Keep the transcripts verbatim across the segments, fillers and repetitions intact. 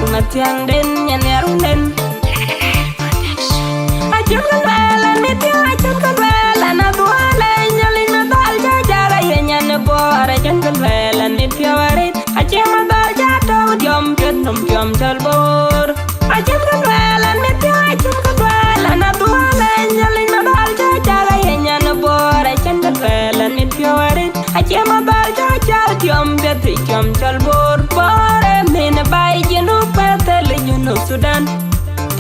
Mathiäŋden nyan yarunden. Acïn kë lueel an mit piɔ̈u, acïn kë lueel an adhuɔ̈l, ë Nhialic madhal cä jal aye nyan ë Bor, acïn kë lueel an mit piɔ̈u arët, acie madhal cä tɔ̈u tiɔm piɛth nɔm tiɔm cɔl Bor. Acïn kë lueel an mit piɔ̈u, acïn kë lueel an adhuɔ̈l, ë Nhialic madhal cä jal aye nyan ë Bor, acïn kë lueel an mit piɔ̈u arët, acie madhal cä jal tiɔm piɛth tiɔm cɔl Bor. Bor ë min baai Junub, Bethel Junub Sudan.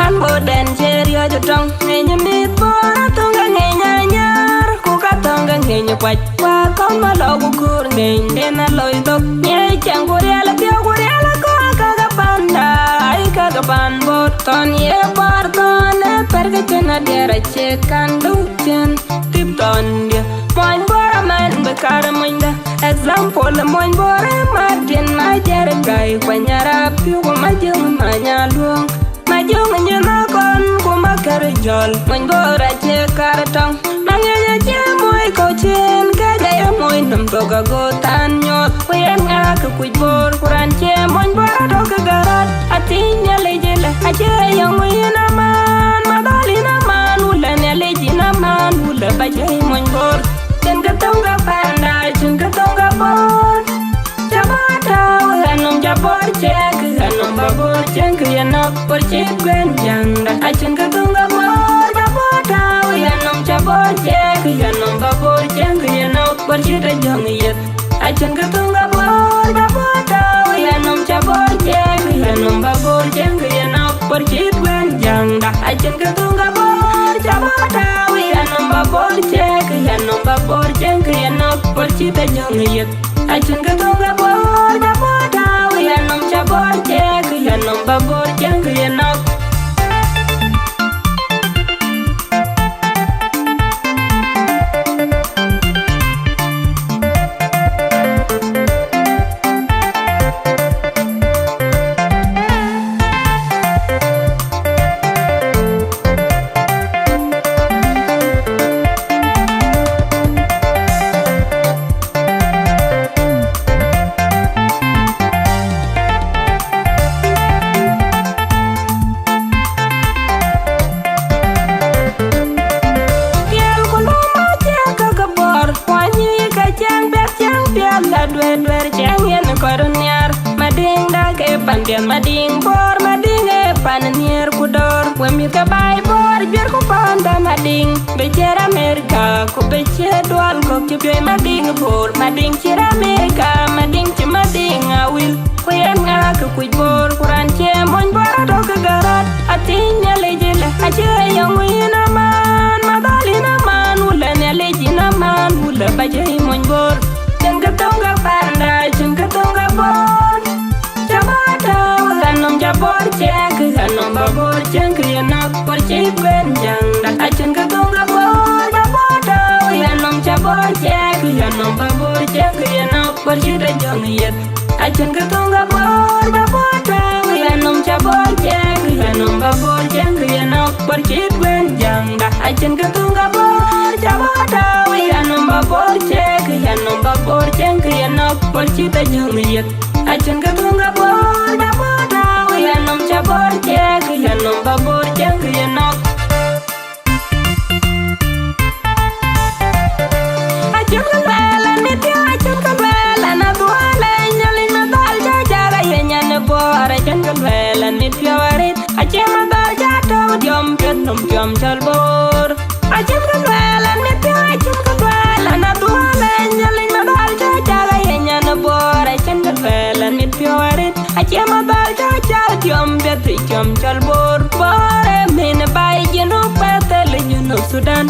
An Bor dɛn cie riɔ̈c ë tɔŋ, ŋeny mïth Bor athöŋ ke ŋeny anyar, ku ka thöŋ ke ŋeny kuac. Wa kɔn ma lɔ ku kuur ŋeny den a loi thok. Ŋeny cɛŋ ku riɛl apiɔ̈u ku riɛl akɔɔr ka ke panda, ai ka ke pan Bor. Thɔn ye Bor thɔn ë pɛr ke cïn adiɛɛr acie kan du cïn. Tip thɔn dië. Mony Bor amɛn bï kar monyda. Example, mony Bor ë Martin, Majer, Gai, Kuany Arap, Piu, ku Majöŋ, Manya Luɔŋ. Majöŋ nyin akɔn, ku Makɛr Jɔl. Mony Bor acie kar tɔŋ. Maŋiɛc acie moi kɔ̈u cin, kɛc aye moi nɔm thok ago than nyuɔɔth. Ku yen ŋa kë kuc Bor, ku raan cie mony Bor atɔ̈ kë gärɔt. Athiëc Nhialic ëlë, acie yɔŋ yïn aman, madhal yïn aman, wulë Nhialic yïn aman, wulë ba cie mony Bor. Cïn kë thöŋ ke panda, cïn kë thöŋ ke Bor. Cä bä tääu ɣɛn nɔm cä Bor ciëk, ɣɛn nɔm bä Bor cieŋ kë ye nɔ̈k, Bor cït guɛ̈n jäŋda. Acïn kë thöŋ ke Bor, cä bä tääu ɣɛn nɔm cä Bor ciëk, ɣɛn nɔm bä Bor cieŋ kë ye nɔ̈k, Bor cït ajɔ̈ŋ yeth. Acïn kë thöŋ ke Bor, cä bä tääu ɣɛn nɔm cä Bor ciëk, ɣɛn nɔm bä Bor cieŋ kë ye nɔ̈k, Bor cït guɛ̈n jäŋda. Acïn kë thöŋ ke Bor, cä bä tääu ɣɛn nɔm bä Bor ciëk, ɣɛn nɔm bä Bor cieŋ kë ye nɔ̈k, Bor cït ajɔ̈ŋ yeth. Acïn kë thöŋ ke Bor, cä Bor tääu ɣɛn nɔm cä Bor ciëk, ɣɛn nɔm bä Bor cieŋ kë ye nɔ̈k. Tiɛɛl ku lom acie ke ke Bor, kuany yï ke cieŋ piɛth cieŋ piɛth la dueer dueer cieŋ yen kɔr nhiaar. Madiŋda ke pan piɛth, Madiŋ Bor, Madiŋ ee pan nhiër ku dɔ̈ɔ̈r. We mïth ke baai Bor, juër ku panda Madiŋ, bï ciët Amerika, ku bï ciët dual kɔ̈k cï piööc Madiŋ Bor, Madiŋ ciët Amerika, Madiŋ cï Madiŋ Awil. Ku yen ŋa kë kuc Bor, ku raan cie mony Bor atɔ̈ kë gärɔt. Athiëc Nhialic ëlë, acie yɔŋ yïn aman, madhal yïn aman, wulë Nhialic yïn aman, wulë ba cie mony Bor. Cïn kë thöŋ ke panda, cïn kë thöŋ ke Bor. Cä bä tääu ɣɛn nɔm cä Bor ciëk, ɣɛn nɔm bä Bor cieŋ kë ye nɔ̈k, Bor cït guɛ̈n jäŋda. Acïn kë thöŋ ke Bor, cä bä tääu ɣɛn nɔm cä Bor ciëk, ɣɛn nɔm bä Bor cieŋ kë ye nɔ̈k, Bor cït ajɔ̈ŋ yeth. Acïn kë thöŋ ke Bor, cä bä tääu ɣɛn nɔm cä Bor ciëk, ɣɛn nɔm bä Bor cieŋ kë ye nɔ̈k, Bor cït guɛ̈n jäŋda. Acïn kë thöŋ ke Bor, cä bä tääu ɣɛn nɔm bä Bor ciëk, ɣɛn nɔm bä Bor cieŋ kë ye nɔ̈k, Bor cït ajɔ̈ŋ yeth. Acïn kë thöŋ ke Bor, cä bä tääu ɣɛn nɔm cä Bor ciëk, ɣɛn nɔm bä Bor cieŋ kë ye nɔ̈k. Acïn kë lueel an mit piɔ̈u, acïn kë lueel an adhuɔ̈l, ë Nhialic madhal cä jal aye nyan ë Bor, acïn kë lueel an mit piɔ̈u arët, acie madhal cä tɔ̈u tiɔm piɛth nɔm tiɔm cɔl Bor. Acïn kë lueel an mit piɔ̈u, acïn kë lueel an adhuɔ̈l, ë Nhialic madhal cä jal aye nyan ë Bor, acïn kë lueel an mit piɔ̈u arët, acie madhal cä jal tiɔm piɛth tiɔm cɔl Bor. Bor ë min baai Junub, Bethel Junub Sudan.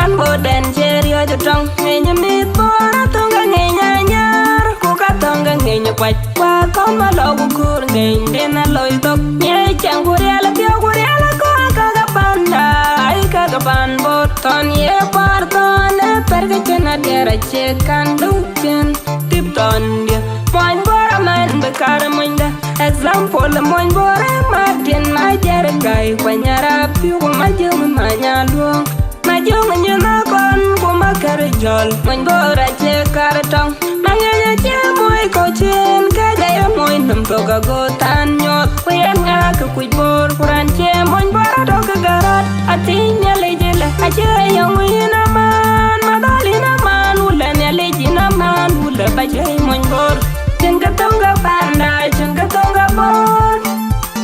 An Bor dɛn cie riɔ̈c ë tɔŋ, ŋeny mïth Bor athöŋ ke ŋeny anyar, ku ka thöŋ ke ŋeny kuac. Wa kɔn ma lɔ ku kuur ŋeny den a loi thok. Ŋeny cɛŋ ku riɛl apiɔ̈u ku riɛl akɔɔr ka ke panda, ai ka ke pan Bor. Thɔn ye Bor thɔn ë pɛr ke cïn adiɛɛr acie kan du cin. Tip thɔn dië. Mony Bor amɛn bï kar monyda. Example, mony Bor ë Martin, Majer, Gai, Kuany Arap, Piu, Majöŋ, Manya Luɔŋ. Majöŋ nyin akɔn, ku Makɛr Jɔl. Mony Bor acie kar tɔŋ. Maŋiɛc acie moi kɔ̈u cin, kɛc aye moi nɔm thok. Ka go than nyuɔɔth, ku yen ŋa kë kuc Bor, ku raan cie mony Bor atɔ̈ ke gärɔt. Athiëc Nhialic ëlë, acie yɔŋ yïn aman, madhal yïn aman, wulë Nhialic yïn aman, wulë ba cie mony Bor. Cïn kë thöŋ ke panda, cïn kë thöŋ ke Bor.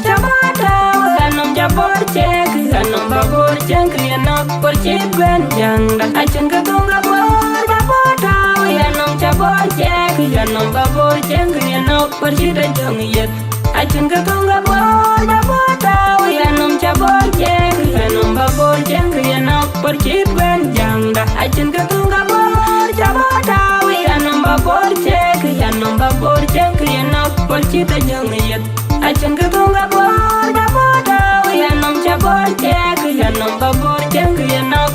Ca Bor tääu, anɔm ca Bor cek, anɔm ba Bor cek, yenɔk Bor cït guɛn jäŋda. Acïn kë thöŋ ke Bor, ca Bor tääu, anɔm ca Bor cek, anɔm ba Bor cek, yenɔk Bor cït ajäŋ yeth. Acïn kë thöŋ ke Bor, ca Bor tääu, anɔm ca Bor cek, anɔm ba Bor cek, yenɔk Bor cït guɛn jäŋda. Acïn kë thöŋ ke Bor, ca Bor tääu, anɔm ba Bor cek, anɔm ba Bor cek, yenɔk Bor cït ajäŋ yeth. Acïn kë thöŋ ke Bor, ca Bor tääu, anɔm ca Bor cek, anɔm ba Bor cek, yenɔk.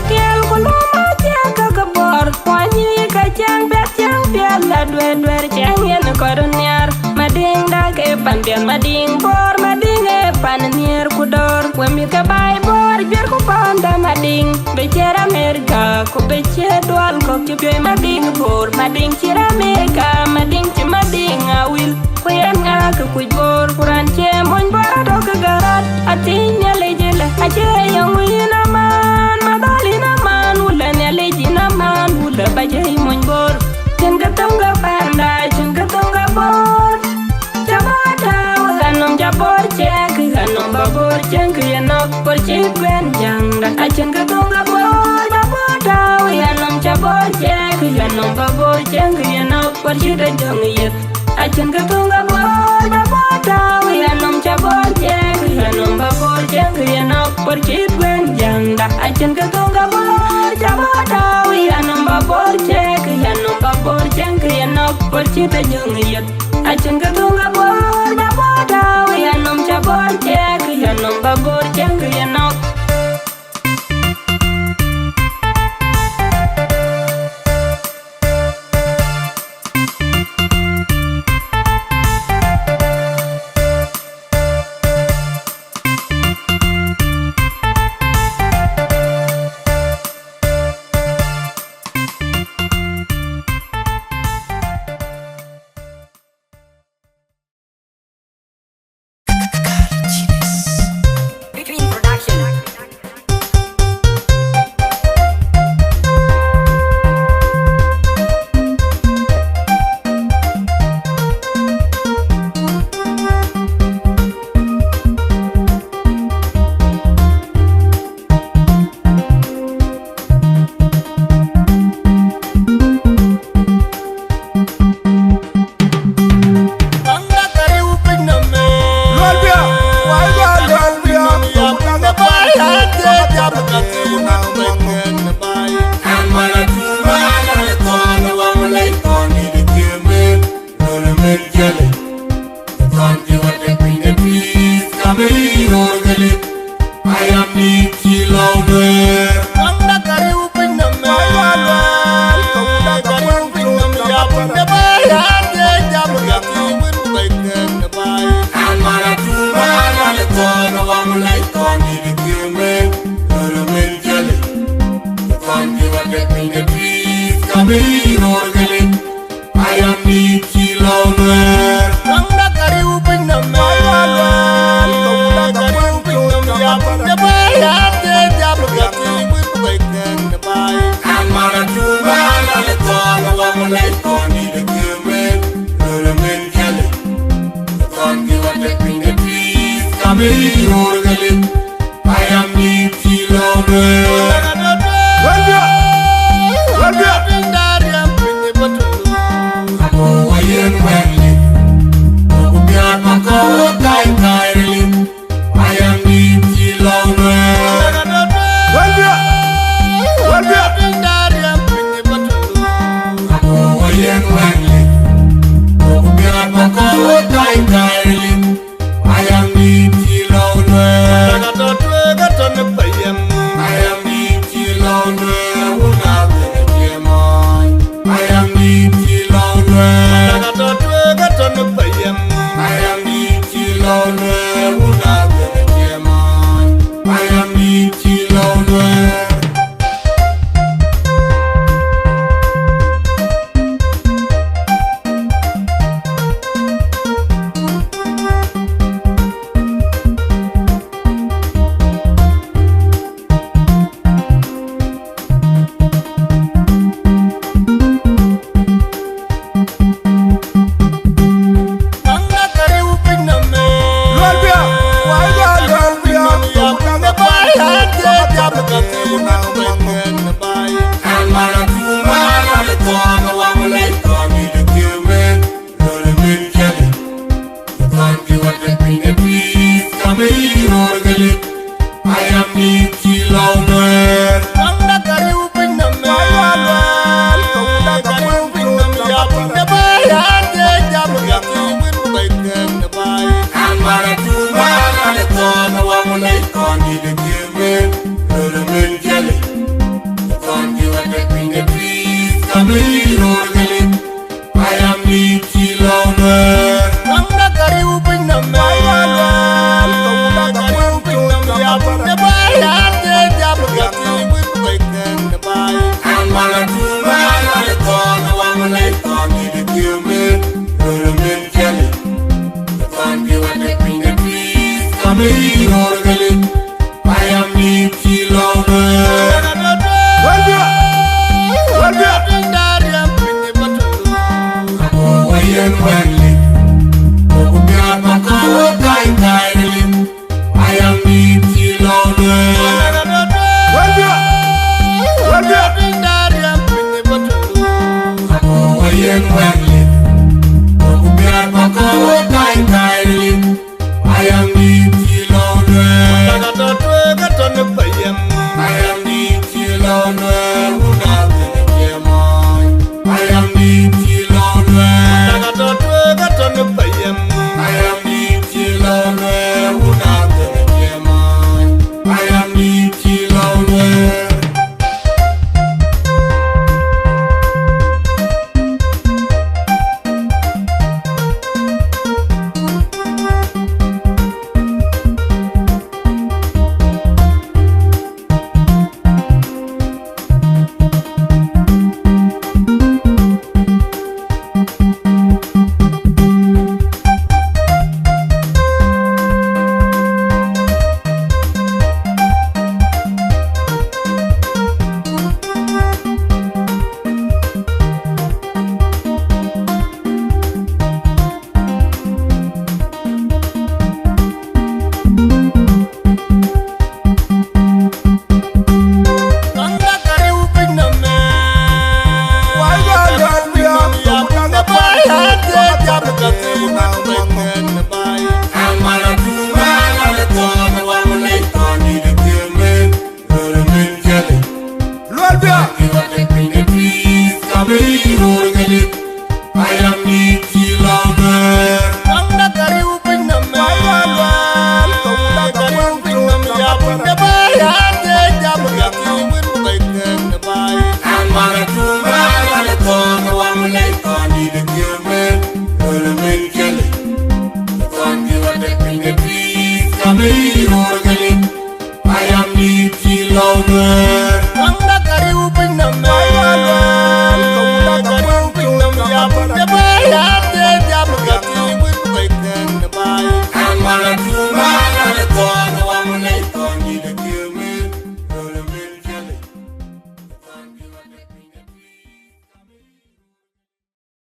Tiɛɛl ku lum acie ke ke Bor, kuany yï ke cäŋ piɛth, cäŋ piɛth la duɛ̈r duɛ̈r, cäŋ yen kɔc röt nhiaar. Madiŋda ke pan piɛth, Madiŋ Bor, Madiŋ ee pan nhiër ku dɔ̈ɔ̈r. We mïth ke baai Bor, juër ku panda Madiŋ, bï ciɛ̈t Amerika, ku bï ciɛ̈t dual kɔ̈k cï piööc Madiŋ Bor, Madiŋ cït Amerika, Madiŋ cï Madiŋ Awil. Ku yen ŋa kë kuc Bor, ku raan cie mony Bor atɔ̈ ke gärɔt. Athiëc Nhialic ëlë, acie yɔŋ yïn aman, madhal yïn aman, wulë Nhialic yïn aman, wulë ba cie mony Bor. Cïn kë thöŋ ke panda, cïn kë thöŋ ke Bor. Ca Bor tääu, anɔm ca Bor cek, anɔm ba Bor cek, yenɔk Bor cït guɛn jäŋda. Acïn kë thöŋ ke Bor, ca Bor tääu, anɔm ca Bor cek, anɔm ba Bor cek, yenɔk Bor cït ajäŋ yeth. Acïn kë thöŋ ke Bor, ca Bor tääu, anɔm ca Bor cek, anɔm ba Bor cek, yenɔk Bor cït guɛn jäŋda. Acïn kë thöŋ ke Bor, ca Bor tääu, anɔm ba Bor cek, anɔm ba Bor cek, yenɔk Bor cït ajäŋ yeth. Acïn kë thöŋ ke Bor, ca Bor tääu, anɔm ca Bor cek, anɔm ba Bor cek, yenɔk.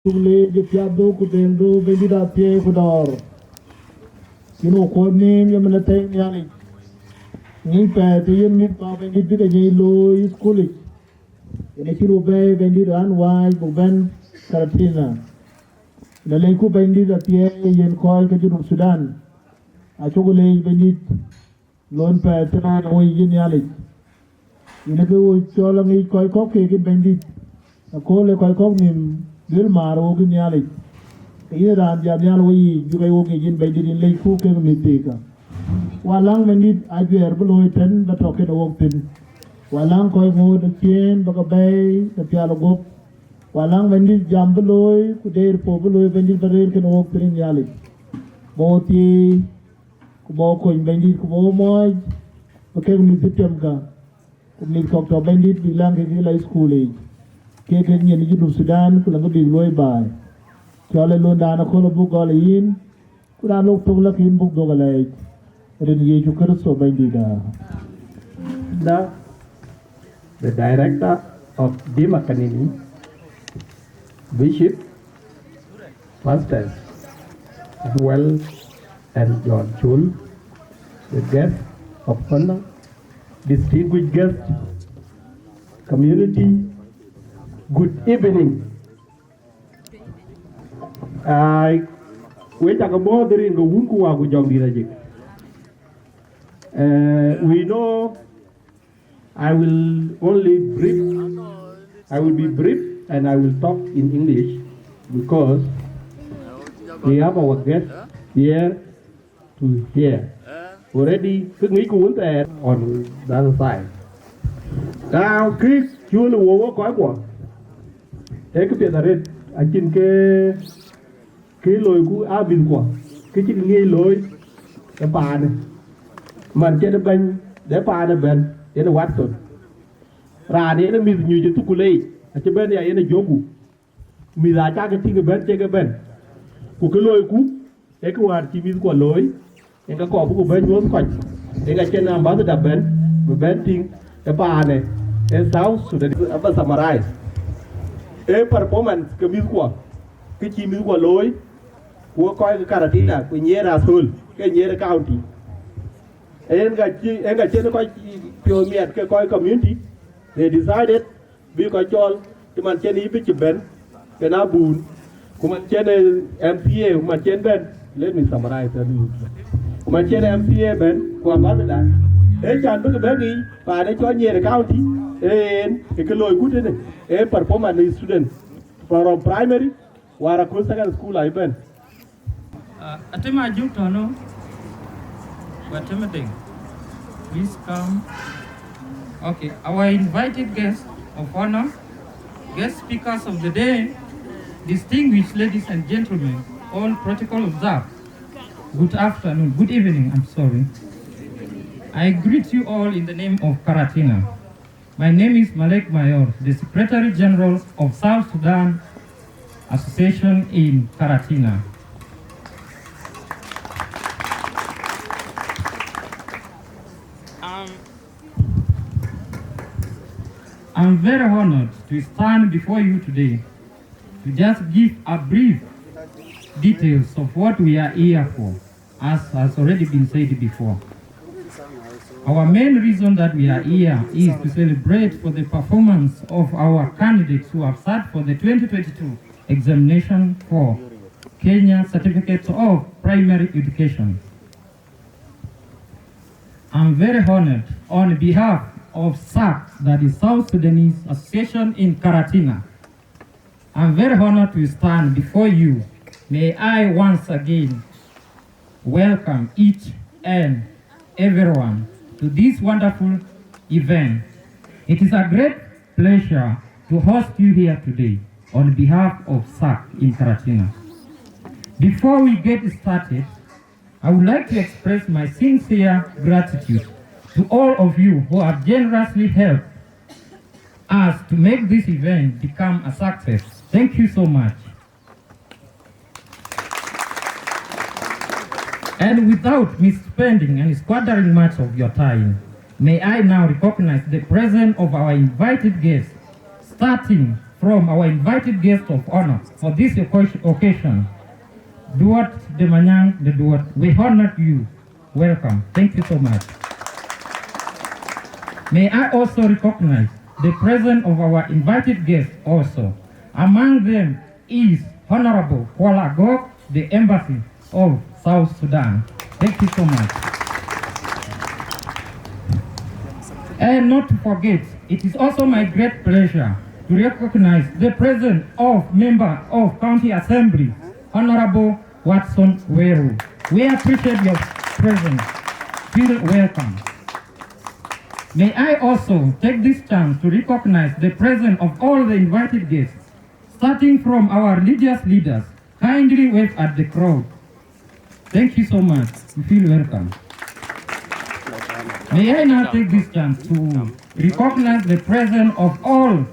Cuk leec ë piathdu ku dhëldu, Bɛ̈nydït athiëëi ku dɔ̈ɔ̈r. Cïn wo kuɔ̈t nhïïm ye mɛn ë thëi Nhialic. Ŋic pɛɛi të yen mïth pa Bɛ̈nydït bï ke ŋiɛc looi ë thukul yic. Yen acï röt bɛ̈ɛ̈i Bɛ̈nydït raan wääc buk bɛ̈n Karatina. Yen alɛcku Bɛ̈nydït athiëëi yen kɔc ke Junub Thudan. Acuk leec Bɛ̈nydït. Lon pɛɛi thïn raan woi yïn Nhialic. Yïn ke wo cɔl aŋic kɔc kɔ̈k keek yïn Bɛ̈nydït. Akööl ë kɔc kɔ̈k nhïïm duël maar wok yïn Nhialic. Ke yïn raan jat nhial woi yiic bï kɔc wok ŋic yïn Bɛ̈nydït yïn lecku kek mïth thiikä. Wäläŋ Bɛ̈nydït ajuɛɛr bï looi tën bä tɔ̈ kenë wok thïn. Wäläŋ kɔc ŋoot ë ciëën bä ke bɛ̈ɛ̈i ke pial ë guöp. Wäläŋ Bɛ̈nydït jam bï looi ku deer puɔ̈u bï looi Bɛ̈nydït bä rëër kenë wok thïn yïn Nhialic. Bä wo thieei. Ku bä wo kony Bɛ̈nydït, ku bä wo mɔ̈ɔ̈c, bä kek mïth cï tiɛmkë, ku mïth kɔ̈k tɔ̈ Bɛ̈nydït bïk läŋ kek lɔ thukul yiic, kek kek nyin ë Junub Thudan, ku läŋkë bïk luɔ̈i baai. Cɔl ë londan aköl abuk gɔl ë yïn, ku raan lok thök lak yïn buk dhök alɛɛc, rin Yecu Kërtho Bɛ̈nydït aa. The, the director of Dima Kanini Bishop, Pastors Duel and John Chul, the guest of honor, Distinguished guests, community, good evening. Ai, wek cakë bɔ̈ dhërin ke wun ku wak ku jɔŋdït ajik. Uh, we know I will only brief, I will be brief and I will talk in English because we have our guest here to hear. Already, kë ŋic ku wun thɛɛr on the other side. Now, kë cï wën wok wok kɔc kuɔ, ee kë piɛth arëët, acïn kë, kë loiku aa mïthkuɔ, kë cïk ŋiɛc looi ë paanë. Man cïn bɛ̈ny de paanë bɛ̈n, yen Watson. Raan yen mïth nyuc ë thukul yic, acï bɛ̈n ya yen ë jɔku. Mïth aa cakë tïŋ ëbɛ̈n cïk ëbɛ̈n. Ku kë loiku, ee kë wäär cï mïthkuɔ looi, yen ke kɔɔr bï ku bɛ̈n nyuɔ̈th kɔc, yen ke cïn ambassador bɛ̈n, bï bɛ̈n tïŋ ë paanë, ë South Sudan. Aba summarize. Ee performance ke mïthkuɔ, kë cï mïthkuɔ looi, ku wek kɔc ke Karatina, ku Nyeri as whole, ke Nyeri County. Yen ka cï, yen ka cïn kɔc piɔ̈u miɛt ke kɔc community, they decided bï kɔc cɔl, cï man cïn yï bï cï bɛ̈n, kën abun, ku man cïn, eh, M C A, ku man cïn bɛ̈n, let me summarize that. Ku man cïn M C A bɛ̈n, ku ambassador, ee can bï ke bɛ̈n ŋic, paan ë cɔl Nyeri County, ee yen, ë kë loiku tënë, ee performance në student, from primary, wäär aköl secondary school aa bɛ̈n. Uh, Atem Ajuk Tono, Watem Deng, please come. Okay, our invited guests of honor, guest speakers of the day, distinguished ladies and gentlemen, all protocol observed. Good afternoon, good evening, I'm sorry. I greet you all in the name of Karatina. My name is Malek Mayor, the Secretary General of South Sudan Association in Karatina. Um, I'm very honored to stand before you today to just give a brief details of what we are here for, as has already been said before. Our main reason that we are here is to celebrate for the performance of our candidates who have sat for the twenty twenty-two examination for Kenya Certificate of Primary Education. I'm very honored on behalf of SAC, that is South Sudanese Association in Karatina, I'm very honored to stand before you. May I once again welcome each and everyone to this wonderful event. It is a great pleasure to host you here today on behalf of SAC in Karatina. Before we get started, I would like to express my sincere gratitude to all of you who have generously helped us to make this event become a success. Thank you so much. And without misspending and squandering much of your time, may I now recognize the presence of our invited guests, starting from our invited guest of honor for this occasion, Duot de Manyang de Duot. We honored you. Welcome. Thank you so much. May I also recognize the presence of our invited guests also. Among them is Honorable Kuol Agok, the Embassy of South Sudan. Thank you so much. And not to forget, it is also my great pleasure to recognize the presence of Member of County Assembly, Honorable Watson Weru. We appreciate your presence. Feel welcome. May I also take this chance to recognize the presence of all the invited guests, starting from our religious leaders. Kindly wave at the crowd. Thank you so much. You feel welcome. May I now take this chance to recognize the presence of all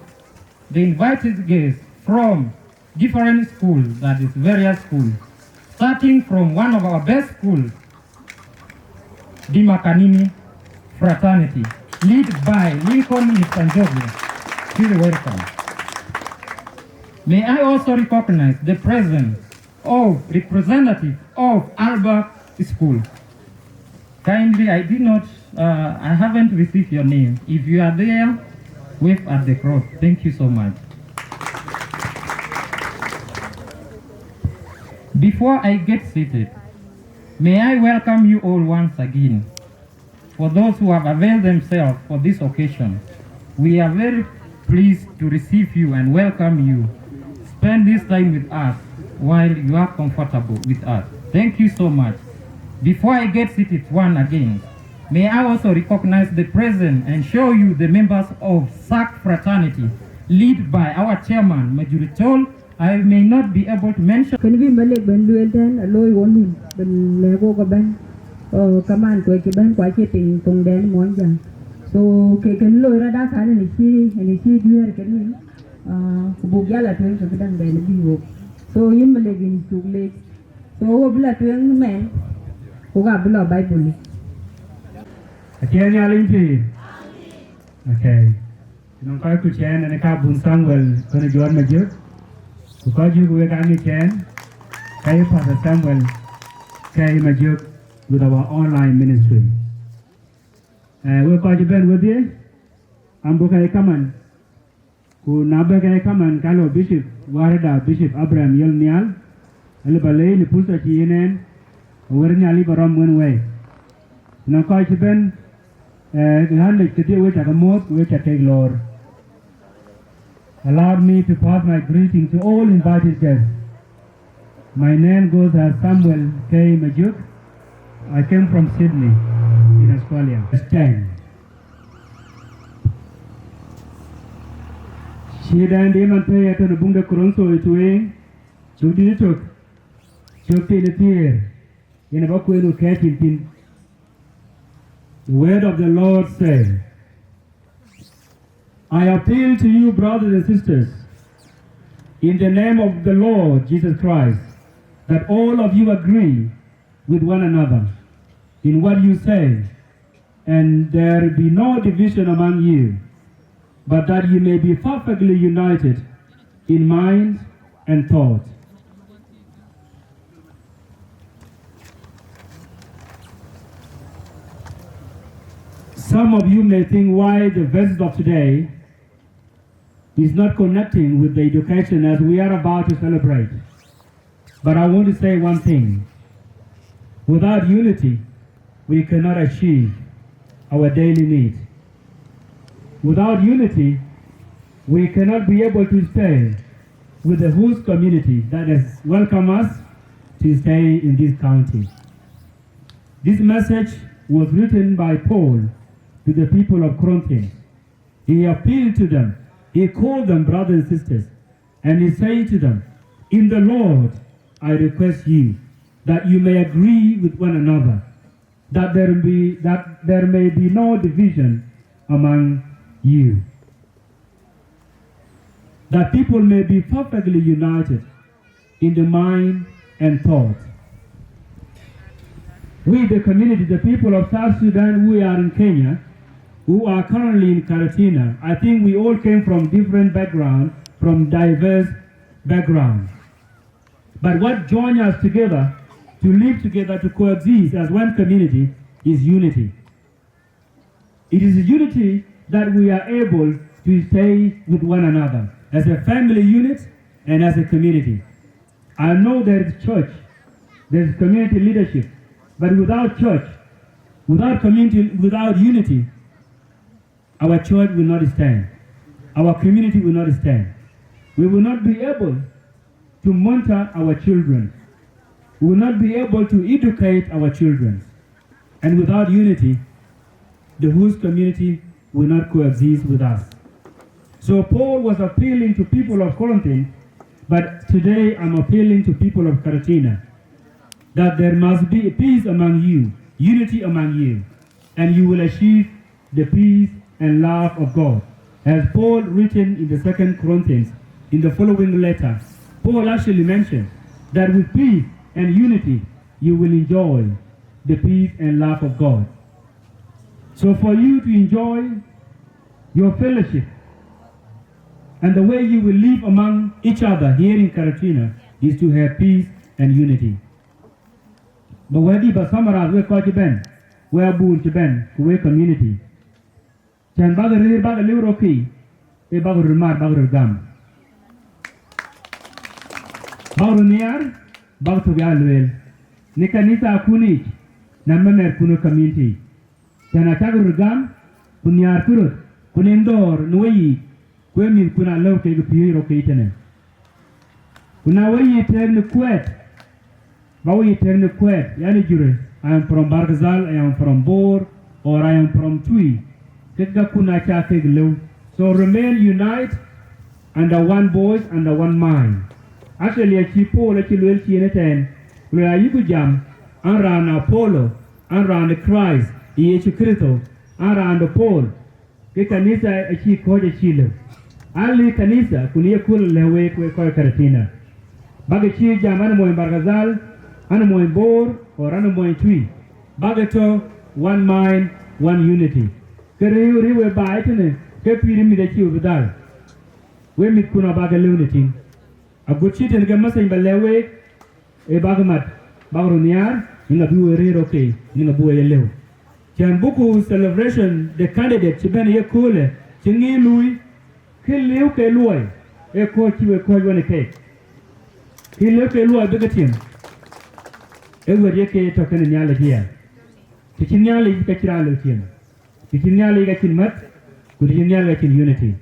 the invited guests from different schools, that is various schools, starting from one of our best schools, Dimakanini Fraternity, led by Lincoln Mister Njogu. Feel welcome. May I also recognize the presence of representative of Albert School. Kindly, I did not, uh, I haven't received your name. If you are there, wave at the cross. Thank you so much. Before I get seated, may I welcome you all once again. For those who have availed themselves for this occasion, we are very pleased to receive you and welcome you. Spend this time with us while you are comfortable with us. Thank you so much. Before I get seated one again, may I also recognize the present and show you the members of sac fraternity, led by our chairman, Majuri Chol. I may not be able to mention. Kën bï Malek bɛ̈n lueel tɛ̈n, aloi wɔ nhïïm bï lɛ̈k wok ëbɛ̈n. Ë, kaman kuɛc cï bɛ̈n, ku acï piny thoŋden Muɔnyjäŋ. So, ke kën loi rɔt akan, ënë cï, ënë cï duëër ke nhïïm, ë, ku buk jäl a tueŋ ke këdäŋden bï wok. So, yïn Malek, yïn cuk leec. So, wok bï la tueŋ mɛn, ku ka bï lɔ Baibul yic. Acie Nhialic pïïr. Okay. Nɔŋ kɔc ku cɛɛn, ënë ka bun Samuel kɔn John Majök, ku kɔc yök wek aŋic cɛɛn, ka ye Pastor Samuel Kɛ̈i Majök with our online ministry. Eh, wek kɔc ëbɛ̈n wedhie, am buk kɛ̈i kaman, ku na bï kɛ̈i kaman, ka lɔ Bishop, wärda Bishop Abraham Yel Nhial, alë ba leec në pursa cï yen ɛn, awär Nhialic ba rɔm wën wɛ̈i. Nɔŋ kɔc cï bɛ̈n, eh, ɣän lec kedhie wek cä ke muɔ̈th, wek cä kek loor. Allow me to pass my greeting to all invited guests. My name goes as Samuel Kɛ̈i Majök. I came from Sydney in Australia. Verse ten. Cï dɛn de man pɛ̈i ëtɔ̈ në buŋ de Korintho ë tueŋ, cök dït ë tök, cök piny ë thiëër, yen ë ba kueen ku kɛ̈ɛ̈c thïn thïn. The word of the Lord says, I appeal to you, brothers and sisters, in the name of the Lord Jesus Christ, that all of you agree with one another in what you say, and there be no division among you, but that you may be perfectly united in mind and thought. Some of you may think why the verses of today is not connecting with the education as we are about to celebrate. But I want to say one thing. Without unity, we cannot achieve our daily need. Without unity, we cannot be able to stay with the host community that has welcomed us to stay in this county. This message was written by Paul to the people of Corinthians. He appealed to them. He called them brothers and sisters. And he said to them, in the Lord, I request you that you may agree with one another, that there be, that there may be no division among you, that people may be perfectly united in the mind and thought. We, the community, the people of South Sudan, we are in Kenya, who are currently in Karatina. I think we all came from different background, from diverse background. But what join us together to live together, to coexist as one community, is unity. It is unity that we are able to stay with one another as a family unit and as a community. I know there is church, there is community leadership, but without church, without community, without unity, our church will not stand. Our community will not stand. We will not be able to monitor our children. We will not be able to educate our children. And without unity, the host community will not coexist with us. So Paul was appealing to people of Corinth, but today I'm appealing to people of Karatina, that there must be peace among you, unity among you, and you will achieve the peace and love of God. As Paul written in the Second Corinthians, in the following letter, Paul actually mentioned that with peace and unity, you will enjoy the peace and love of God. So for you to enjoy your fellowship and the way you will live among each other here in Karatina is to have peace and unity. Ba wɛ̈tdï ba summarize wek kɔc ëbɛ̈n. Wek abun cï bɛ̈n ku wek community, cän bäk rëër bäk lëu röt kei, ee bäk röt mat bäk röt gam, bäk röt nhiaar, bäk thök ya lueel në kanitha kun yic, na member kun ë community. Cän acäk röt gam, ku nhiaarkï röt, ku nin dhɔ̈ɔ̈r në weyiic, ku ee mïthkun alëu kek piööc röt kei tënë. Ku na weyiic tëëk në kuɛɛt, ba weyiic tëëk në kuɛɛt, yani jurë, I am from Bargazal, I am from Bor, or I am from Twi, kek kakun acä kek lëu. So remain unite under one voice, under one mind. Actually, acï Paul acï lueel cï en ëtɛ̈ɛ̈n, ku lueel ayïku jam, an raan Apolo, an raan de Christ, Yecu Kërtho, an raan de Paul, ke kanitha acï kɔ̈ɔ̈c acï lëu. An lï kanitha, ku në ye kööl lëu week, wek kɔc Karatina. Bäk cï jam an mony Bargazal, an mony Bor, or an mony Twi. Bäk tɔ̈ one mind, one unity. Ke rëëu rëëu we baai tënë, ke pïïr mïth acï we bï dhal. We mïthkun abäk lëu në tïŋ. Agut cï tën ke message ba lɛ̈k week, ee bäk mat, bäk röt nhiaar, në ŋa bï we rëër röt kei, në ŋa bï we ye lëu. Cän buku celebration de candidate cï bɛ̈n ye köölë, cï ŋic luui, kë lëu ke luɔi, ee kɔ̈ɔ̈c cï we kɔ̈ɔ̈c wën ë keek. Kë lëu ke luɔi bï ke tiëm, ee wët ye ke tɔ̈ kënë Nhialic aya. Të cïn Nhialic ka cïn raan lëu tiëm. Të cïn Nhialic ka cïn mät, ku të cïn Nhialic ka cïn unity.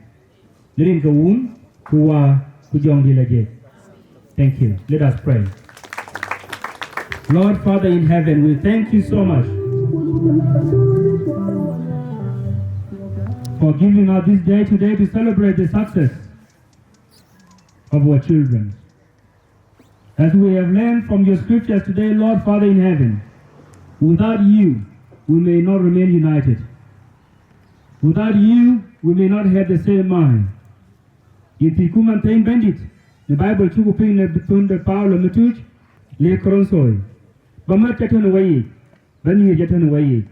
Në rin ke Wun, ku Wä, ku Jɔŋdït Lajik. Thank you. Let us pray. Lord Father in heaven, we thank you so much for giving us this day today to celebrate the success of our children. As we have learned from your scriptures today, Lord Father in heaven, without you, we may not remain united. Without you, we may not have the same mind. Yïn thiëcku man thëny Bɛ̈nydït, në Bible cuk piŋ në thön de Paulo më tuuc, le Korinthoi, ba mät ca tɔ̈ në weyiic, ba nhiëër ca tɔ̈ në weyiic,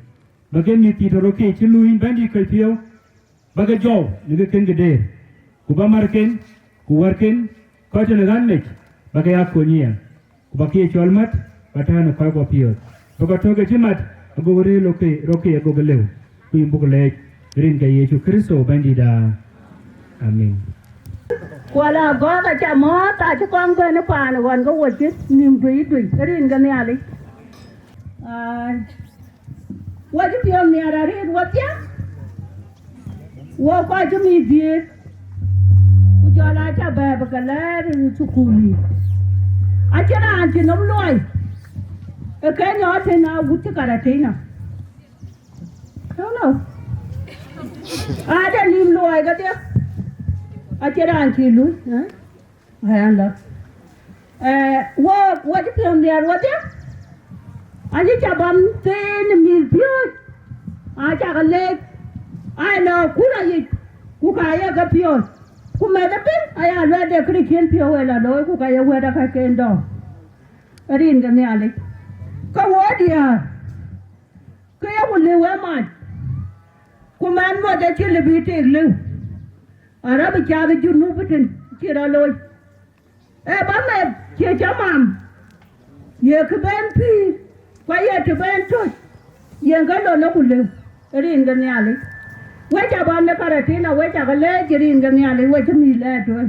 ba ke mïth thii tɔ̈ röt kei cï luui Bɛ̈nydït kɔc piɔ̈u, ba ke jɔu në kë kën ke dëër, ku ba märken, ku wärken, kɔc tɔ̈ në ɣän mec, ba ke ya kony aya. Ku ba kë ye cɔl mät, ba tääu në kɔc kuɔ piɔ̈ɔ̈th. Ba ke tök ke cï mat, agokï rëër röt kei, röt kei agokï lëu. Ku yïn buk leec, rin ke Yecu Kërtho Bɛ̈nydïïtda. Amin. Kuɔl agɔ̈k acä mɔ̈ɔ̈th, acï kɔŋ bɛ̈n ë paan ɣɔn ke wocï nïïm duëi duëi, rin ke Nhialic. Aa, wacï piɔ̈ɔ̈th nhiaar arëët wodhie, wo kɔc cï mïth dhiëëth, ku jɔl aa cä bɛ̈ɛ̈i bï ke lɛɛr ë thukul yiic. Acïn raan cï nɔm luɔi ë Kenya ɣɔn tën awut cï Karatina. Tɔ̈u nɔ. Ade nïïm luɔi kedhie. Acïn raan cï luui, ë? Ɣɛn lɔ. Ee, wo, wo cï piɔ̈ɔ̈th nhiaar wodhie. Acï cä bam thiin ë mïth piööc. Acä ke leec. Aa lɔ kul ayic, ku ka ye ke piööc. Ku mɛth ëbën aya luɛɛt de Krïthian piɔ̈u ë lɔ looi, ku ka ye wɛ̈t ë ka ken dɔ̈ɔ̈r. Rin ke Nhialic. Ke wo diäär, ke yeku lëu ë mac, ku man moc acï lëu bï tik lëu. Arëp cath ë Junub ëtën cï rɔt looi. Ee bä meth cie cä mam, ye kë ben pïïr, ku aye të ben tɔ̈c, yen ke lon ë ku lëu, rin ke Nhialic. Wek ca bä në Karatina, wek ca ke leec, rin ke Nhialic, wek cï mïth lɛɛr tueŋ.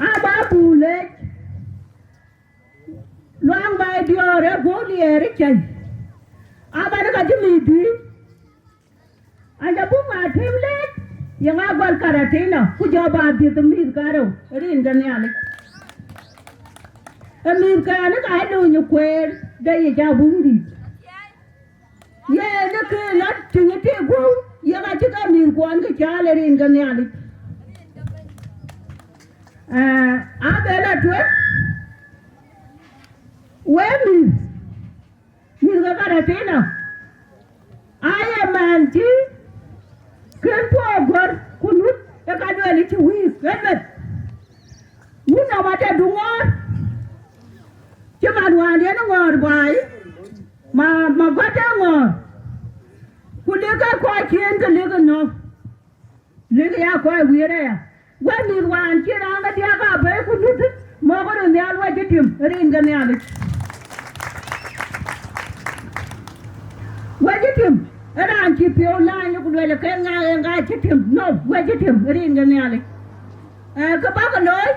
Aa bä buk leec, luaŋ bä ë diɔ̈ɔ̈r ë guɔ̈k liɛɛr ë cäi, aa bä në ka cï mïth dïït. An, ca buk ŋa tim leec, ye ŋa gɔl Karatina, ku jɔ bä dhiëth ë mïth karou, rin ke Nhialic. Ë mïth kɛn ka ë luny ë kueer, de ye ca buk dït. Ye në ke lɔ tïŋ ë tik guɔ̈u, ye ka cï ke mïth kuɔn ke cääl ë rin ke Nhialic. Aa, abë lɔ tueŋ, wek mïth, mïth ke Karatina, aye mɛn cï kën puɔ̈u gɔ̈r ku nut ë ka lueel cï wïïk ëbɛ̈n. Wun nɔm ade du ŋɔ̈ɔ̈r, cï man wään yen ŋɔ̈ɔ̈r baai, ma, ma gɔ̈t ë ŋɔ̈ɔ̈r, ku lëk ke kɔc ciëën ke lëk ë nɔ̈k. Lëk ya kɔc wiëër aya. Wek mïth wään cï raan ke diäk aa bei ku luth, mɔ̈kkë röt nhial wacï tim, rin ke Nhialic. Wek cï tim, ë raan cï piɔ̈u laany ku lueel ke ŋa ë ŋa cï tim. No, wek cï tim, rin ke Nhialic. Ee, kë bäk looi,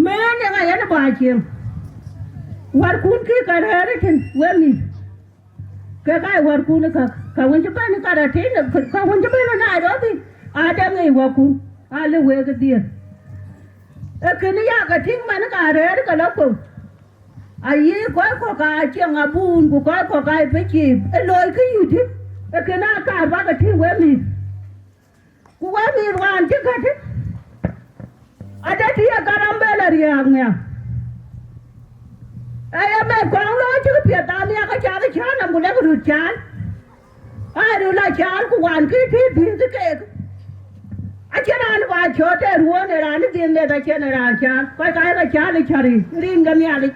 mɛɛn ë ŋa yen bä cieŋ. Wärkun kï ke rɛ̈ɛ̈r ë tïn, wek mïth. Ke ka wärkun ë käk, ka wën cï bɛ̈n ë Karatina, ka wën cï bɛ̈n ë Nairobi, ade ŋic wäkun, alë wek ë dhiëëth. Ee kënë ya ke tïŋ man ka rɛ̈ɛ̈r ke lɔ kɔ̈u. Ayï kɔc kɔ̈k aa cieŋ abun, ku kɔc kɔ̈k aa pecip, ë looi kë yïdï, ee kënë akaar bäk ke tïŋ wek mïth. Ku wek mïth wään cï gät, ade tï ye Garambel ariääk nhial. Ee ye meth kɔŋ looi cïk piɛth amiäk, acath cän nɔm ku lek röt cän. Aa röt la cän ku wään kë tï dhiëth keek. Acïn raan bä cɔɔt ë ruɔ̈ɔ̈n ë raan ë dhiëth meth, acïn raan cän. Kɔc ka ye ke cän ë cäri, rin ke Nhialic.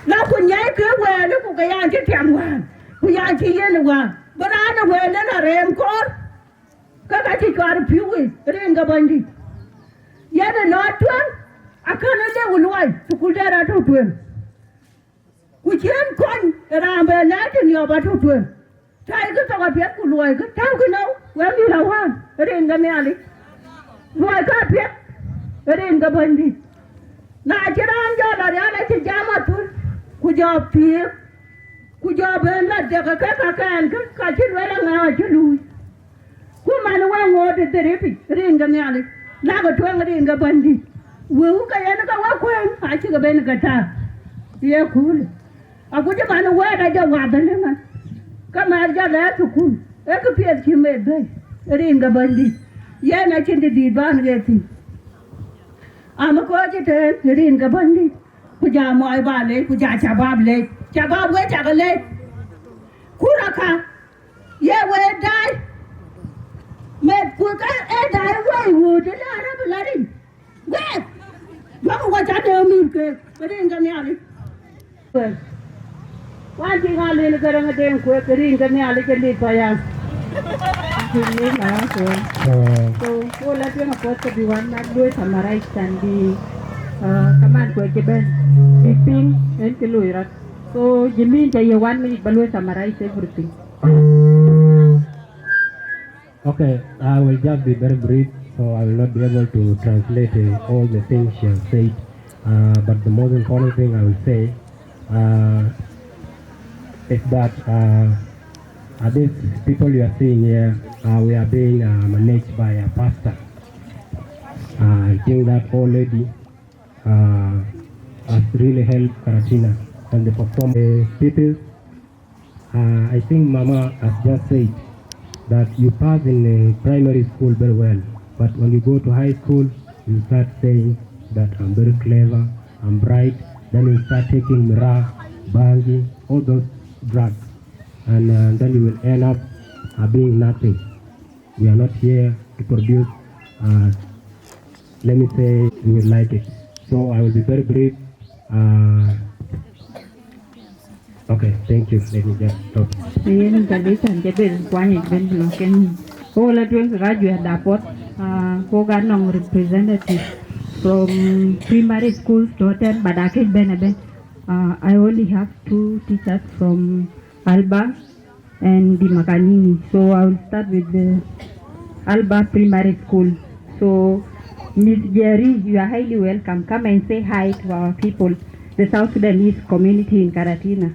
La ku nyai ke wëënë ku ke yan cï tiam wään, ku yan cï yen wään. Bï raan ë wëënë la reem kɔɔr, ke ka cï cuar ë pïu yic, rin ke Bɛ̈nydït. Yen ë nɔɔt tueŋ, akënë lëu luɔi, thukul dɛ̈t atɔ̈ tueŋ. Ku cïn kony ë raan bɛ lɛ̈ɛ̈t ë niɔp atɔ̈ tueŋ. Tɛ̈ikï thok apiɛth ku luɔikï, tɛ̈ukï nou, wek mïth awään, rin ke Nhialic. Luɔikï apiɛth, rin ke Bɛ̈nydït. Na cï raan jɔl arial acï jam athöl, ku jɔ piëëk, ku jɔ ben la dek ke kakɛn kë, ka cï lueel aŋa acï luui. Ku man wek ŋoot ë dhiripic, rin ke Nhialic, lakë tueŋ rin ke Bɛ̈nydït. Wëu ke yen ke wek kuɛ̈ɛ̈n, acï ke ben ke tak, ye köölë. Agut cï man wɛɛt ajɔ wath ënë man, ke mɛ̈th jɔ lɛ̈ɛ̈r thukul, ee këpiɛth cï meth bɛ̈i, rin ke Bɛ̈nydït. Yen acïn të dït bän ɣet thïn. Am ë kɔc ëtɛ̈ɛ̈n, rin ke Bɛ̈nydït, ku ja muɔi bä lec, ku ja cabab lec, cabab wek cakë lec. Ku raka, ye wek daai, meth ku ke ee daai wei wuut ë lɔ arëp ë lɔ riny. Wek, duɔ̈kkë wɔ ca dee mïth ke, ke rin ke Nhialic. Wek, wan cï ŋa lin ke rɛŋ ë deŋ kuek, ke rin ke Nhialic ë lit paya. Cïn ŋic la wan kuɔn. So, wo la tueŋ apuɔth ke bï wan mat luöi summarize can bï, uh, kaman kuek cï bɛ̈n, bï piŋ en cï looi rɔt. So, Jimin ca ye one minute ba luöi summarize everything. Okay, I will just be very brief, so I will not be able to translate uh, all the things she has said. Uh, but the most important thing I will say uh, is that uh, uh, these people you are seeing here, uh, we are being uh, managed by a pastor. Uh, I think that old lady uh, has really helped Karatina and the perform the people. Uh, I think Mama has just said that you pass in uh, primary school very well, but when you go to high school, you start saying that I'm very clever, I'm bright. Then you start taking mira, bangi, all those drugs, and uh, then you will end up uh, being nothing. We are not here to produce uh, let me say we will like it. So I will be very brief. Uh, okay, thank you. Let me just stop. Yen ka dï tɛ̈n cï ben kuany yic ben bï lɔ keny. Ko la tueŋ ke ka juɛ̈ɛ̈r da puɔth, ah, ko ka nɔŋ representative from primary schools tɔ̈ tɛ̈n, but akëc ben ëbën. Uh, I only have two teachers from Alba and the Makanini. So I will start with the Alba Primary School. So, Miss Jerry, you are highly welcome. Come and say hi to our people, the South Sudanese community in Karatina.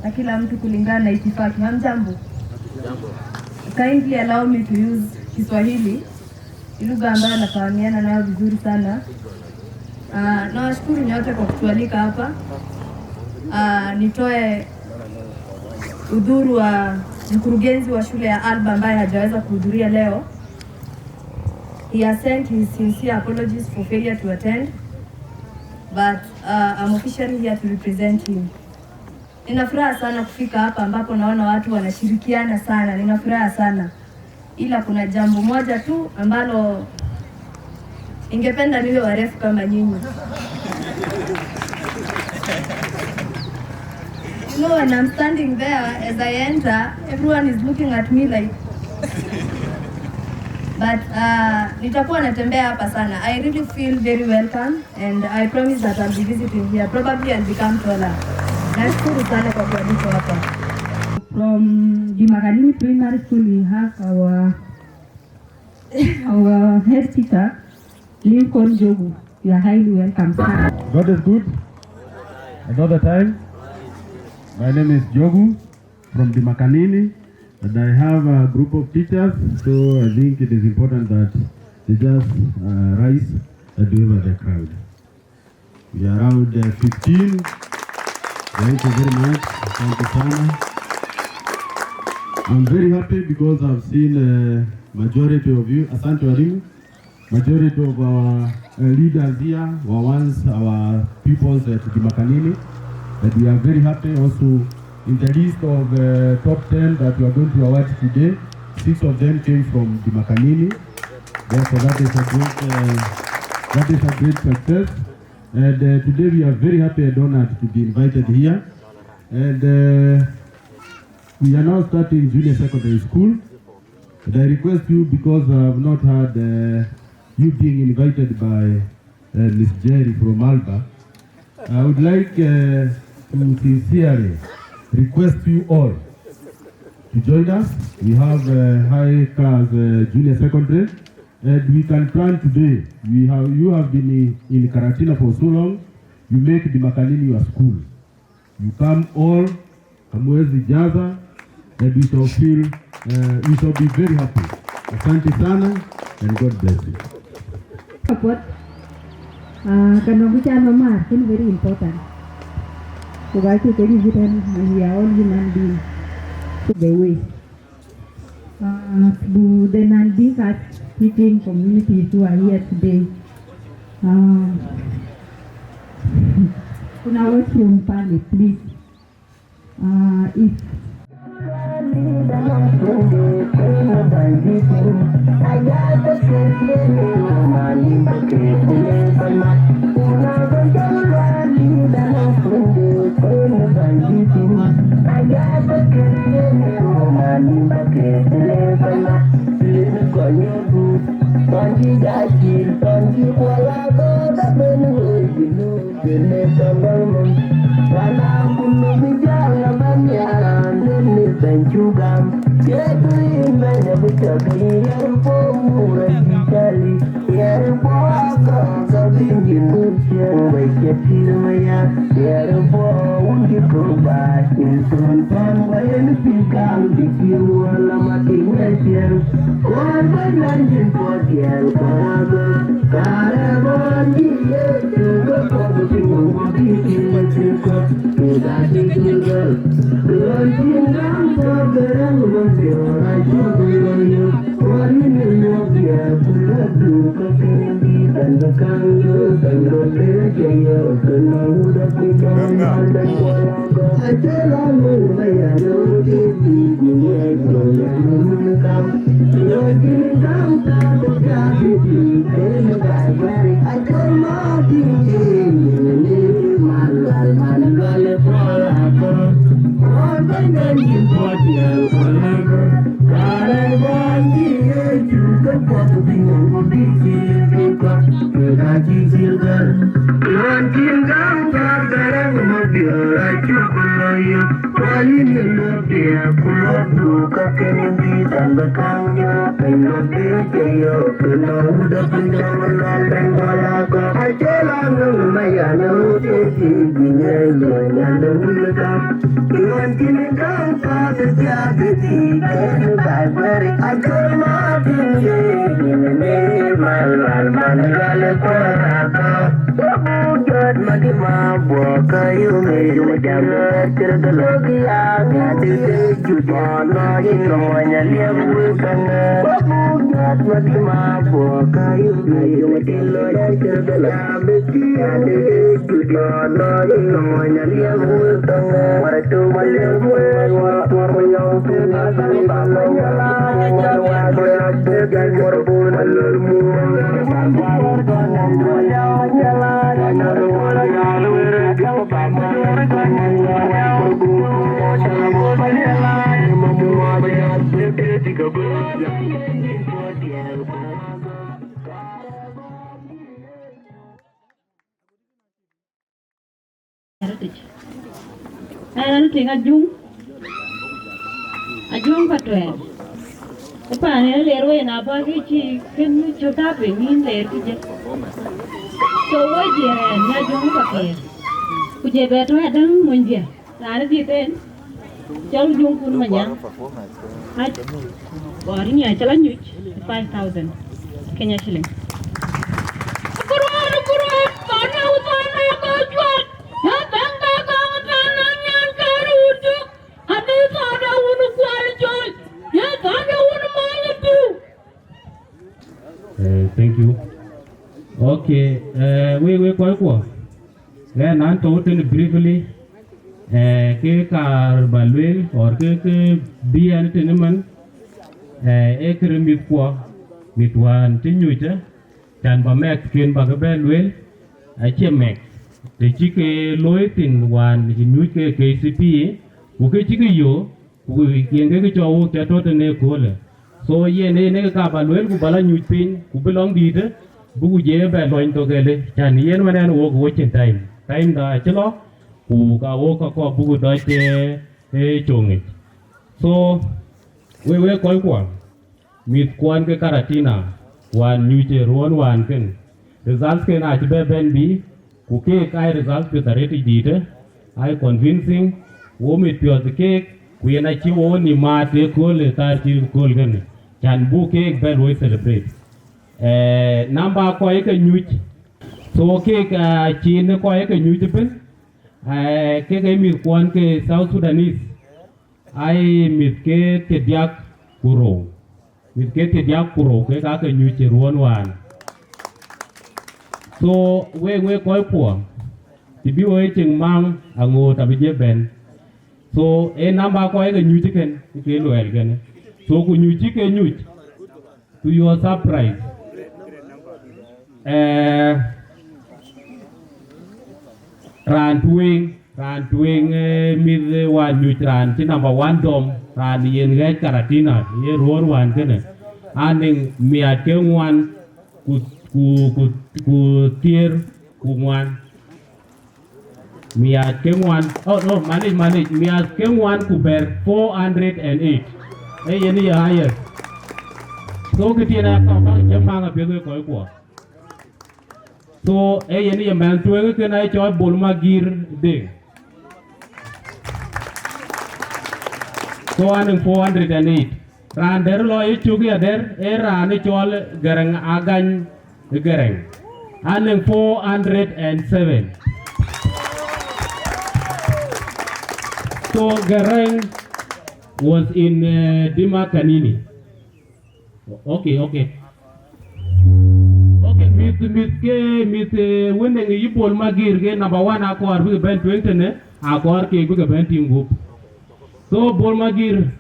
Na kila mtu kulingana na itifaki. Hamjambo? Kindly allow me to use Kiswahili. Ni lugha ambayo nafahamiana nayo vizuri sana. Ah, nawashukuru nyote kwa kutualika hapa. Ah, nitoe udhuru wa mkurugenzi wa shule ya Alba ambaye hajaweza kuhudhuria leo. He has sent his sincere apologies for failure to attend, but uh, I'm officially here to represent him. Nina furaha sana kufika hapa ambapo naona watu wanashirikiana sana. Nina furaha sana. Ila kuna jambo moja tu ambalo ningependa niwe warefu kama nyinyi. You know, when I'm standing there, as I enter, everyone is looking at me like, But uh, nitakuwa natembea hapa sana. I really feel very welcome and I promise that I'll be visiting here. Probably I'll become taller. Nashukuru sana kwa kualikwa hapa. From Dimakanini Primary School, we have our our head teacher, Lincoln Jogu. You are highly welcome, sir. God is good. Another time. My name is Jogu from Dimakanini, and I have a group of teachers, so I think it is important that they just uh, rise and deliver the crowd. We are around uh, fifteen. Thank you very much. Asante sana. I'm very happy because I've seen uh, majority of you. Asante walimu. Majority of our uh, leaders here were once our pupils at Dimakanini. And we are very happy also in the list of uh, top ten that we are going to award today. Six of them came from Dimakanini. Therefore, that is a great, uh, that is a great success. And uh, today we are very happy and honored to be invited here. And uh, we are now starting junior secondary school. And I request you, because I have not had uh, you being invited by uh, Miss Jerry from Alba, I would like uh, to sincerely request you all to join us. We have uh, high class uh, junior secondary, and we can plan today. We have, you have been in, in Karatina for so long. You make Dimakanini your school. You come all, Kamwezi Jaza, and we shall feel, uh, we shall be very happy. Asante sana, and God bless you. Support. Uh, kanong kucano mar, kin very important. Kubachu kedi jitan, and we are all human beings. So the way. Uh, to the Nandi Kat speaking communities who are here today. Uh, kuna watu mpale, please. Uh, if Tic. Ɣɛn tiŋ Ajuŋ, Ajuŋ Patuɛɛr. Ë paan ë leer wei na bä kë cï kën cök tääu piny yïn leer kë jël. So wɔ jiɛɛn ë Ajuŋ Patuɛɛr. Ku jɛ bɛ tɔ̈ adäŋ mony dhiɛ. Raan ë dhiëth en, cɔl Juŋ Kun Manyaŋ. Ac, bɔ̈ riŋ ya cä la nyuc five thousand Kenya shilling. Eh, thank you. Okay, eh, we, we kɔc kuɔ. Ɣɛn an tɔ̈u tënë briefly, eh, ke kaar ba lueel, or ke, ke bï ɛn tënë man, eh, ee kërë mïth kuɔ, mïth wään cï nyuc, eh, can ba mɛk kën ba ke bɛ lueel, acie mɛk. Të cï ke looi thïn wään cï nyuc ke K C P E, ku ke cï ke yo, ku yen ke cɔk wok cä tɔ̈ tënë ëköölë. So yen ë nek ka ba lueel, ku ba la nyuc piny, ku bï lɔŋ dïïtë, bï ku je bɛ lɔny thok ëlë, can yen man ɛn wok wok cin time. Time da acï lɔ, ku ka wok ka kɔk bï ku dɔc, eh, eh, coŋic. So we, we kɔc kuɔ, mïth kuɔn ke Karatina, wään nyuc ë ruɔ̈ɔ̈n wään kën, results kën acï bɛ bɛ̈n bï, ku keek aa result piɛth arëët dïïtë, aa convincing, wo mit piɔ̈ɔ̈th keek, ku yen acï wo nïm maat ëkööl ë thaar cï ëkööl kënë, can buk keek bɛ luɔi celebrate. Eh, number kɔc ke nyuc, so keek, ah, cin kɔc ke nyuc ëbën, eh, kek ee mïth kuɔn ke South Sudanese, aa mïth ke thiërdiäk ku rou, mïth ke thiërdiäk ku rou kek aake nyuc ë ruɔ̈ɔ̈n wään. So wek, wek kɔc kuɔ, të bï wek cïŋ maŋ aŋoot abï je bɛ̈n. So ee namba kɔc ke nyuc ëkën, ke luɛɛl kënë. So ku nyuc cï ke nyuc, to your surprise, eh, raan tueŋ, raan tueŋ, eh, mïth, eh, wään nyuc raan cï number one dɔm, raan yen ɣɛɛc Karatina, ye ruɔ̈ɔ̈n wään kënë, anëŋ miat ke ŋuan ku, ku, ku, ku thiëër ku ŋuan. Miat ke ŋuan, oh no, manage, manage, miat ke ŋuan ku bɛ̈t, four hundred and eight. Ee yen ye highest. So kë tiɛn aya kɔk bäk jam maŋ apiɛth wek kɔc kuɔ. So ee yen ye mɛnh tueŋ kën aa cɔl Bol Magir Deŋ. So anëŋ four hundred and eight. Raan dɛ̈t lɔ ye cök ya dɛ̈t ee raan ë cɔl Gɛrɛŋ Agany Gɛrɛŋ, anëŋ four hundred and seven. So Gɛrɛŋ was in, uh, Dima Kanini. Okay, okay. Okay, mïth, mïth ke, mïth, eh, wën ë yï Bol Magir ke number one akɔɔr bï ke bɛ̈n tueŋ tënë, akɔɔr keek bï ke bɛ̈n tïŋ gup. So Bol Magir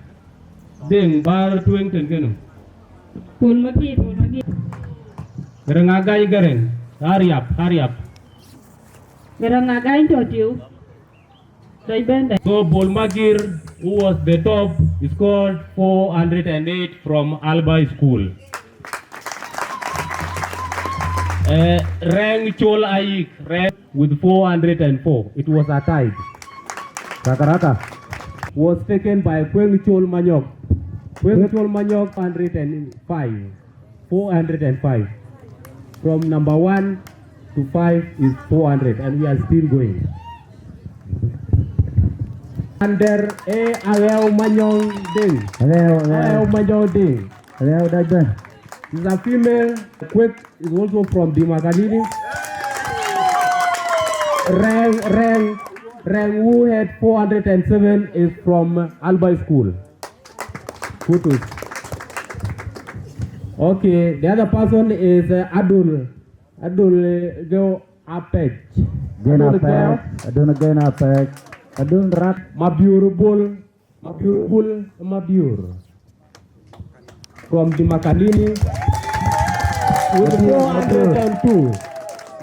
Deŋ bä tueŋ tën kënë. Bol Magir, Bol Magir. Gɛrɛŋ Agany Gɛrɛŋ, hurry up, hurry up. Gɛrɛŋ Agany tɔ̈ tiu. Dɔc bɛ̈n dɛ. So Bol Magir, who was the top, scored four hundred and eight from Alba School. Eh, Rɛŋ Col Ayik, Rɛŋ with four hundred and four. It was a tie. Kakaraka was taken by Kueŋ Col Manyok. Kueŋ Col Manyok, hundred and five. Four hundred and five. From number one to five is four hundred, and we are still going. And there, eh, Aɣɛu Manyɔŋ Deŋ. Aɣɛu, Aɣɛu. Aɣɛu Manyɔŋ Deŋ. Aɣɛu, that one. She's a female. Quick is also from Dimakanini. Rang, Rang, Rang, who had four hundred and seven, is from Alba School. Kutus. Okay, the other person is, uh, Adul. Adul, uh, Geo Apech. Gen Adul Apech. Geo. Adul Gen Apech. Adul Rak. Mabiur Bul. Mabiur Bul. Mabiur. From Dimakanini. With Mabiur, four hundred and two.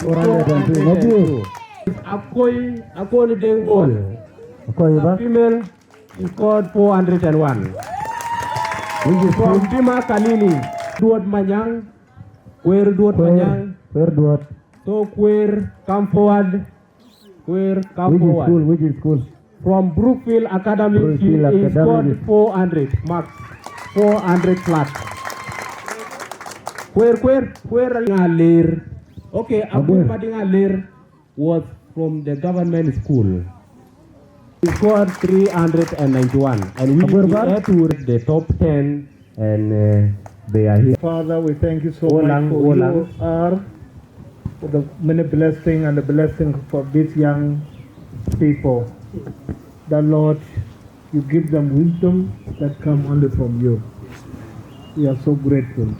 Mabiur. Four hundred and two. Mabiur. Akoi, Akoi Deng Bol. Akoi ba? Female. He scored four hundred and one. Which is from good. Dimakanini, Duot Manyang, Kuer Duot Kuer, Manyang. Kuer Duot. So Kuer, come forward. Kuer, come forward. Which is school? Which is school? From Brookfield Academy, Brookfield she Academy. Scored four hundred marks, four hundred plus. Kuer, Kuer, Kuer Alir. Okay, Abuel Mading Alir was from the government school. He scored three hundred and ninety-one, and we had to reach the top ten, and uh, they are here. Father, we thank you so much for you are for the many blessing and the blessing for these young people. That Lord, you give them wisdom that come only from you. We are so grateful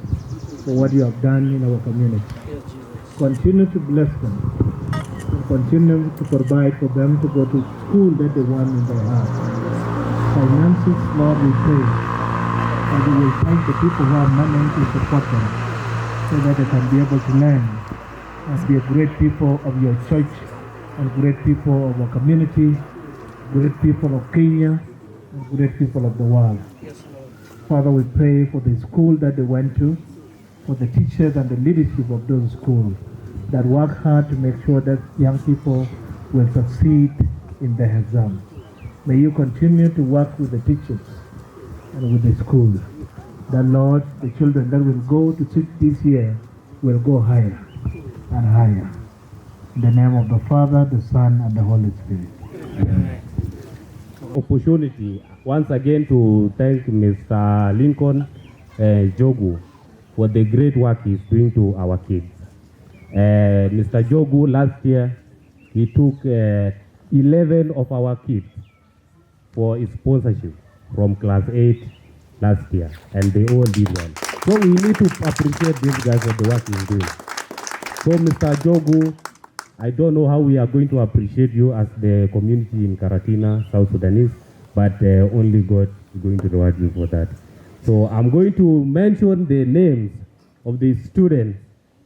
for what you have done in our community. Continue to bless them and continue to provide for them to go to school that they want in their heart. Finances, Lord, we pray that you will find the people who have money to support them so that they can be able to learn and be a great people of your church and great people of our community, great people of Kenya, and great people of the world. Father, we pray for the school that they went to, for the teachers and the leadership of those schools that work hard to make sure that young people will succeed in the exam. May you continue to work with the teachers and with the school. That, Lord, the children that will go to sit this year will go higher and higher. In the name of the Father, the Son, and the Holy Spirit. Opportunity once again to thank Mister Lincoln uh, Jogu for the great work he's doing to our kids. Uh, Mister Jogu last year, he took uh, eleven of our kids for his sponsorship from class eight last year, and they all did well. So we need to appreciate this guy for the work he's doing. So, Mister Jogu, I don't know how we are going to appreciate you as the community in Karatina, South Sudanese, but uh, only God is going to reward you for that. So I'm going to mention the names of the students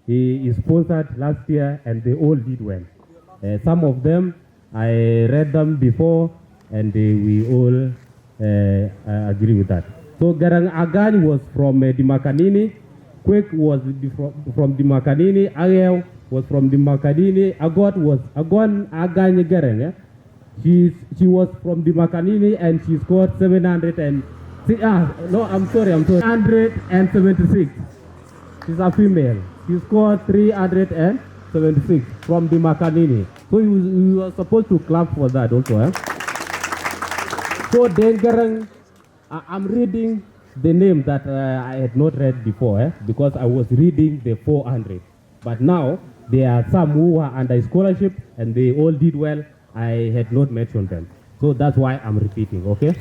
he sponsored last year, and they all did well. Uh, some of them, I read them before, and uh, we all uh, uh, agree with that. So Garang Agany was from uh, Dimakanini, Kwek was di- from, from Dimakanini, Ageo was from Dimakanini, Agot was, Agon Agany Garang, eh? She's, she was from Dimakanini and she scored seven hundred and, ah, no, I'm sorry, I'm sorry, hundred and seventy-six. She's a female. She scored three hundred and seventy-six from Dimakanini. So you, you are supposed to clap for that also, eh? So Deng Garang, I, I'm reading the name that uh, I had not read before, eh? Because I was reading the four hundred. But now, there are some who are under scholarship and they all did well. I had not mentioned them. So that's why I'm repeating, okay?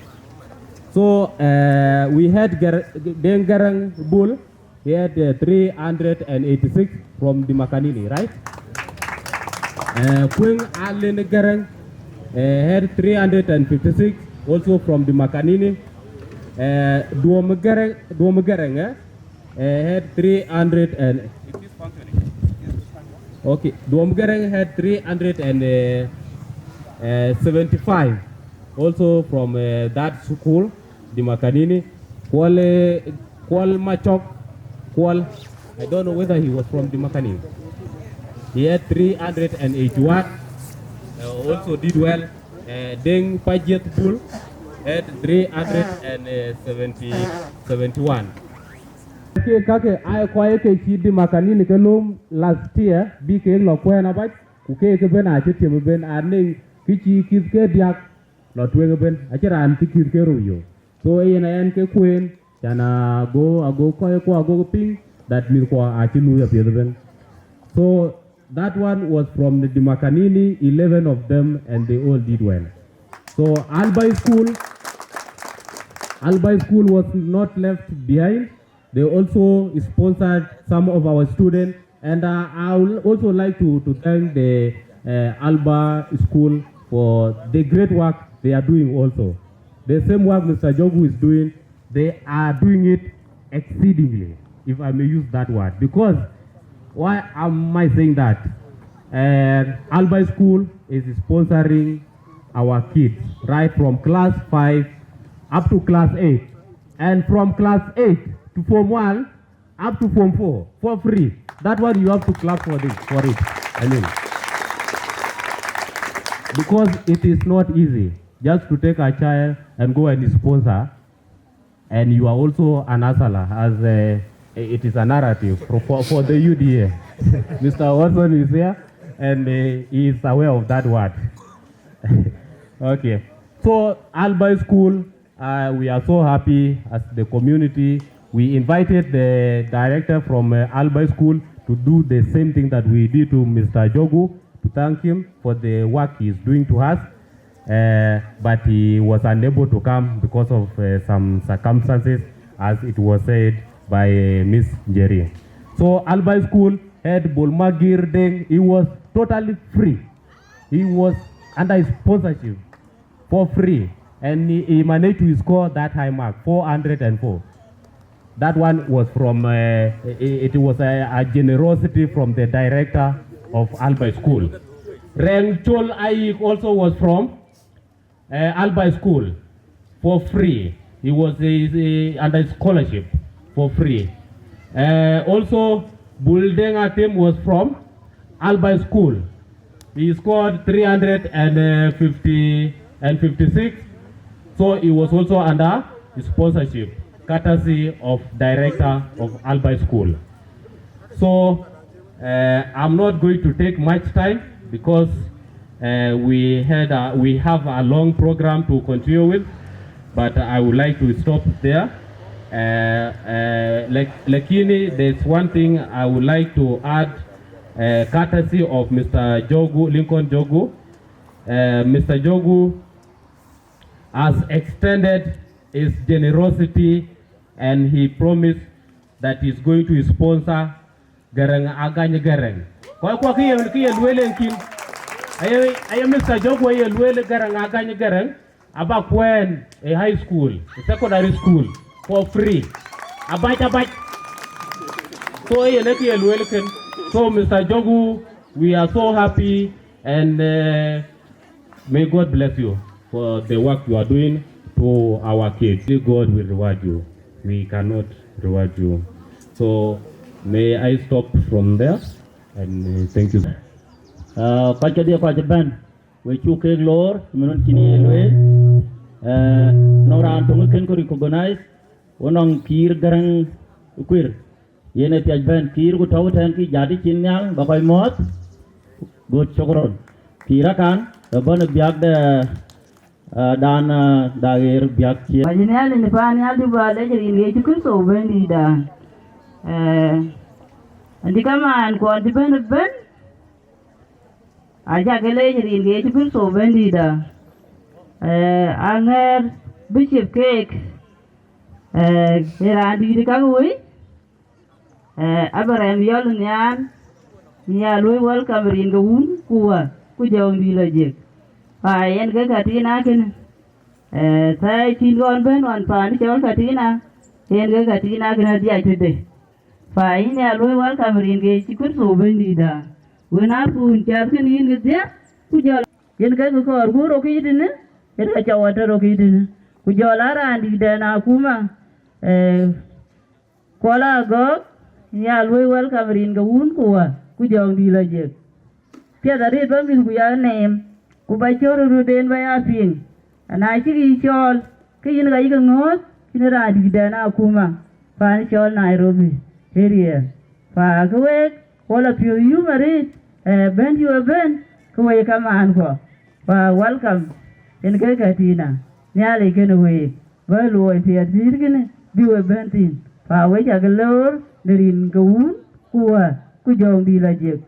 So uh, we had Ger- Deng Garang Bul. He had uh, three hundred eighty-six from the Makanini, right? Uh, Queen Allen Garang uh, had three hundred fifty-six, also from the Makanini. Uh, Duom Garang, Duom Garang eh, uh, had three hundred and Okay, Duom Garang had three hundred and seventy-five, also from uh, that school, the Makanini. Kuol, uh, Kuol Machok, Kuol, I don't know whether he was from the Makanini. He had three hundred and eighty-one, uh, also did well. Uh, Deng Pajet Bul had three hundred and seventy, seventy-one. Ke kake ai kɔc ke cï Dimakanini ke lööm last year bï kek lɔ kuɛɛn abac, ku keek ëbën acï tiëm ëbën, anëŋ kë cï kith ke diäk lɔ tueŋ ëbën, acïn raan cï kith ke rou yök. So yen ɛn ke kueen, can ago ago kɔc kuɔ ago piŋ that mïth kuɔ acï luui apiɛth ëbën. So that one was from the Dimakanini, eleven of them, and they all did well. So Alba School, Alba School was not left behind. They also sponsored some of our students, and uh, I would also like to, to thank the uh, Alba School for the great work they are doing also. The same work Mister Jogu is doing, they are doing it exceedingly, if I may use that word. Because why am I saying that? Uh, Alba School is sponsoring our kids right from class five up to class eight, and from class eight to form one up to form four for free. That one you have to clap for this, for it. I mean, Because it is not easy just to take a child and go and sponsor, and you are also an asala, as uh, it is a narrative for, for, for the U D A. Mister Watson is here, and uh, he is aware of that word. Okay. So, Albai School, uh, we are so happy as the community. We invited the director from uh, Albai School to do the same thing that we did to Mister Jogu, to thank him for the work he is doing to us. Uh, but he was unable to come because of uh, some circumstances, as it was said by uh, Miss Njeri. So, Albai School had Bolmagir Deng. He was totally free. He was under his sponsorship for free, and he, he managed to score that high mark, four hundred and four. That one was from, uh, it, it was a, a generosity from the director of Albai School. Reng Chol Ayik also was from uh, Albai School for free. He was uh, uh, under scholarship for free. Uh, also, Buldeng Atim was from Albai School. He scored three hundred fifty and fifty-six, so he was also under sponsorship, courtesy of director of Albai School. So uh, I'm not going to take much time because uh, we had a, we have a long program to continue with, but I would like to stop there. Uh, uh, lak- lakini, there's one thing I would like to add, uh, courtesy of Mister Jogu, Lincoln Jogu. Uh, Mister Jogu has extended his generosity and he promised that he's going to sponsor Garang Agany Garang. Kɔc kuɔ kë ye kë ye lueel en kïn. Aye aye Mister Jogu ye lueel Garang Agany Garang aba kuɛɛn ë high school, ë secondary school for free. Abac abac. So yen ë kë ye lueel kën. So Mister Jogu, we are so happy and uh, may God bless you for the work you are doing to our kids. God will reward you. We cannot reward you. So may I stop from there and uh, thank you. Uh, kɔc kedhie kɔc bɛ̈n, we cuk keek loor, mën wën cïn ye lueel. Uh, nɔŋ raan töŋ kën ku recognize, wo nɔŋ Kiir Gäräŋ Kuir. Yen ë piac bɛ̈n Kiir ku tɔ̈u tɛ̈n kï jat cin nhial ba kɔc mɔ̈ɔ̈th. Good, shukran. Kiir akan ë bɔ̈ në biäk de, ah, dan, ah, da ɣer biäk cie. Ba jin yal ni pan yal du ba lec rin Yecu Kërtho Bɛ̈nydïïtda. Eh, andi kaman kuɔn cï bɛ̈n ëbɛ̈n, aca ke lec rin Yecu Kërtho Bɛ̈nydïïtda. Eh, aŋɛɛr bï ciëp keek, eh, ë raan dïït ë kak wëi, Eh, Abraham Yɔl Nhial, nhial wëi welcome rin ke wun ku wä, ku jɔŋdï lɔ jek. Pa yen ke Katina kënë. Eh, thɛɛi cïn ɣɔn bɛ̈n ɣɔn paan cɔl Katina, yen ke Katina kënë diac tëde. Pa yïn nhial wëi welcome rin ke Yecu Kërtho Bɛ̈nydïïtda. Wën a pun cath kënë yïn ke dhiath, ku jɔl yen ke kɔɔr ku rok yic tënë, yen ke cɔu atɔ̈ rok yic tënë. Ku jɔl a raan dïïtdɛn akuma, eh, Kuɔl Agɔ̈k, nhial wëi welcome rin ke wun ku wä, ku jɔŋdï lɔ jek. Piɛth arëët ba mïth ku ya neem, ku ba cɔ̈r röt en ba ya piŋ. Ana cïk yï cɔɔl, ke yïn ka yïk ŋɔ̈ɔ̈th, yïn raan dïïtdɛn akuma, paan cɔl Nairobi area. Pa ke week, wala piɔ̈u yum arëët, eh, bɛ̈n yï we bɛ̈n, ke wek kamaan kuɔ. Pa welcome, yen ke Katina, Nhialic kënë week. Bä luɔi piɛth dïït kënë bï we bɛ̈n thïn, pa we cakï loor në rin ke wun ku wä, ku jɔŋdï lɔ jek.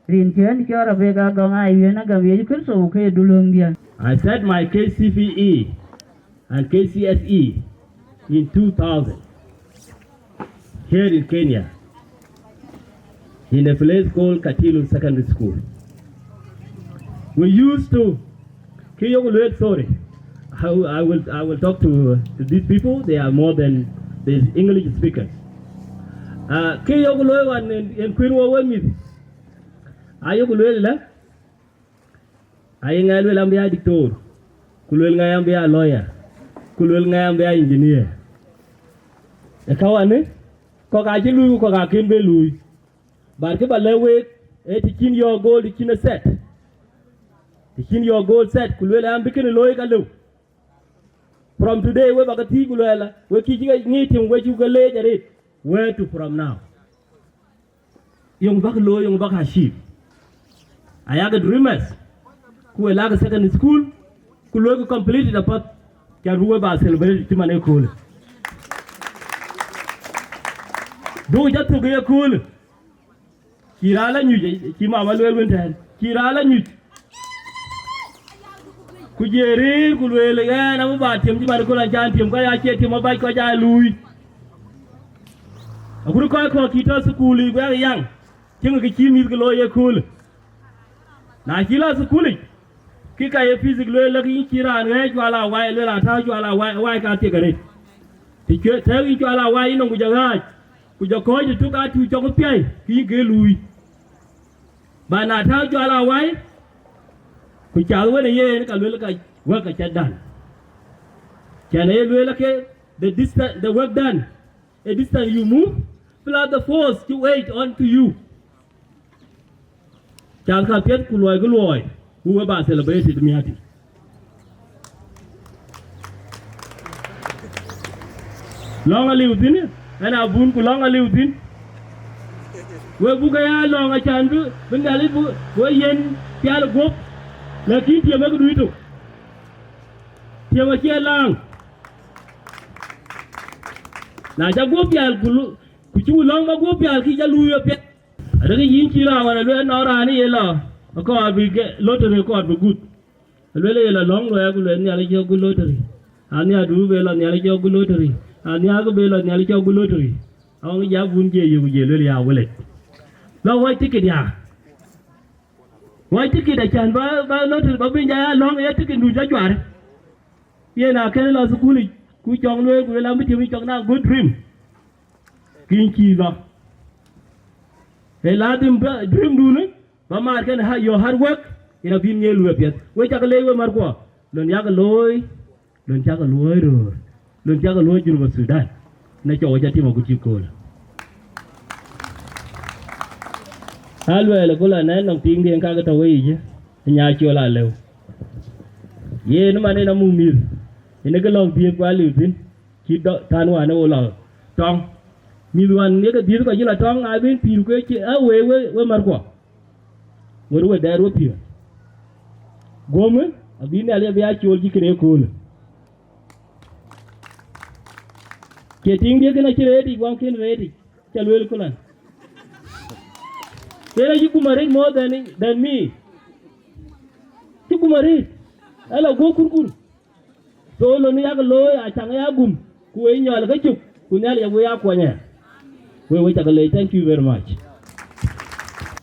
Rin cï ɣɛn cɔɔr abek agɔŋ aa yen agam Yecu Kërtho ke du löŋdiɛn. I sat my K C P E and K C S E in two thousand here in Kenya, in a place called Katilu Secondary School. We used to, kë yok lueel, sorry, I, I will, I will talk to, to these people, they are more than these English speakers. Uh, kë yok lueel wan en, en kuir wo we mïth, a yok lueel la, aye ŋɛk lueel an bï ya doctor, ku lueel ŋɛk an bï ya lawyer, ku lueel ŋɛk an bï ya engineer. Ë ka wanë, kɔ̈k acï luui ku kɔ̈k akën bë luui. But kë ba lɛ̈k week, ee të cïn yɔ̈ɔ̈k gold të cïn ë set. Të cïn your goal set, ku lueel an, bï kënë looi ka lëu. From today, we bä ke thiëc ku luɛɛl, we kï cï ke ŋic tim, we cuk ke leec arëët. Where to from now? Yöŋ bäk looi, yöŋ bäk achieve. Ayak dreamers, ku we lak secondary school, ku luökï completed apath, cän bï we bä celebrate cï man ëköölë. Duk jɔ thök ëköölë. Cï raan la nyuc, cï mama lueel wën tɛ̈ɛ̈n, cï raan la nyuc. Ku jëë rëër ku lueel ɣɛn abï bä tiëm cï man ëköl an, cän tiëm kɔc aa cie tiëm abac kɔc aa luui. Agut kɔc kɔ̈k cï tɔ thukul yiic ku yak yaŋ, cïŋ kë cï mïth ke looi ëköölë. Na cï la thukulic, kï ka ye physics lueel lëk yïn cï raan ɣɛɛc cual aa wai, lueel aa tääu cual aa wai, wai ka thiek arëët. Të cuɛ- tɛ̈ɛ̈u yïn cual aa wai yï nɔm ku jɔ ɣääc, ku jɔ kɔ̈ɔ̈c ë tök aa tïu cɔk ë piäi, kï yïn ke luui. Ba na tääu cual aa wai, ku cath wën ë yen, ka luel ka wek ka cä dan. Cän ee lueel ke the distance, the work done, a distance you move, plus the force you wait on to you. Cath ka piɛth ku luɔi kë luɔi, ku we ba celebrated miäti. Lɔ̈ŋ aliu thïn, ɛn abun ku lɔ̈ŋ aliu thïn. We buk aya lɔ̈ŋ acan bï, bï Nhialic bï we yen pial guöp, lakin tiëm ë këdui tök. Tiëm acie laaŋ. Na ca guöp pial ku lu-, ku cï lɔ̈ŋ ba guöp pial kï ca luui apiɛth. Adekï yïn cï raan ɣɔn alueel nɔn raan ë ye lɔ, akɔɔr bï ke lottery kɔɔr bï gut. Alueel ë ye lɔ lɔ̈ŋ luɛɛk ku lueel Nhialic cï ɣa gut lottery. Anhiaar du be lɔ Nhialic cï ɣa gut lottery. Anhiaar kë be lɔ Nhialic cï ɣa gut lottery. Awäŋ jɛ abun jɛ yök jɛ lueel ya wëlec. Lɔ wuɔc tikit ya. Wuɔc tikit acan ba, ba lottery ba bïny jɛ ya lɔ̈ŋ ye tikit du ca cuar. Yen akënë lɔ thukulic, ku cɔŋ lueel ku lueel an bï tiëm cɔk na good dream. Kïn cï lɔ. Ee ladhim bä dream dun, bä maar kɛn ha-, your hard work, yen abï ŋiɛc luui apiɛth. We cak leec we märkuɔ, lon yak looi, lon cak luɔi röör, lon cak luɔi Junub Sudan. Në cɔk we ca tim agut cï kööl. Aluɛɛl ë gol anɛn nɔm tiiŋdiɛn kakë tɔ weyic, ë nya col alëu. Yen man en amuk mïth, yen ë ke lɔ̈k dhiëëth ku aliu thïn, cï dɔ-, thän wään ë wo lɔ tɔŋ. Mïth wään ye ke dhiëëth kɔc cï lɔ tɔŋ, aa ben pïïr ku ë cï ë wee we, we märkuɔ. Ŋot we dɛɛr we piɔ̈ɔ̈th. Guömë abï Nhialic abï aa cool cï kënë ëköölë. Cie tiiŋdiɛ̈ kën acï reetic, waŋ kën reetic, ca lueel këlan. Yen acï kum arëët more than, than me. Cï kum arëët. Ala guɔ kurkur. So lon yak looi acaŋ ya gum, ku we nyɔl ke cuk, ku Nhialic we ya kuɔny aya. We, we cak leec, thank you very much.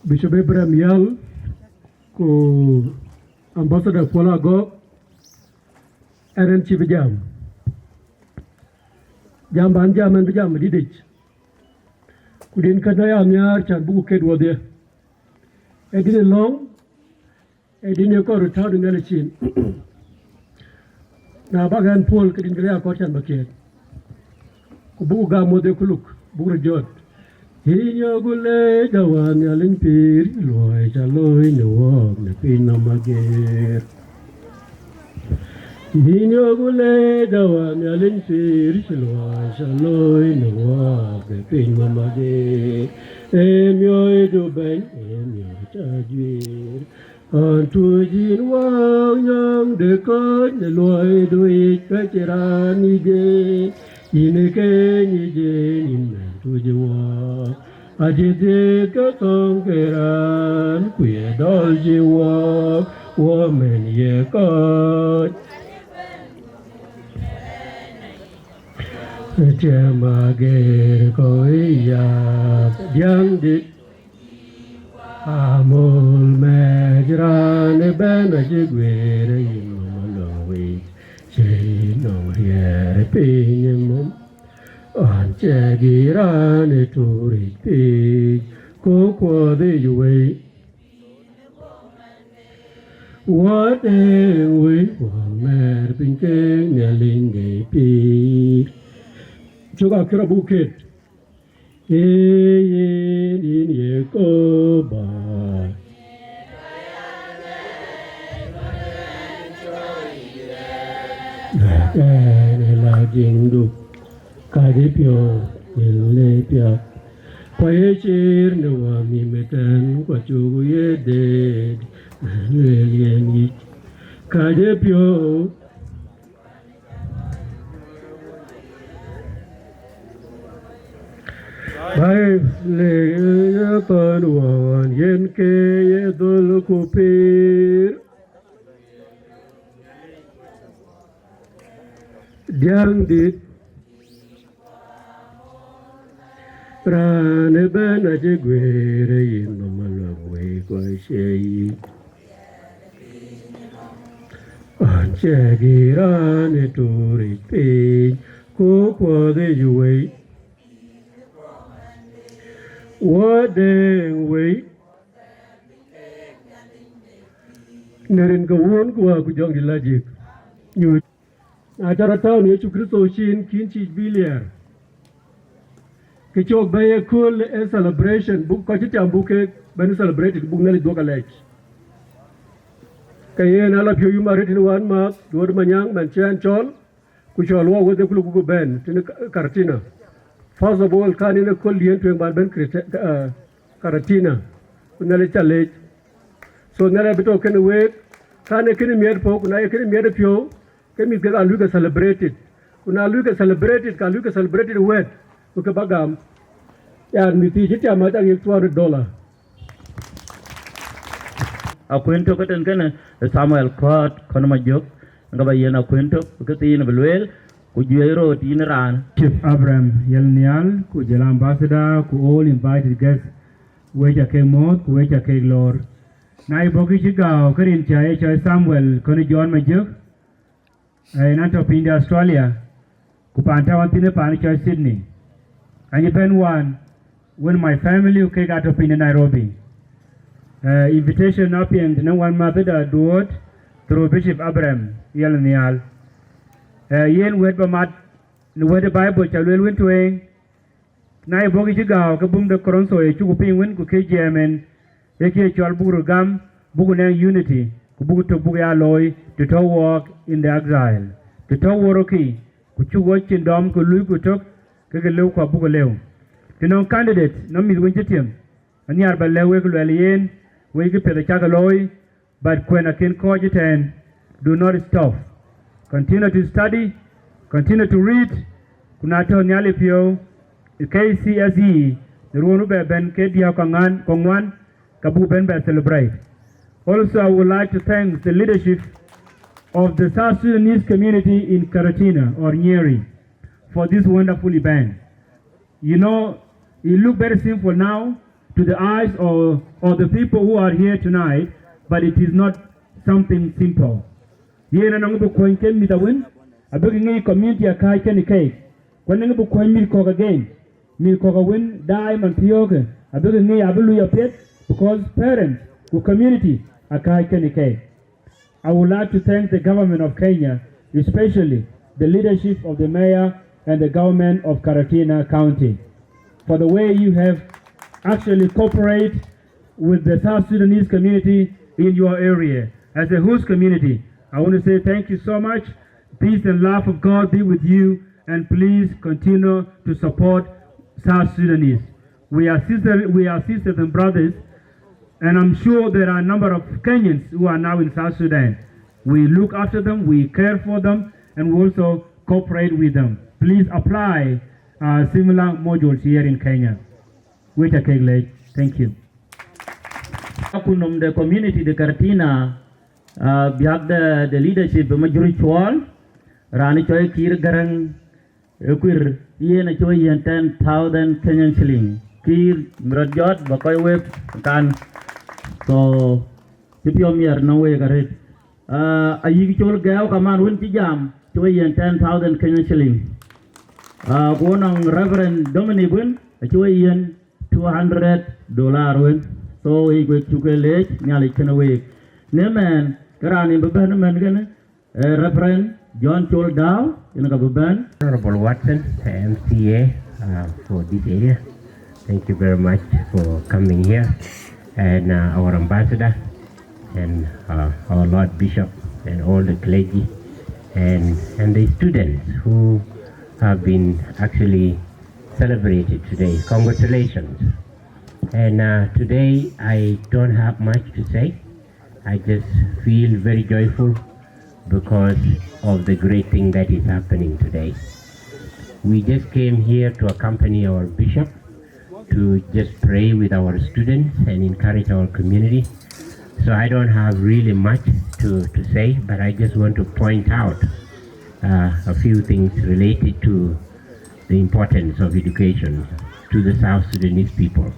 Bishop Abraham Yal, ku Ambassador Kuol Agɔk, ɛn ɛn cï bï jam. Jam ban jam ɛn bï jam ë dïtic. Ku din kën aya nhiaar can buku ket wodhie. Ë din ë lɔ̈ŋ, ë din ë kɔɔr röt tääu de Nhialic cin. Na bak ɛn puɔl ke din kën aya kɔɔr can bä kiɛɛt. Ku buku gam wodhie ku luk, buku röt jɔt. Yïn yöku leec Wäär Nhialic pïïr, luɔi ca looi në wɔɔk në piny nɔm ageer. Yïn yöku leec Wäär Nhialic pïïr, cï luɔi ca looi në wɔɔk në piny nɔm ageer. Ee miɔɔcdu Bɛ̈ny, ee miɔɔc ca juiir. Ɣɔn tuc yïn Wäär nyɔŋ de kɔc në luɔidu yic, ka cïn raan yic en, yïn ë keny yic en, yïn mɛn tuc ë wɔɔk. Acï dhiëëth ke thöŋ ke raan, ku ye dɔl cï wɔɔk, wɔ mɛn ye kɔc. Tiɛm ageer kɔc ë yath, diäŋdït. Amol mɛc raan ëbɛ̈n acï guëër, yïn nɔm alɔŋ wei, cï yïn nɔm riɛɛr piny ë mum. Ɣɔn cɛk yï raan ë tuuric piic, ku kuɔɔth yic wei. Wäär deŋ wei, wäär mɛɛr piny ke Nhialic de pïïr. Cök akï rɔt buk ket. Ee yen, yen ye kɔɔr bä. Tɛ̈ɛ̈n ë la jiŋdu, kacë piɔ̈u, yen le piath. Ku aye ciir në wämïïm ëtɛ̈ɛ̈n, ku acuk ye deet, na lueel yen yic, kacë piɔ̈u. Baai le ye thɔ̈n wään, yen ke ye dhöl ku pïïr. Diäŋdït, raan ëbɛ̈n acï guëër, yïn nɔm aluɛŋ wei ku acie yic. Ɣɔn cɛk yï raan ë tuuric piny, ku kuɔth yic wei. Wä deŋ wei. Në rin ke wun ku wä ku jɔŋdït la jik. Nyuc. Na ca rɔt tääu në Yecu Kërtho cin, kïn cïï bï liɛɛr. Kë cɔk bɛ̈i ëkööl ë celebration, buk kɔc cï tiam buk keek bɛ̈n celebrated, buk Nhialic dhuɔ̈k alɛc. Ke yen ala piɔ̈u yum arëët tënë wänmääth, Duɔ̈t Manyaŋ, man cï ɛn cɔl, ku cɔl wɔ wethekulu ku bɛ̈n tënë Ka-, Karatina. First of all, kan yen ë kööl diɛ̈n tueŋ ban bɛ̈n Krete-, eh, Karatina. Ku Nhialic ca leec. So Nhialic abï tɔ̈ kenë week, kan ee kënë miɛt puɔ̈u, ku na ye kënë miɛt ë piɔ̈u, ke mïth kek aa luui ke celebrated. Ku na luui ke celebrated, ka luui ke celebrated wɛ̈t, ku ke ba gam. Yan, mïth thii cï tiam acak yek two hundred dollar. Akuën tök ëtɛ̈n kënë, Samuel Kɔ̈ɔ̈t Kɔn Majök, ŋa ba yen akuën tök, ke thiin bï lueel, ku juëc röt yïn raan. Chief Abraham Yel Nhial, ku jël ambassador, ku all invited guests, wek ca kek mɔ̈ɔ̈th, ku wek ca kek loor. Na ye bɔ̈ kë cï gääu, ke rin ca ye cɔl Samuel Kɔn John Majök, ë, yen an tɔ̈ piny de Australia, ku paan tɔ̈ ɣɔn thïn ë paan cɔl Sydney. Anyi bɛ̈n wään, wën my family, ku kek atɔ̈ piny de Nairobi. Ë, invitation apiɛŋ tënë wänmäthda Duɔ̈t, through Bishop Abraham Yel Nhial. Ë, yen wɛ̈t ba mat, në wɛ̈t ë Bible ca lueel wën tueŋ, na ye bɔ̈ kë cï gääu ke bum de Korintho ye cuk piŋ wën, ku kë jiɛɛm en, ee kë cɔl buk röt gam, buk nɛŋ unity, ku buk tök buk ya looi, të tɔ̈ wɔɔk in the exile. Të tɔ̈ wɔ röt kï, ku cuk wɔ cin dɔm, ku luui ku tök, ke ke lëu ku abuk lëu. Të nɔŋ candidate, nɔŋ mïth wën cï tiam, anhiaar ba lɛ̈k wek luɛl yen, wek kë piɛth acak looi, but kuɛn akën kɔc ëtɛ̈ɛ̈n, do not stop. Continue to study, continue to read, ku na tɔ̈ Nhialic piɔ̈u, ë K C S E, në ruɔ̈n bɛ bɛ̈n ke diäk ku ŋuan, ku ŋuan, ka buk bɛ̈n bɛ celebrate. Also, I would like to thank the leadership of the South Sudanese community in Karatina or Nyeri for this wonderful event. You know, it look very simple now to the eyes of, of the people who are here tonight, but it is not something simple. Yen anɔŋ bï kuɔny ke mïth awën, abïk ŋic community akääc kenë keek. Ku anɔŋ bï kuɔny mïth kɔ̈k again. Mïth kɔ̈k awën daai man thiɔ̈ɔ̈kë, abïk ŋic abï lui apiɛth, because parents ku community akääc kenë keek. I would like to thank the government of Kenya, especially the leadership of the mayor and the government of Karatina County, for the way you have actually cooperate with the South Sudanese community in your area. As a host community, I want to say thank you so much. Peace and love of God be with you, and please continue to support South Sudanese. We are sisters, we are sisters and brothers, and I'm sure there are a number of Kenyans who are now in South Sudan. We look after them, we care for them, and we also cooperate with them. Please apply, uh, similar modules here in Kenya. Wek ca kek leec. Thank you. Akutnhom de community de Karatina, uh, biäk de, de leadership ë Majur Cuɔl, raan cɔl Kiir Gäräŋ, ë kuir, yen acï we yiën ten thousand Kenyan shilling. Kiir, mï rɔt jɔt, ba kɔc wek kan. So, cï piɔ̈u miɛt nɔŋ wek arëët. Ah, ayïk Col Gɛɛu kaman wën cï jam, cï we yiën ten thousand Kenyan shilling. Ah, ku nɔŋ Reverend Dominic wën, acï we yiën two hundred dollar wën. So, wek, wek cuk ke leec, Nhialic kenë week. Në mɛn, ke raan ë bï bɛ̈n ëmɛn kënë, eh, Reverend John Col Dau, yen ka bï bɛ̈n. Honorable Watson, M C A, uh, for this area. Thank you very much for coming here. And, uh, our ambassador and, uh, our Lord Bishop and all the clergy. and, and the students who have been actually celebrated today. Congratulations. And uh, today I don't have much to say. I just feel very joyful because of the great thing that is happening today. We just came here to accompany our bishop to just pray with our students and encourage our community. So I don't have really much to, to say, but I just want to point out uh, a few things related to the importance of education to the South Sudanese people.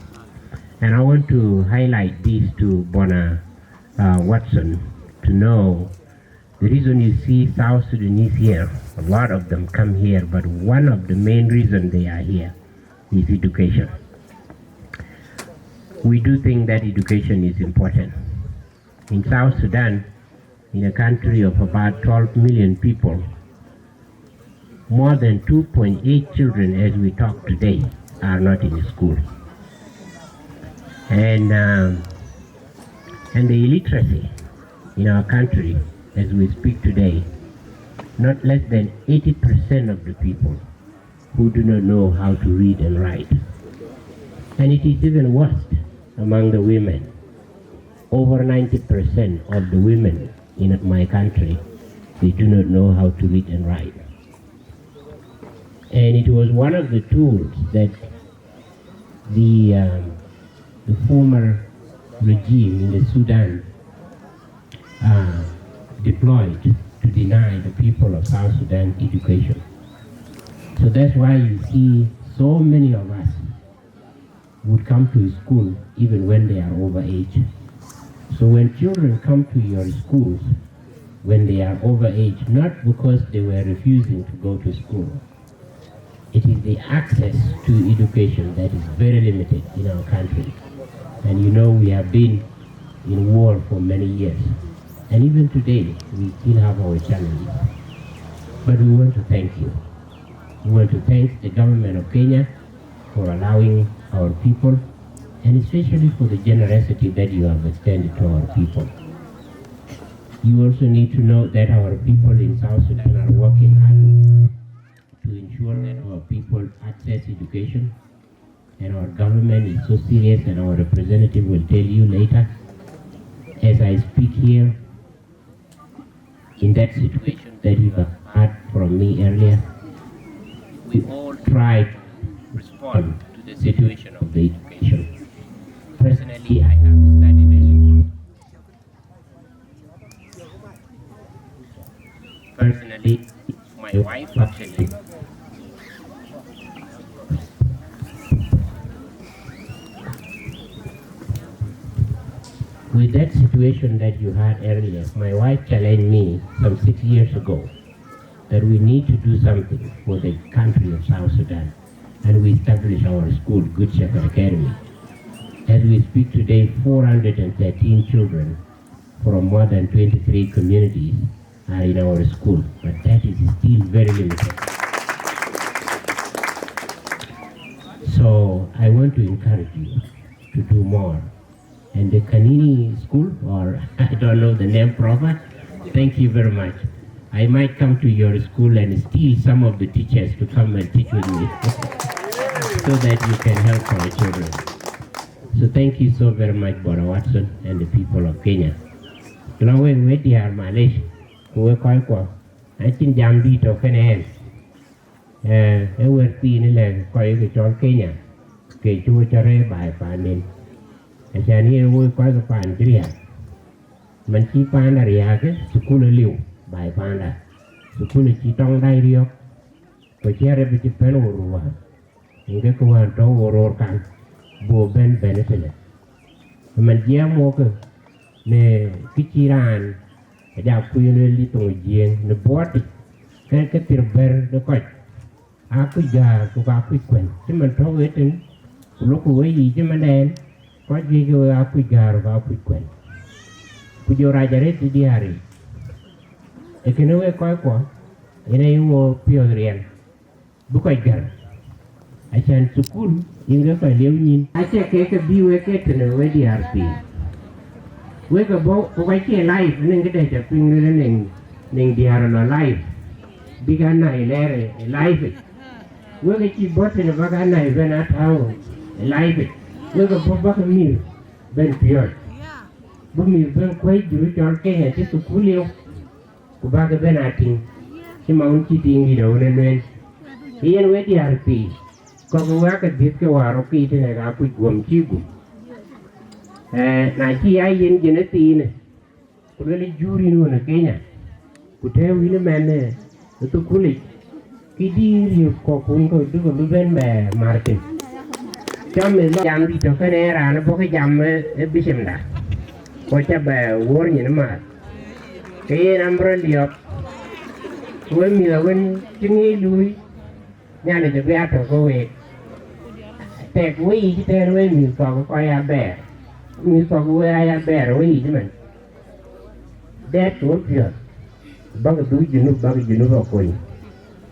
And I want to highlight this to Bona uh, Watson to know the reason you see South Sudanese here, a lot of them come here, but one of the main reasons they are here is education. We do think that education is important. In South Sudan, in a country of about twelve million people, more than two point eight children as we talk today are not in school. And, um, and the illiteracy in our country as we speak today, not less than eighty percent of the people who do not know how to read and write. And it is even worse among the women. Over ninety percent of the women in my country, they do not know how to read and write. And it was one of the tools that the, um, the former regime in the Sudan uh, deployed to deny the people of South Sudan education. So that's why you see so many of us would come to school even when they are over age. So when children come to your schools when they are over age, not because they were refusing to go to school, it is the access to education that is very limited in our country. And you know, we have been in war for many years. And even today, we still have our challenges. But we want to thank you. We want to thank the government of Kenya for allowing our people, and especially for the generosity that you have extended to our people. You also need to know that our people in South Sudan are working hard to ensure that our people access education, and our government is so serious, and our representative will tell you later. As I speak here, in that situation that you have heard from me earlier, we all try to respond to the situation of the education. Personally, I have studied education. Personally, my wife actually. With that situation that you had earlier, my wife challenged me some six years ago that we need to do something for the country of South Sudan, and we established our school, Good Shepherd Academy. As we speak today, four hundred and thirteen children from more than twenty-three communities are in our school, but that is still very limited. So I want to encourage you to do more. And the Kanini school, or I don't know the name proper, thank you very much. I might come to your school and steal some of the teachers to come and teach with me so that you can help our children. So thank you so very much, Bwana Watson and the people of Kenya. Long way with you, Malish. Ku wek kɔc kuɔ, acïn jam dït tɔ̈ kënë ɛn. Ee, ee wɛ̈t thiin lɛ̈k kɔc ke cɔl Kenya, ke cï wo cɔl rëër baai paanden. Acan yen woi kɔc ke paan cï riääk. Man cï paanda riääk, thukul aliu baai paanda. Thukul acï tɔŋ dac riɔ̈k, ku cï arëp cï pɛ̈n wo ruääk. Yen ke kë wään tɔ̈u wo röör kan, buk bɛ̈n bɛ̈n ëtënë. Man jiɛɛm wokë në kë cï raan aja kuc lueel dï thoŋ Jiëëŋ në buɔɔt yic, ke ke thir bɛ̈r de kɔc, aa kuc gäär ku ka kuc kuɛ̈n, cï man tɔ̈u ëtën, ku lok ku wei yiic cï man ɛn, kɔc juëc ke wek aa kuc gäär ku ka kuc kuɛ̈n. Ku jɔ rac arëët ë diäär yiic. Ee kënë wek kɔc kuɔ, yen aye wo piɔ̈ɔ̈th riɛl bï kɔc gär, acan thukul yen ke kɔc liep nyïn. Acie kek ke bï wek ke tënë we D R P. Wek ke bɔ̈ ku kɔc cie live, anëŋ këde ca piŋ lueel anëŋ Nïŋ diäär lɔ live, bïk anai lɛɛr ë live. Wek ë cï bɔ̈ tënë bäk anai bɛ̈n atääu ë live. Wek ë bɔ̈ bäk mïth bɛ̈n piɔ̈ɔ̈c. Bï mïth bɛ̈n kuɛ̈c jur cɔl Kenya cï thukul liu, ku bäk bɛ̈n a tïŋ, cï ma wën cï tiiŋ dït awën ë lueel. Ke yen wek diäär pii, kɔ̈k wek ke dhiëth ke wäär rɔt ke tënë ka kuc guɔ̈m cï gup. Eh, na cï ya yen jën ë thiinë, ku luel jur yïn wën ë Kenya, ku tɛ̈ɛ̈u yïn ëmɛn ë thukulic, ke dï riëëu kɔ̈kkun kɔ̈k dï ke bï bɛ̈n bɛ Martin. Cam ë lɔ jam dït tɔ̈ kënë ë raan bɔ̈ ke jam ë bicimda, ku cä bɛ wuɔ̈r nyin ëmääth. Ke yen am bï rɔt liɔp, ku wek mïth awën cï ŋic luui, Nhialic abï atɔ̈ ke week. Tek weyiic tɛ̈ɛ̈n wek mïth kɔ̈k kɔc abɛɛr. Mïth kɔ̈k wek aya bɛɛr weyiic ëmën. Dɛ̈t ke wepiɔ̈ɔ̈th, bäk dhuk Junub, bäk Junub akony.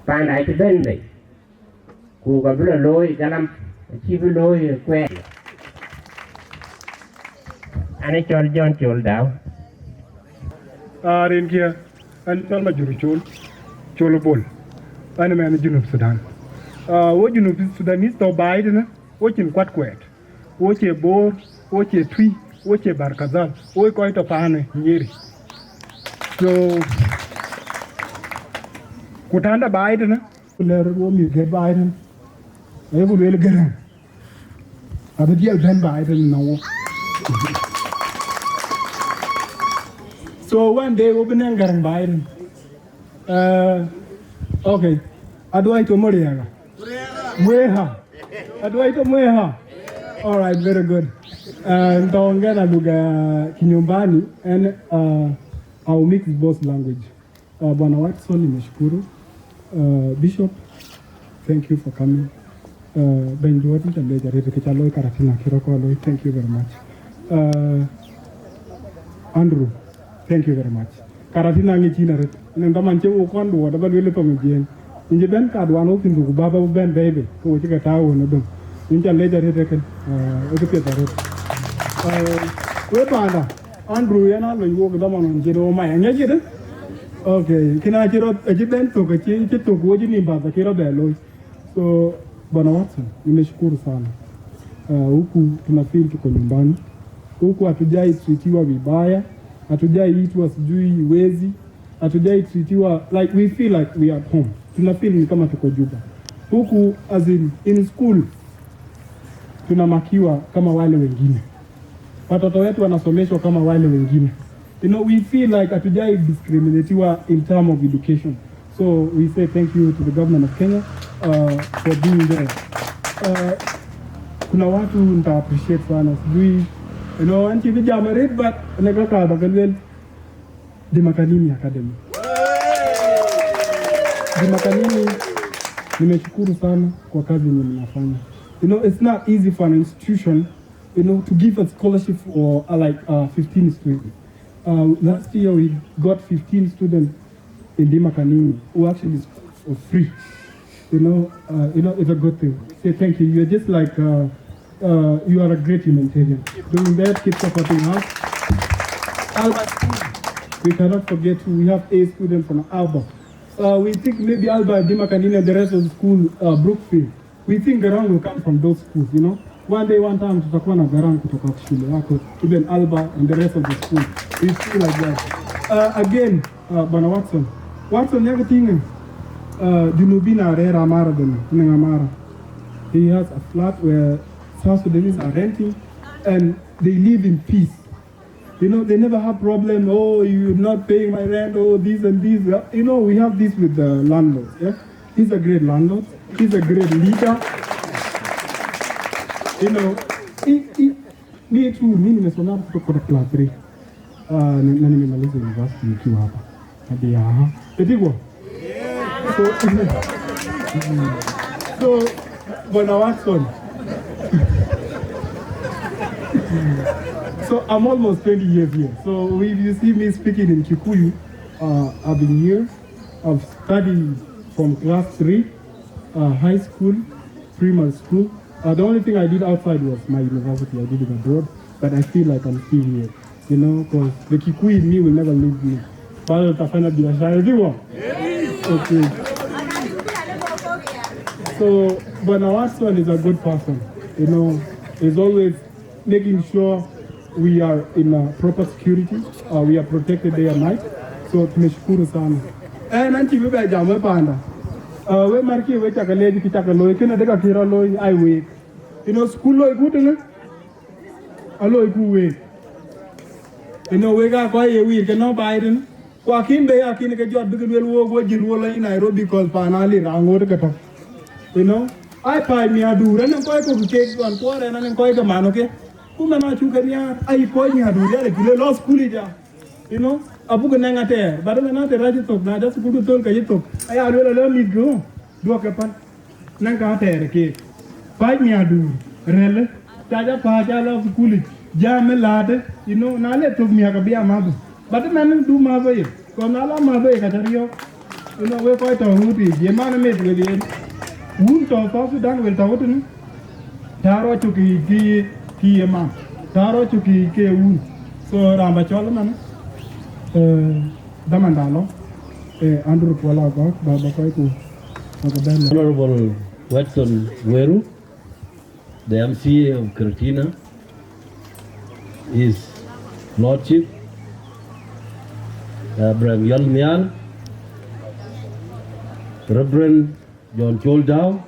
Panda acï bɛ̈n bei, ku ka bï lɔ looi galam, acï bï looi ë kuɛɛr. An ë cɔl John Col Dau. Aa, rinkië, an cɔl Majur Col, Col Bol. An mɛn Junub Sudan. Aa, wo Junub Sudanese tɔ̈ baai tënë, wo cïn kuat kuɛɛt. Wo cie Boor, wo cie Twi, wo cie Barkazal, wo kɔc tɔ̈ paanë Nyeri. So, ku tanda baai tënë, ku lɛɛr wo mïth gɛ̈t baai tënë, ayeku lueel Gäräŋ. Abï dhiɛl bɛ̈n baai tënë nɔŋ wo. So one day wo bï nɛŋ Gäräŋ baai tënë. Uh, okay. Aduai to Moriaga. Mweha. Aduai to Mweha. All right, very good. Uh, nitaongea na lugha Kinyumbani and, uh, I'll mix both language. Uh, Bwana Watson, nimeshukuru. Uh, Bishop, thank you for coming. Uh, bɛ̈ny duɔ̈t, yïn ca leec arëët kë ca looi Karatina, kë rɔt kɔn looi. Thank you very much. Uh, Andrew, thank you very much. Karatina ŋic yïn arëët. Nën dhaman cï wo kɔn duɔ̈t, aba lueel thoŋ ë Jiëëŋ. Yïn cï bɛ̈n kaduan wo thïn, ku bä bä bɛ̈n bɛ̈ɛ̈i bei, ke wo cï ke tääu wën ë döŋ. Yïn ca leec arëët ëkën, uh, ë këpiɛth arëët. Uh, we panda, Andrew, yen a lony wok dhaman ɣɔn cï wo mai, aŋiɛc yï dë? Okay, kën acï rɔt, acï bɛ̈n thök, acï, acï thök, wo cï nïm bath, acï rɔt bɛ looi. So, Bwana Watson, nimeshukuru sana. Uh, huku tunafeel tuko nyumbani. Huku hatujai treatiwa vibaya, hatujai itwa sijui wezi, hatujai treatiwa, like, we feel like we are at home. Tunafeel ni kama tuko Juba. Huku, as in, in school, tunamakiwa kama wale wengine. Watoto wetu wanasomeshwa kama wale wengine. You know, we feel like hatujai discriminatiwa in term of education. So we say thank you to the government of Kenya, uh, for being there. Uh, kuna watu nita appreciate sana, sijui, you know, anti vijana read, but neka ka bakalwel Dimakanini Academy. Dimakanini, nimeshukuru sana kwa kazi yenye mnafanya. You know, it's not easy for an institution, you know, to give a scholarship for, uh, like, uh, fifteen students. Uh, last year we got fifteen students in Dimakanini who actually school for free. You know, uh, you know, it's a good thing. Say thank you. You're just like, uh, uh, you are a great humanitarian. Doing that, keep supporting us. Alba School, we cannot forget you. We have a student from Alba. Uh, we think maybe Alba, Dimakanini, and the rest of the school, uh, Brookfield. We think Garang will come from those schools, you know. One day, one time, tutakuwa na Garang kutoka shule yako, even Alba and the rest of the school. We feel like that. Uh, again, uh, Bwana Watson. Watson, everything, uh, Junubin are rare Amara than in Amara. He has a flat where South Sudanese are renting and they live in peace. You know, they never have problem, "Oh, you're not paying my rent, oh, this and this." Uh, you know, we have this with the landlord, yeah? He's a great landlord. He's a great leader. You know, he, he, me too, mi nimesoma kutoka class three. Uh, na, na nimemaliza university nikiwa hapa. Hadi ya. Eti go? So, so, Bwana Watson. So I'm almost twenty years here. So if you see me speaking in Kikuyu, uh, I've been here. I've studied from class three, uh, high school, primary school. Uh, the only thing I did outside was my university. I did it abroad, but I feel like I'm still here, you know, 'cause the Kikuyu in me will never leave me. Bado utafanya biashara, si ndio? Okay. So, Bwana Watson is a good person. You know, he's always making sure we are in a proper security, uh, we are protected day and night. So, tunashukuru sana. Eh, nanti bebe jamu panda. Uh, we marki we chakaleji ki chakaloyi, kina deka kira loyi, ai we. You know, school loyi kutene. Aloyi ku we. You know, we ga kwa ye wir ke no Biden. Ku akïn bei, akïn ke jɔt bï ke lueel wok, wo jïl wo lɔ yï Nairobi, cause paan alir aŋoot ke tɔ̈. You know? Ai paac miäkduur, ënɔŋ kɔc kɔ̈k ke ɣɔn kuɔɔr ɛn, ënɔŋ kɔc ke man ke. Ku man acuk ke nhiaar, ai pɔ̈c miäkduur, yɛn acï le lɔ school yic ya. You know? Abuk nɛŋ atɛɛr, but man atɛɛr acï thök, na jɔ school du thöl ke cï thök. Aya lueel alɔ mïth ke ɣöö, duɔ̈k ke päl. Nɛŋ ka atɛɛr keek. Paac miäkduur, rɛ̈lë, cac apaac aa lɔ thukul yic, jam ë laate, you know, na le thök miäk abï a mäth. But ëmɛn du mäth ë ye, kɔn na lɔ mäth ë ye ka cä riɔ̈ɔ̈k. You know, wek kɔc tɔ̈ ɣööt yiic, ye man ë meth wek yen. Wun tɔ̈ South Sudan, wek tɔ̈ ɣöt tënë. Taar rɔt cök kï, kï, kï ye man. Taar rɔt cök kï, kï ye wun. So, raan ba cɔl ëmɛn, eh, dhamanda lɔ, eh, Andrew Kuol Agɔk, ba, ba kɔc ku, ba ke bɛ̈n lɔ. Honorable Watson Weru, the M C A of Karatina, His Lordship, Abraham Yol Nial, Reverend John Chol Dau,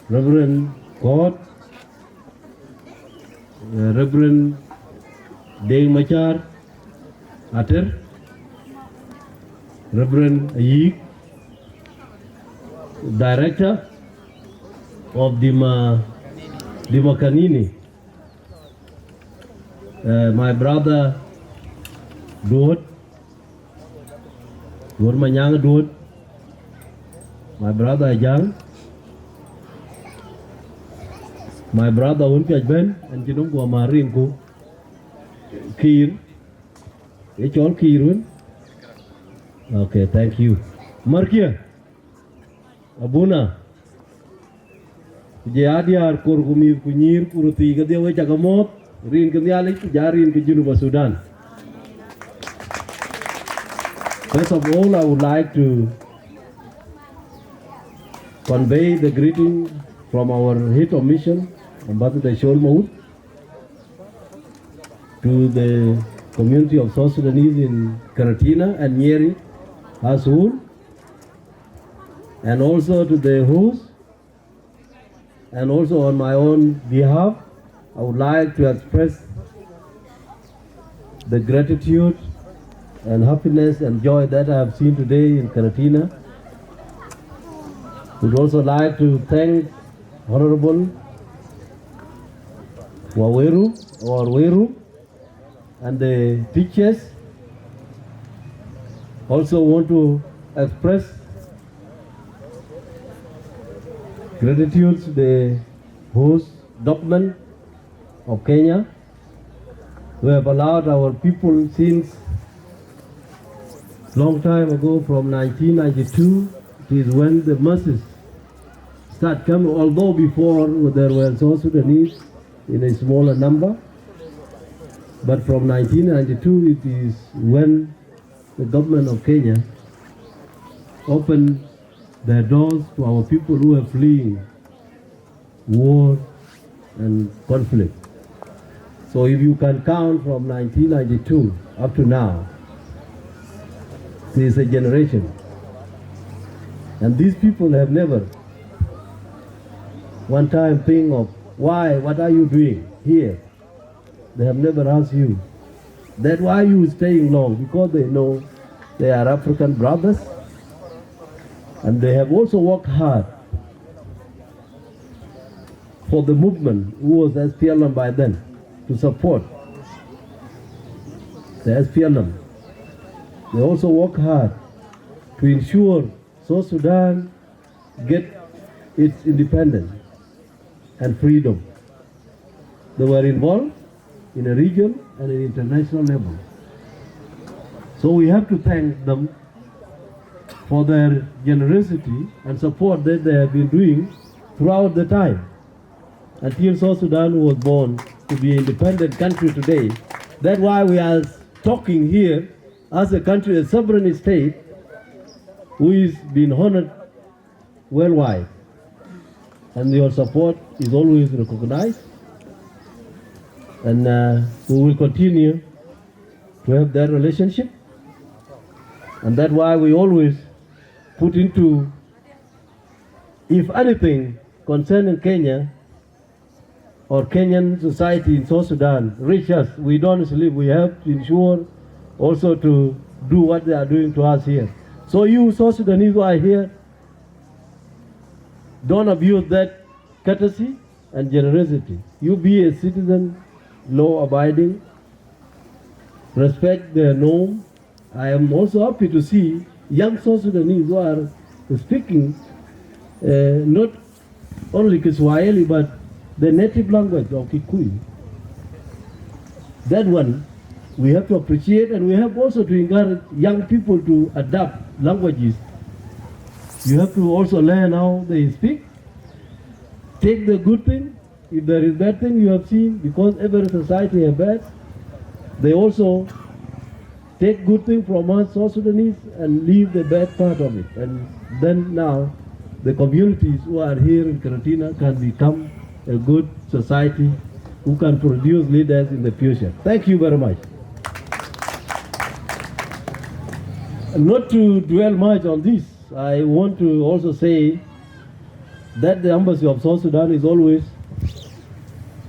Reverend Kot, uh, Reverend Deng Machar Ater, Reverend Ayik, Director of Dima, Dima Kanini, uh, my brother Duot, Duot Manyang Duot, my brother Ajang, my brother Wun Piac Ben, and Chinum Guamar Rinku, Kir, ye cɔl Kir wën. Okay, thank you. Markia, Abuna, ku je adiäär kor ku mïth ku nyïïr ku röthii kedhie, we cak mɔ̈ɔ̈th, rin ke Nhialic ku ja rin ke Junub Sudan. First of all, I would like to convey the greeting from our head of mission, Ambassador Chol Maut, to the community of South Sudanese in Karatina and Nyeri as whole, and also to the host. And also on my own behalf, I would like to express the gratitude and happiness and joy that I have seen today in Karatina. Would also like to thank Honorable Waweru or Weru and the teachers. Also want to express gratitude to the host government of Kenya, who have allowed our people since long time ago, from nineteen ninety-two, it is when the masses start coming, although before there were South Sudanese in a smaller number, but from nineteen ninety-two, it is when the government of Kenya opened their doors to our people who are fleeing war and conflict. So if you can count from nineteen ninety-two up to now, there is a generation. And these people have never one time think of, "Why, what are you doing here?" They have never asked you. That's why you staying long, because they know they are African brothers, and they have also worked hard for the movement who was S P L M by then to support the S P L M. They also work hard to ensure South Sudan get its independence and freedom. They were involved in a region and an international level. So we have to thank them for their generosity and support that they have been doing throughout the time until South Sudan was born to be an independent country today. That's why we are talking here As a country, a sovereign state, who is being honored worldwide, and your support is always recognized, and uh, we will continue to have that relationship, and that's why we always put into, if anything concerning Kenya, or Kenyan society in South Sudan reach us, we don't sleep. We have to ensure also to do what they are doing to us here. So you South Sudanese who are here, don't abuse that courtesy and generosity. You be a citizen, law-abiding, respect the norm, I am also happy to see young South Sudanese who are speaking uh, not only Kiswahili but the native language of Kikuyu. That one we have to appreciate, and we have also to encourage young people to adapt languages. You have to also learn how they speak, take the good thing, if there is bad thing you have seen, because every society have bad, they also take good thing from us South Sudanese and leave the bad part of it. And then now, the communities who are here in Karatina can become a good society who can produce leaders in the future. Thank you very much. Not to dwell much on this, I want to also say that the embassy of South Sudan is always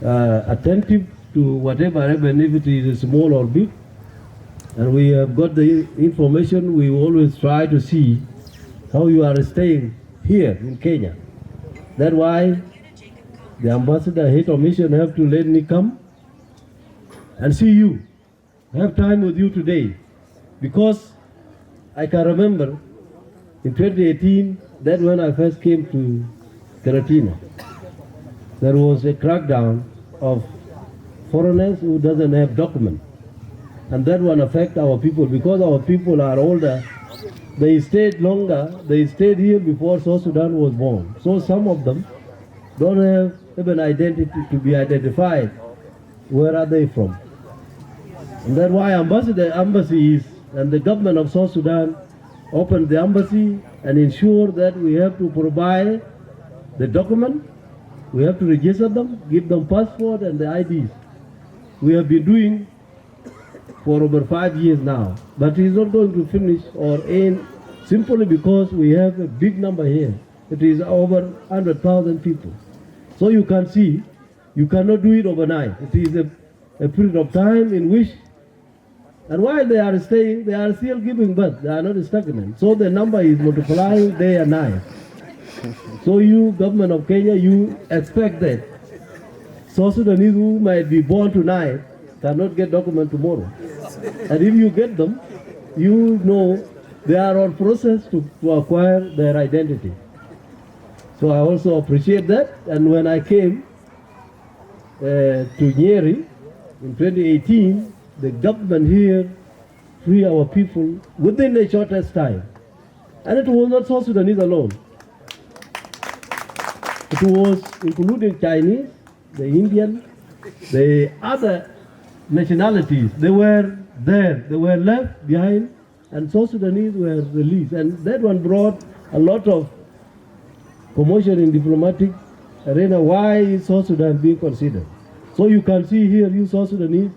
uh, attentive to whatever, even if it is small or big. And we have got the information. We always try to see how you are staying here in Kenya. That's why the ambassador, head of mission, have to let me come and see you, have time with you today, because I can remember in twenty eighteen, that when I first came to Karatina, there was a crackdown of foreigners who doesn't have document. And that one affect our people, because our people are older. They stayed longer, they stayed here before South Sudan was born. So some of them don't have even identity to be identified. Where are they from? And that's why ambassador, embassies and the government of South Sudan open the embassy and ensure that we have to provide the document, we have to register them, give them passport and the I Ds. We have been doing for over five years now, but it's not going to finish or end simply because we have a big number here. It is over hundred thousand people. So you can see, you cannot do it overnight. It is a, a period of time in which, and while they are staying, they are still giving birth. They are not stagnant. So the number is multiplying day and night. So you, government of Kenya, you expect that South Sudanese who might be born tonight cannot get document tomorrow. And if you get them, you know they are on process to, to acquire their identity. So I also appreciate that. And when I came uh, to Nyeri in twenty eighteen, the government here free our people within the shortest time. And it was not South Sudanese alone. It was including Chinese, the Indian, the other nationalities. They were there. They were left behind, and South Sudanese were released. And that one brought a lot of commotion in diplomatic arena. Why is South Sudan being considered? So you can see here, you South Sudanese,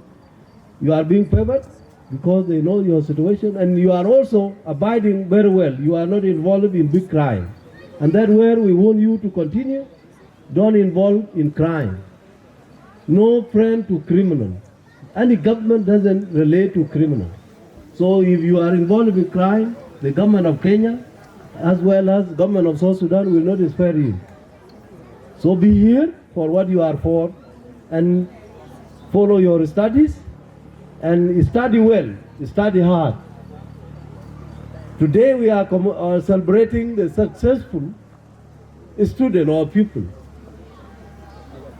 you are being favored because they know your situation, and you are also abiding very well. You are not involved in big crime. And that's where we want you to continue. Don't involve in crime. No friend to criminal. Any government doesn't relate to criminal. So if you are involved in crime, the government of Kenya, as well as government of South Sudan, will not spare you. So be here for what you are for, and follow your studies, and study well, study hard. Today we are, com- are celebrating the successful student or pupil.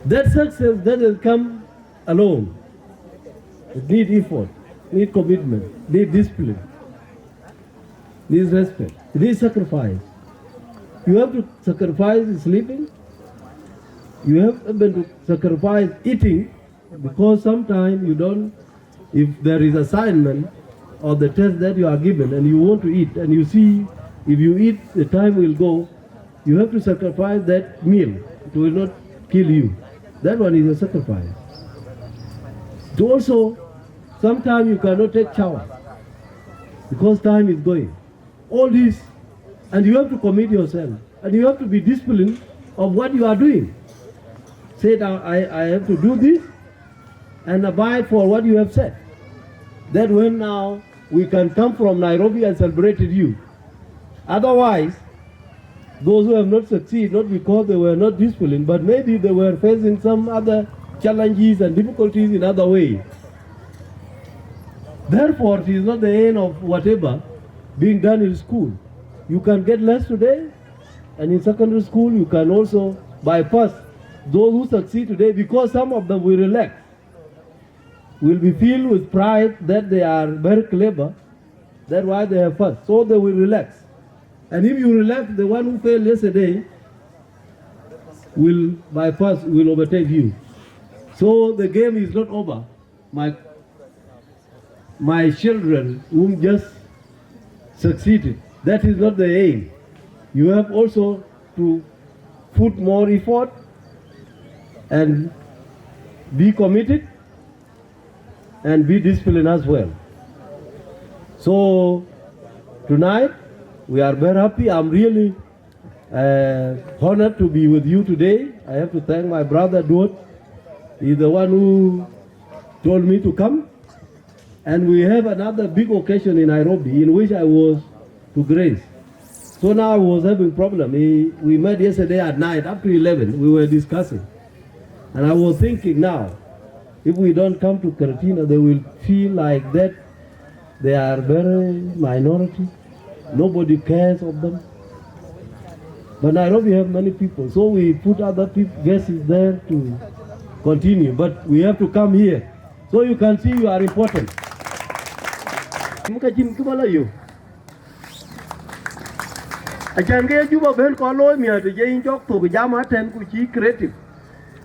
That success doesn't come alone. It need effort, need commitment, need discipline, need respect, need sacrifice. You have to sacrifice sleeping. You have even to sacrifice eating, because sometimes you don't, if there is assignment, or the test that you are given and you want to eat, and you see if you eat, the time will go, you have to sacrifice that meal. It will not kill you. That one is a sacrifice. It also, sometimes you cannot take shower because time is going. All this, and you have to commit yourself, and you have to be disciplined of what you are doing. Said, I, I I have to do this and abide for what you have said. That when now we can come from Nairobi and celebrated you. Otherwise, those who have not succeeded, not because they were not disciplined, but maybe they were facing some other challenges and difficulties in other ways. Therefore, it is not the end of whatever being done in school. You can get less today, and in secondary school, you can also bypass those who succeed today, because some of them will relax, will be filled with pride that they are very clever, that's why they have passed. So they will relax. And if you relax, the one who failed yesterday will bypass, will overtake you. So the game is not over. My, my children whom just succeeded, that is not the aim. You have also to put more effort and be committed and be disciplined as well. So tonight, we are very happy. I'm really uh, honored to be with you today. I have to thank my brother Duot. He's the one who told me to come. And we have another big occasion in Nairobi in which I was to grace. So now I was having problem. He, we met yesterday at night up to eleven. We were discussing. And I was thinking now, if we don't come to Karatina, they will feel like that they are very minority. Nobody cares of them. But Nairobi have many people, so we put other peop- guests there to continue. But we have to come here, so you can see you are important. Muk acïn kë ba la yök. Acan ke Juba ben kɔn looi miäk të je yïn cɔk thok jam atɛ̈n ku cï creative.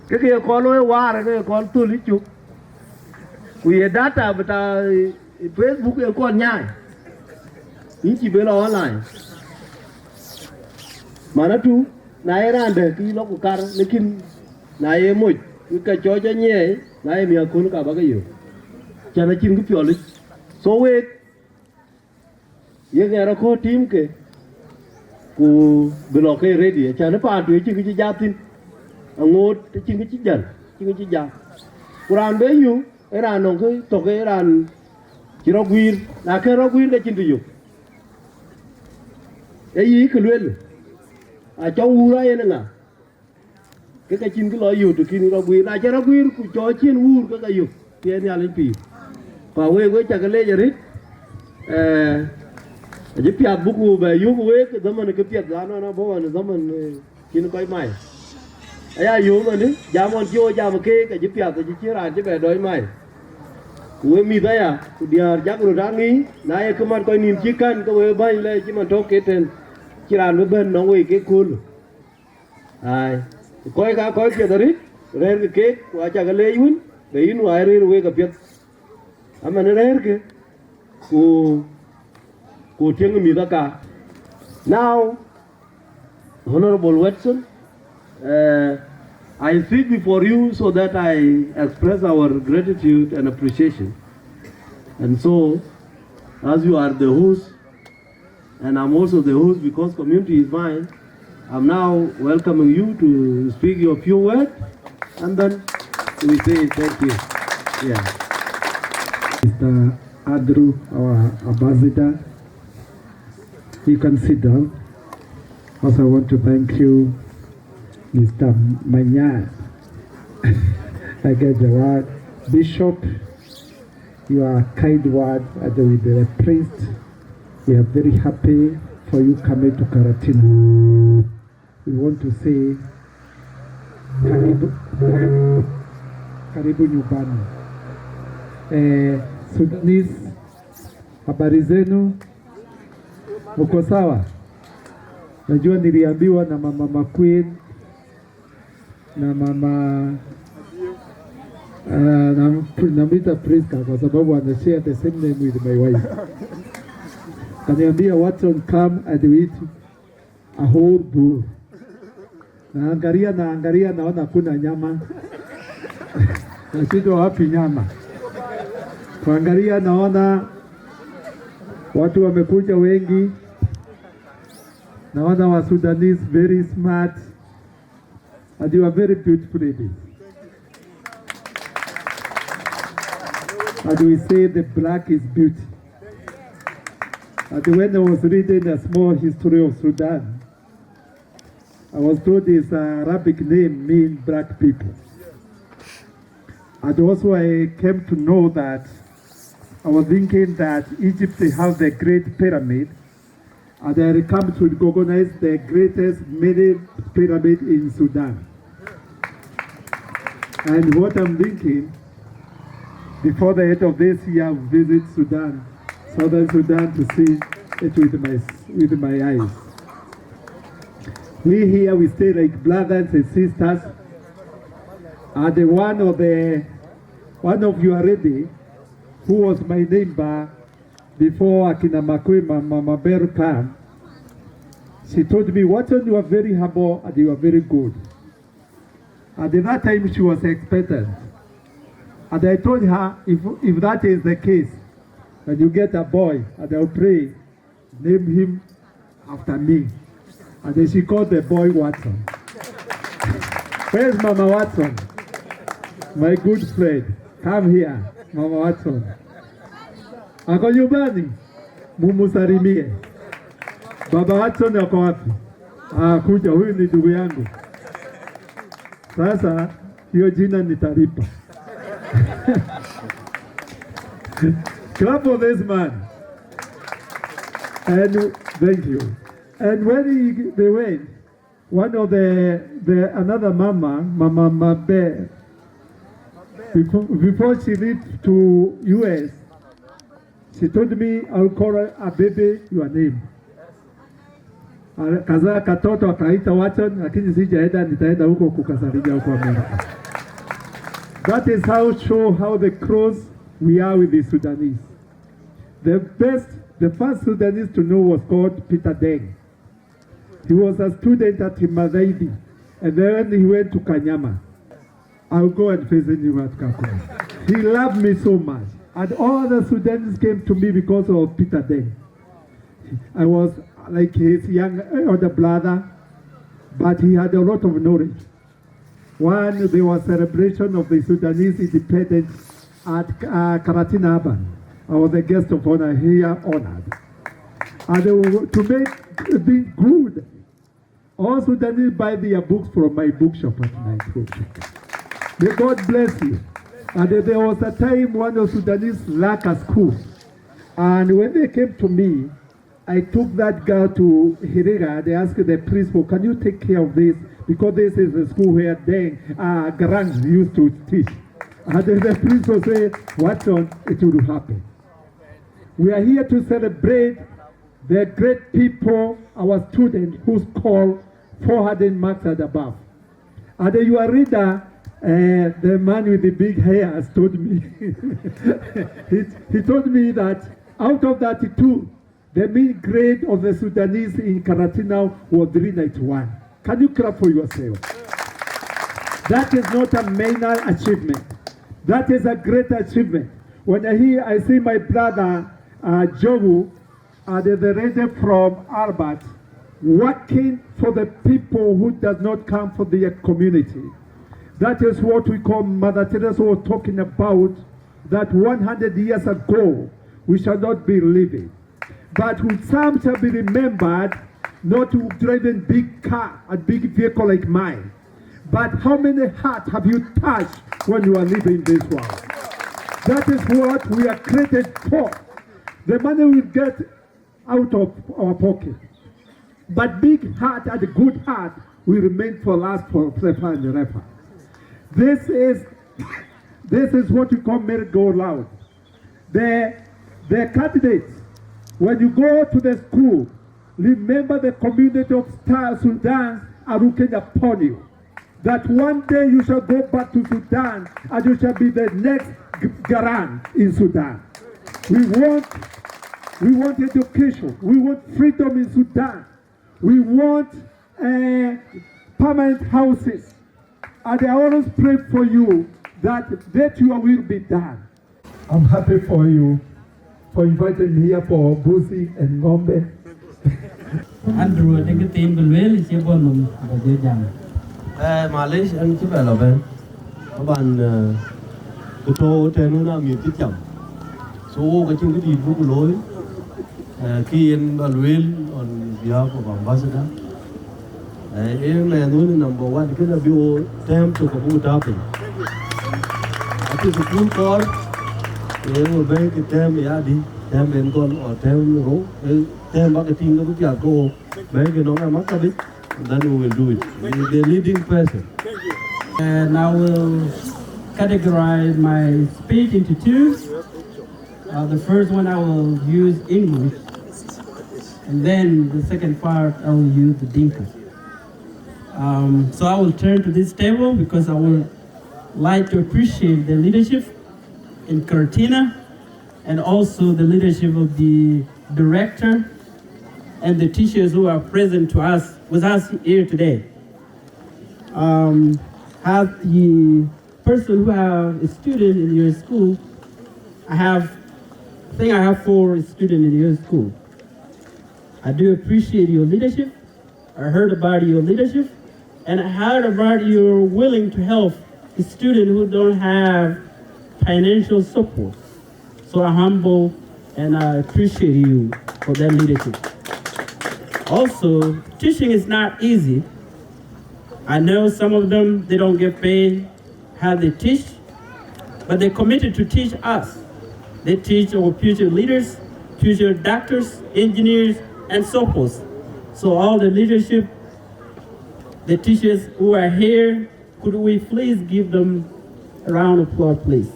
Ke ke ye kɔn looi waar, ke ye kɔn thöl ë cök. Ku ye data bï ta Facebook en kɔn nyaai, yïn cï ben lɔ online. Manatu, na ye raan dɛ̈ ke yï lɔ ku kar, lakin na ye moc, ke ka cɔɔc anyiɛɛi, na ye miäk kön ka ba ke yök. Can acïn kë piɔlic. So week, yek ŋɛɛr akɔ̈ɔ̈r tiimke, ku bï lɔ ke ready, acan ë paan tueŋ cïn kë cï jat thïn, aŋoot cïn kë cï jäl, cïn kë cï jat. Ku raan be yök, ee raan nɔŋ kë tök, ee raan cï rɔt guiir, na kën rɔt guiir ke cïn të yök. Ee yï kë lueel, acɔk wuur ayen ë ŋa? Ke ka cïn kë lɔ yök të kïn rɔt guiir, na cï rɔt guiir ku cɔɔc cïn wuur ke ka yök, tiɛɛn Nhialic pïïr. Ku awek, wek cä ke leec arëët, ee, acï piath buk ku bɛ yök wek ë dhaman ë këpiɛth, anɔn abɔ̈ ɣɔn ë dhaman, ee, cïn kɔc mai. Aya yööm ënë, jam ɣɔn cï ɣo jam keek, acï piath, acï cïn raan cï bɛ dɔc mai. Ku we mïth aya, ku diäär jak röt aŋic, na ye kë mat kɔc nïïm cï kän, ke we bäny lɛ cï man tɔ̈ ke tën, cïn raan bï bɛ̈n nɔŋ wei kek kööl. Ai, kɔc ka kɔc piɛth arëët, rɛ̈ɛ̈rkï keek, ku acä ke leec wën, bɛ yïn wä rëër wek apiɛth. Aman rɛ̈ɛ̈rkï, ku, ku tiëŋ mïth aka. Now, Honorable Watson, uh, I speak before you so that I express our gratitude and appreciation. And so, as you are the host, and I'm also the host because community is mine, I'm now welcoming you to speak your few words, and then we say thank you. Yeah. Mister Andrew, our ambassador, you can sit down. Also, I want to thank you, Mister Manyar. I get the word. Bishop, your kind word and with the priest, we are very happy for you coming to Karatina. We want to say, karibu, karibu nyumbani. Eh, Sudanese, habari zenu? Mko sawa? Najua niliambiwa na mama Makuin na mama Uh, nam-, namwita Prisca kwa sababu ana share the same name with my wife. Kaniambia, "Watson, come and eat a whole bull." Naangalia, naangalia, naona kuna nyama. Nashindwa wapi nyama. Kuangalia, naona watu wamekuja wengi. Naona wa Sudanese very smart. And you are very beautiful ladies. And we say the black is beauty. And when I was reading a small history of Sudan, I was told this, uh, Arabic name mean black people. And also I came to know that I was thinking that Egypt, they have the Great Pyramid, and I come to recognize the greatest many pyramid in Sudan. And what I'm thinking, before the end of this year, I will visit Sudan, Southern Sudan, to see it with my, with my eyes. We here, we stay like brothers and sisters. And the one of the, one of your lady, who was my neighbor before akina Makui, Ma-, Mama Beru come, she told me, "Watson, you are very humble and you are very good." And at that time, she was expectant. And I told her, "If, if that is the case, when you get a boy, and I'll pray, name him after me." And then she called the boy Watson. Where's Mama Watson? My good friend. Come here, Mama Watson. Ako nyumbani? Mumusalimie. Baba Watson ako wapi? Ah, kuja, huyu ni ndugu yangu. Sasa, hiyo jina nitalipa. Clap for this man. And thank you. And when he, they went, one of the, the, another mama, Mama Mabe, before, before she left to U S, she told me, "I'll call a baby your name." Kazaa katoto akaita Watson, lakini sijaenda, nitaenda huko kukasalia huko Amerika. That is how show how the close we are with the Sudanese. The best, the first Sudanese to know was called Peter Deng. He was a student at Mathaithi, and then he went to Kanyama. I'll go and visit him at Kakuma. He loved me so much. And all the Sudanese came to me because of Peter Deng. I was like his young elder brother, but he had a lot of knowledge. One, there was celebration of the Sudanese independence at, uh, Karatina Urban. I was a guest of honor here, honored. And they were to make things good. All Sudanese buy their books from my bookshop at my bookshop. May God bless you. And there was a time one of Sudanese lack a school. And when they came to me, I took that girl to Hiriga. They asked the principal, "Can you take care of this? Because this is the school where Deng, uh, Garang used to teach." And the principal said, "Watson, it will happen." We are here to celebrate the great people, our students who score four hundred marks and above. And your reader, uh, the man with the big hair, has told me, he, he told me that out of that two, the mean grade of the Sudanese in Karatina was three ninety-one. Can you clap for yourself? That is not a minor achievement. That is a great achievement. When I hear, I see my brother, uh, Jogu, uh, the, the lady from Albert, working for the people who does not come for their community. That is what we call Mother Teresa was talking about, that one hundred years ago, we shall not be living. But with some shall be remembered, not driving big car and big vehicle like mine. But how many hearts have you touched when you are living this world? That is what we are created for. The money we get out of our pocket. But big heart and good heart will remain for us forever and ever. This is, this is what we call merry-go-round. The, the candidates, when you go to the school, remember the community of Star Sudan are looking upon you. that one day you shall go back to Sudan and you shall be the next G-, Garang in Sudan. We want, we want education. We want freedom in Sudan. We want, uh, permanent houses. And I always pray for you that let your will be done. I'm happy for you for inviting me here for Busi and Ngombe. Andrew, I think the thing will really shape on them, but they jam. Eh, malesh, an cï bɛ lɔ bɛ̈n. Taban, eh, kë tɔ̈u tɛ̈n wën amiëth cï cam. So, wok acïn këdït buk looi. Eh, kë yen bä lueel on behalf of ambassador. Eh, ee mɛnh wën number one, kënë abï wo tɛ̈m tök abuk tääu piny. Acï thukul kɔɔr, ee wo bɛ̈ɛ̈i kë tɛ̈m ya dï, tɛ̈m en gɔl, or tɛ̈m rou, ee tɛ̈m bä ke tïŋ ke bï piath ke wo, bɛ̈ɛ̈i ke nɔŋ ë maktabic, and then we will do it. He is the leading person. And I will categorize my speech into two. Uh, the first one I will use English, and then the second part I will use the Dinka. Um, so I will turn to this table because I would like to appreciate the leadership in Karatina and also the leadership of the director and the teachers who are present to us, with us here today. Um, as the person who have a student in your school, I have, I think I have four students in your school. I do appreciate your leadership. I heard about your leadership, and I heard about your willing to help the student who don't have financial support. So I humble and I appreciate you for that leadership. Also, teaching is not easy. I know some of them, they don't get paid how they teach, but they committed to teach us. They teach our future leaders, future doctors, engineers, and so forth. So all the leadership, the teachers who are here, could we please give them a round of applause, please?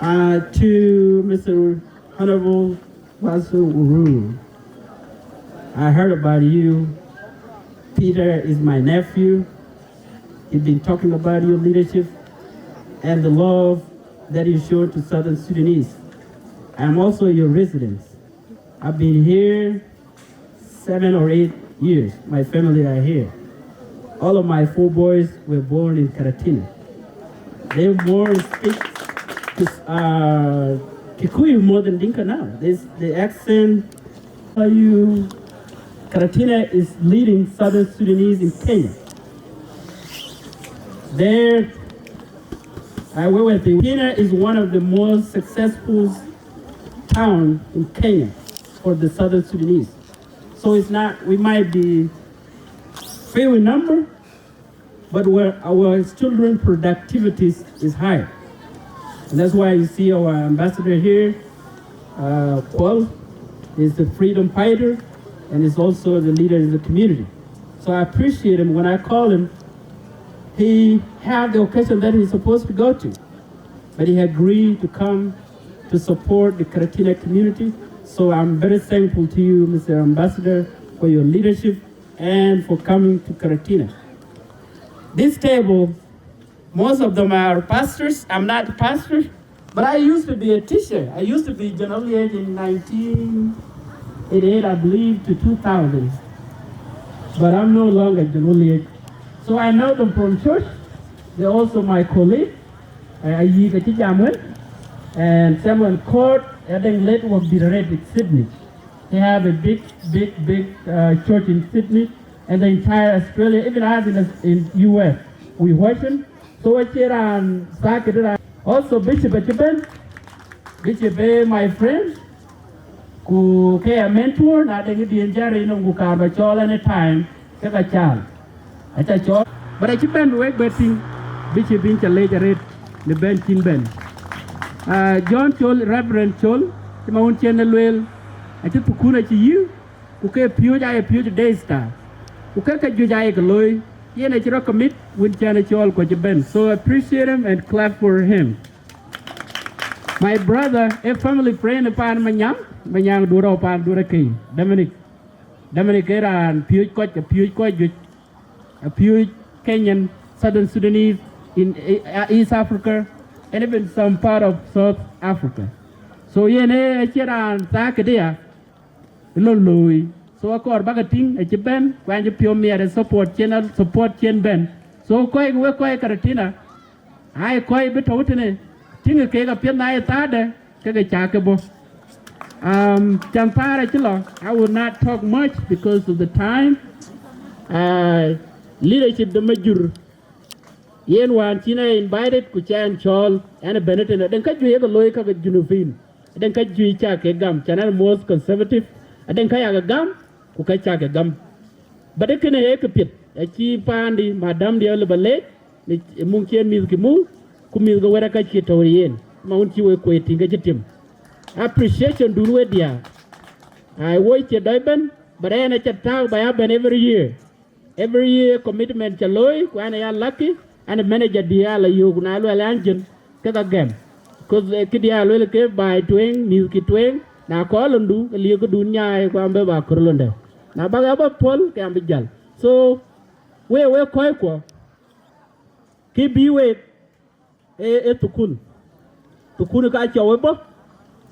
Uh, to Mister Honorable Basu Uru, I heard about you. Peter is my nephew. He's been talking about your leadership and the love that you show to Southern Sudanese. I'm also your resident. I've been here seven or eight years. My family are here. All of my four boys were born in Karatina. They more speak, uh, Kikuyu more than Dinka now. This, the accent. Are you? Karatina is leading Southern Sudanese in Kenya. There, I will tell you, Karatina is one of the most successful town in Kenya for the Southern Sudanese. So it's not, we might be few in number, but where our children productivities is high. And that's why you see our ambassador here, uh, Paul, is the freedom fighter and is also the leader in the community. So I appreciate him. When I call him, he have the occasion that he's supposed to go to, but he agreed to come to support the Karatina community. So I'm very thankful to you, Mister Ambassador, for your leadership and for coming to Karatina. This table, most of them are pastors. I'm not a pastor, but I used to be a teacher. I used to be General Age in nineteen eighty-eight, I believe, to two thousand. But I'm no longer General Age. So I know them from church. They're also my colleague. Uh, Ayik Achijamuel and Samuel Court, I think late was the red in Sydney. He have a big, big, big, uh, church in Sydney and the entire Australia, even us in the, in U S, we worship. So we cheer and start it. Also, Bishop Achiben, Bishop, eh, my friend, ku ke a mentor, na de ngi dien jare no ku kar ba chol any time, ke ka chal. Acha chol, but achi ben wek beting, Bishop in cha lej aret, ne ben chin ben. Uh, John Chol, Reverend Chol, ti ma un chen ne luel, achi tukun achi yu, ku ke pioj aye pioj Daystar. Ku ke ke juj aye ke loy, yen achi ro commit, win chan chol ko chi ben. So appreciate him and clap for him. My brother, a family friend, pan Manyang, Manyang Dura, pan Dura Key, Dominic. Dominic ke raan piööc kɔc, apiööc kɔc juëc, apiööc Kenyan, Southern Sudanese in, uh, East Africa, and even some part of South Africa. So yen e acie raan thaa këdë ya, ë lon looi. So akɔɔr bäk ke tïŋ acï bɛ̈n, ku an cï piɔ̈u miɛt ë support cien, support cien bɛ̈n. So kɔc ke wek kɔc Karatina, ai kɔc bï tɔ̈u tënë, tïŋ keek apiɛth, na ye thaade, ke ke cak ke bɔ̈. Um, can thaar acï lɔ, I will not talk much because of the time. Uh, leadership de Majur, yen wään cïn ë invited ku cï ɛn cɔɔl, ɛn ë bɛ̈n ëtënë. Aden ka juëc ye ke looi ka ke Junubin, aden ka juëc cak ke gam, can ɛn most conservative, aden ka yak ke gam, ku ka cak ke gam. But ee kënë ee kë piɛth, acï paandi, madam diɛ lë ba leec, në muk cien mïthkï muk, ku mïthkï wërë ka cï tɔ̈u yen, ma wun cï wek kuec tïŋ ke cï tim. Appreciation dun we diäär. Ai woi cie dɔc bɛ̈n, but ɛn aca tääu ba ya bɛ̈n every year. Every year commitment ca looi, ku ɛn aya lucky, ɛn manager diäär la yök, na luɛl an jën, ke ka gɛm. Because, eh, kë diäär luel ke baai tueŋ, mïthkï tueŋ, na kɔɔr londu, ke liëk këdun nyaai, ku an bï ba kör londɛ. Na bäk ya ba puɔl, ke an bï jäl. So, we, we kɔc kuɔ, kë bï wek, e, e thukul. Thukul ka cɔu ë bɔ̈,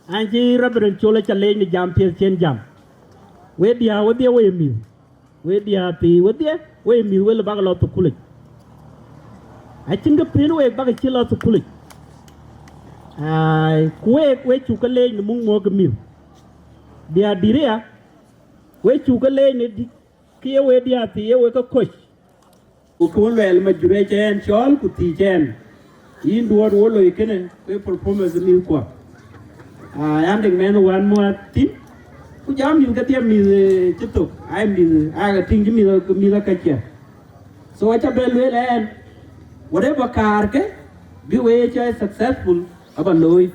an cï Reverend Col aca leec në jam piɛth cien jam. We diäär wedhie we ye mïth, we diäär thii wedhie we ye mïth, we lë bäk lɔ thukulic. Acïn kë piën week bäk cï lɔ thukulic. Ai, ku week, we cuk ke leec në muk muk ke mïth. Diäär dït aya, we cuk ke leec në dï, kë ye we diäär thii ye we ke kɔc. Ku kë wën luɛɛl Majur ë cɛ ɛn cɔɔl ku thiëc ɛn, yïn duɔɔt wo loi kënë, ke performance mïth kuɔ. Ah, yan dek mɛnh wään muɔɔth thïn, ku jam mïth kedhie mïth, eh, cï thok, ai mïth, ai ke tïŋ cï mïth, mïth akaciɛ. So aca bɛ lueel ɛn, whatever kaarkë, bï we ye cɔɔl successful, aba looi.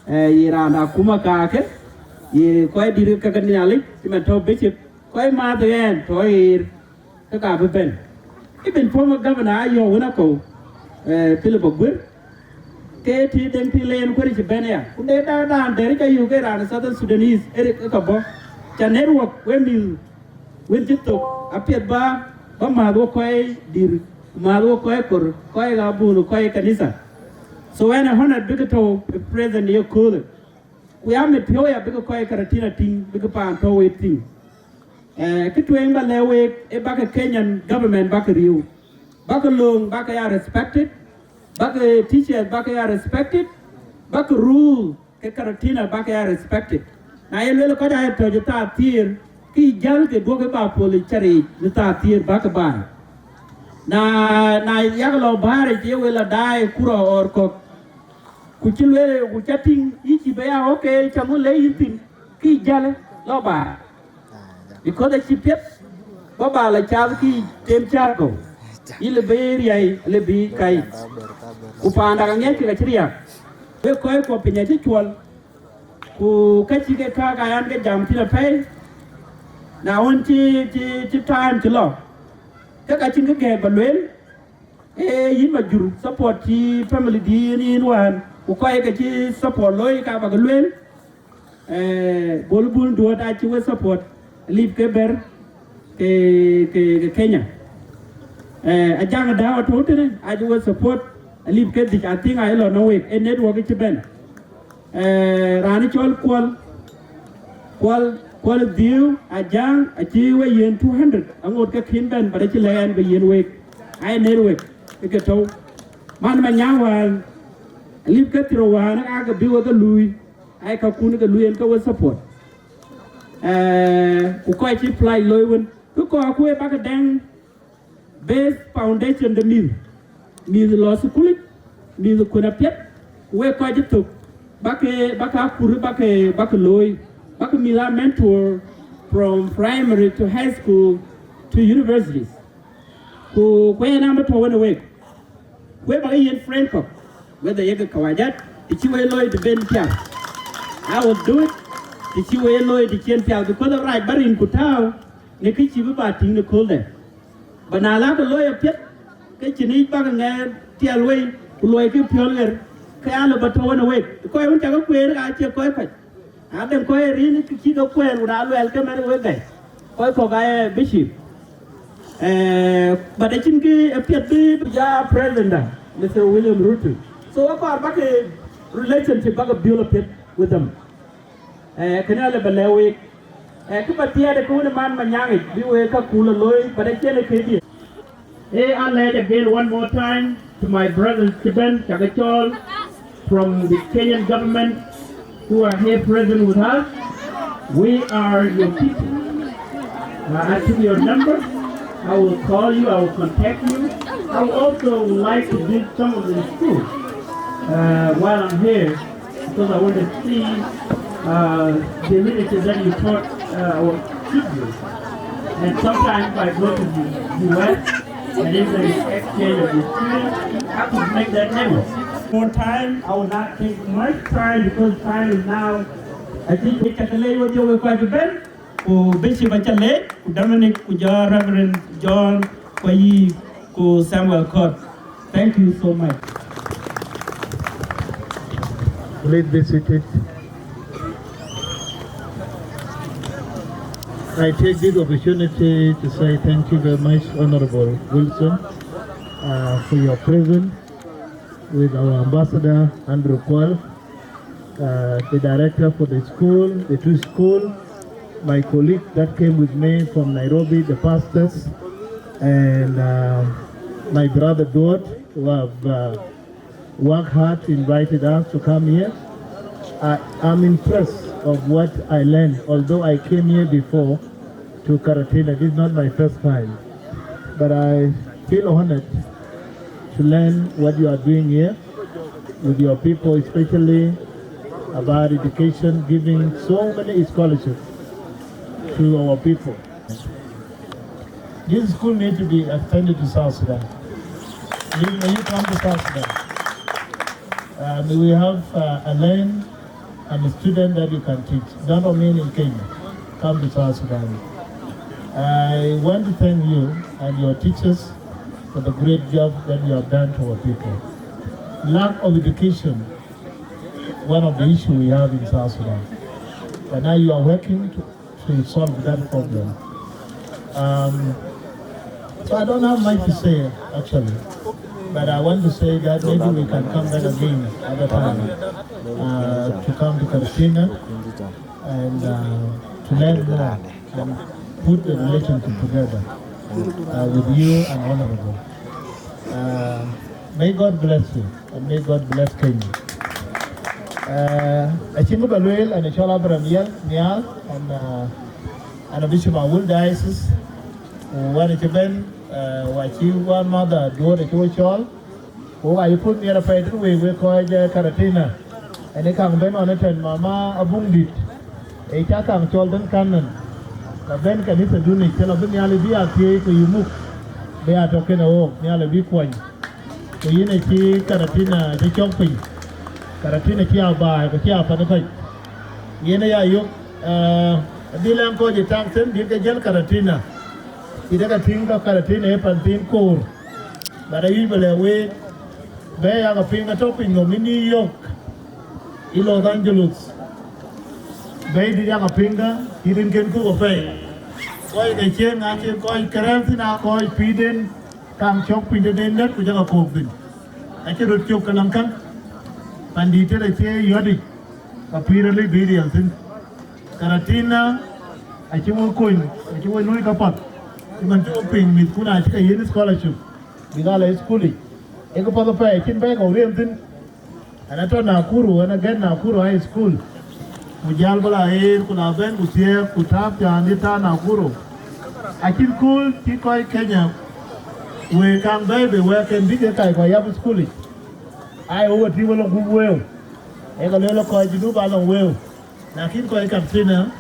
Eh, ye raan akuma kaarkë, ye kɔc dït ke ke Nhialic, cï man tɔ̈ bishop, kɔc maath ɣɛn tɔ̈ ɣeer, ke ka bï bɛ̈n. Even former governor ayɔ̈ɔ̈k wën akɔ̈u, eh, Philip Aguer, ke tï deŋ tï leen kuëër cï bɛ̈n aya. Ku de da, raan dɛ̈t ca yök ke raan Southern Sudanese, Eric ë ka bɔ̈. Ca network we mïth wën cï thok, apiɛth ba, ba määth wo kɔc dït, ku määth wo kɔc kor, kɔc abun, kɔc kanitha. So ɛn ë honor bï ke tɔ̈u ë present ye köölë. Ku ya mit piɔ̈u ya bï ke kɔc Karatina tïŋ, bï ke paan tɔ̈u wek tïŋ. Eh, kë tueŋ ba lɛ̈k week, ë bäk ke Kenyan government bäk ke riëëu. Bäk ke lööŋ bäk ke ya respected. Bäk ke teachers bäk ke ya respected. Bäk ke rule ke Karatina bäk ke ya respected. Na ye luel kɔc aa ye tɔ̈c ë thaa thiëër, ke jäl ke duɔ̈k ë ba pol ë cär yiic në thaa thiëër bäk ke baai. Na, na yak lɔ bäär yic ye we lɔ daai kura ɣɔɔr kɔ̈k, ku cï lueel, ku ca tïŋ yï cï bï ya, okay, ca ŋö le yïn thïn, ke jäl lɔ baai. Because acï piɛth, ba ba lɔ cath ke tem cä kɔ̈u. Yï lë bï riäi, lë bï kai. Ku paanda ka ŋiɛc ke ka cï riääk. Wek kɔc kuɔ piny acï cuɔl. Ku ka cï ke kääk aa yan ke jam thïn apɛi. Na wën cï, cï, cï time cï lɔ, ke ka cïn kë gɛɛk ba lueel. Ee yïn Majur, support cï family dïïn yïn wään, ku kɔc ke cï support looi ka ba ke lueel. Eh, Bol Bul Duɔ̈t acï we support, alip ke bɛ̈r ke, ke, ke Kenya. Eh, Ajaŋ Dau atɔ̈u tënë, acï we support, alip ke dhïc, I think aye lɔ në week, ë network cï bɛ̈n. Eh, raan cɔl Kuɔl, Kuɔl, Kuɔl Dhiëëu Ajaŋ acï we yiën two hundred, aŋot ke kïn bɛ̈n, but acï lɛ̈k ɛn bï yiën week. Aye network, ë ke tɔ̈u. Man Manyaŋ wään, alip ke thiërou wään, aa ke bï we ke luui. Ai kakun ke lueel ke we support. Eh, ku kɔc cï pledge looi wën, kë kɔɔr ku ë bäk dɛŋ base foundation de mïth. Mïth lɔ thukul, mïth kun apiɛth, ku wek kɔc cï thök, bäk, bäk akur, bäk, bäk looi, bäk mïth a mentor from primary to high school to universities. Ku, ku yen an bï tɔ̈u wën ë week. Ku ë bäk yiën friend kɔ̈k, whether yek kawajat, të cï wek looi të ben pial. I will do it, të cï wek looi të cïn pial, because of right, bä rin ku tääu në kë cï bï ba tïŋ në kööldɛ. Bä na la ke looi apiɛth, ke cïn yic bäk ŋɛɛr tiɛɛl wei, ku luɔi kë piɔl ɣer, ke ya lë bä tɔ̈u wën ë week. Kɔc wën cä ke kueer, ka cie kɔc kɔc. Adɛ̈ŋ kɔc ë rin cï ke kuɛɛr, ku na luɛɛl ke mɛn ë wek gäi. Kɔc kɔ̈k aa ye bishop. Eh, but acïn kë ë piɛth bï, bï ja president da, Mister William Ruto. So wek kɔɔr bäk relationship bäk build apiɛth with them. Eh, kënë alë bɛ lɛ̈k wek. Eh, kë bä thiëëdë kë wën ë man Manyaŋic bï wek ka kuul ë looi, but acïn ë këdië. Eh, I led again one more time to my brothers Chiben Chagachol from the Kenyan government who are here present with us. We are your people. Uh, I took your number. I will call you. I will contact you. I would also like to visit some of the schools uh, while I'm here because I want to see uh, the literature that you taught uh, our children. And sometimes I go to the U S and if there is exchange of the students, I could make that level. For time, I will not take much time because time is now. I think we can lay with you with quite a bit. Ku Bishop Achale, ku Dominic, ku jɔ Reverend John, ku ayï, ku Samuel Kot. Thank you so much. Please be seated. I take this opportunity to say thank you very much, Honorable Wilson, uh, for your presence with our ambassador, Andrew Kwal, uh, the director for the school, the two school, my colleague that came with me from Nairobi, the pastors, and uh, my brother Duot, who have uh, worked hard, invited us to come here. I, I'm impressed of what I learned, although I came here before to Karatina. This is not my first time, but I feel honored to learn what you are doing here with your people, especially about education, giving so many scholarships to our people. This school needs to be extended to South Sudan. Please, may you come to South Sudan. Uh, may we have uh, a lane and a student that you can teach. Don't remain in Kenya. Come to South Sudan. I want to thank you and your teachers for the great job that you have done to our people. Lack of education, one of the issues we have in South Sudan. But now you are working to, to solve that problem. Um, so I don't have much to say, actually. But I want to say that maybe we can come back again other time uh, to come to Karatina and uh, to learn more and put the relationship together uh, with you and Honorable. Uh, may God bless you and may God bless Kenya. Uh, acïn bï bɛ lueel, an cɔl Abraham Yel Nhial, an uh, an Bishop Awil Diocese, ku wan cï bɛ̈n, uh, wa cï wan mother Duot acï wo cɔl, ku wa yï puth miɛt apɛi tënë wek, wek kɔc Karatina. Ɛn ë kaŋ bɛ̈n ɣɔn ëtɛ̈n mama Abuŋdït, ë ca kaŋ cɔl tën Kanan, ka bɛ̈n kanitha dunic, cï lɔ bï Nhialic bï a thiëëc ku yï muk, bï a tɔ̈ kënë ɣook, Nhialic bï kuɔny. Ku yïn acï Karatina cï cɔk piny, Karatina cï a baai ku cï a pan kɔc. Yen aya yök, eh, adhil ɛn kɔc ë tak thïn bïk ke jël Karatina, cï dek a tïŋ tɔ̈ Karatina ë pan thiin koor. But ayï bï lɛ̈k week, bɛ̈ɛ̈i yak apiŋ atɔ̈ piny nɔm ë New York, ë Los Angeles, bɛ̈ɛ̈i dït yak apiŋ ka cï rinken kuk apɛi. Kɔc ke cieŋ acï kɔc kërɛɛl thïn, aa kɔc pïïrden kaŋ cɔk piny tëden dɛ̈t ku jɔkï kook thïn. Acï röt cök ke läŋ käŋ, pandït tëde cie yɔ̈t yic, ka pïïr alëu bï riɛl thïn. Karatina acï wek kony, acï wek luɔ̈i käpath, cï man cï wek piŋ mïthkun acï ke yiën scholarship bïk aa la ë school yic. Ee këpath apɛi, acïn bɛ̈ɛ̈i kɔ̈u riɛm thïn. An atɔ̈ Nakuru, an agɛ̈t Nakuru High School, ku jäl bï la ɣeer, ku la bɛ̈n ku thiëëk, ku tääp caan dït tääu Nakuru. Acïn kööl cï kɔc Kenya wëë kaŋ bɛ̈ɛ̈i bei wɛ̈ɛ̈kken bïk ke kac kɔc yap school yic. Aa ye wek tïŋ we lɔŋ gup wëëu, ee ka lueel kɔc Junub aa lɔŋ wëëu. Lakin kɔc Karatina,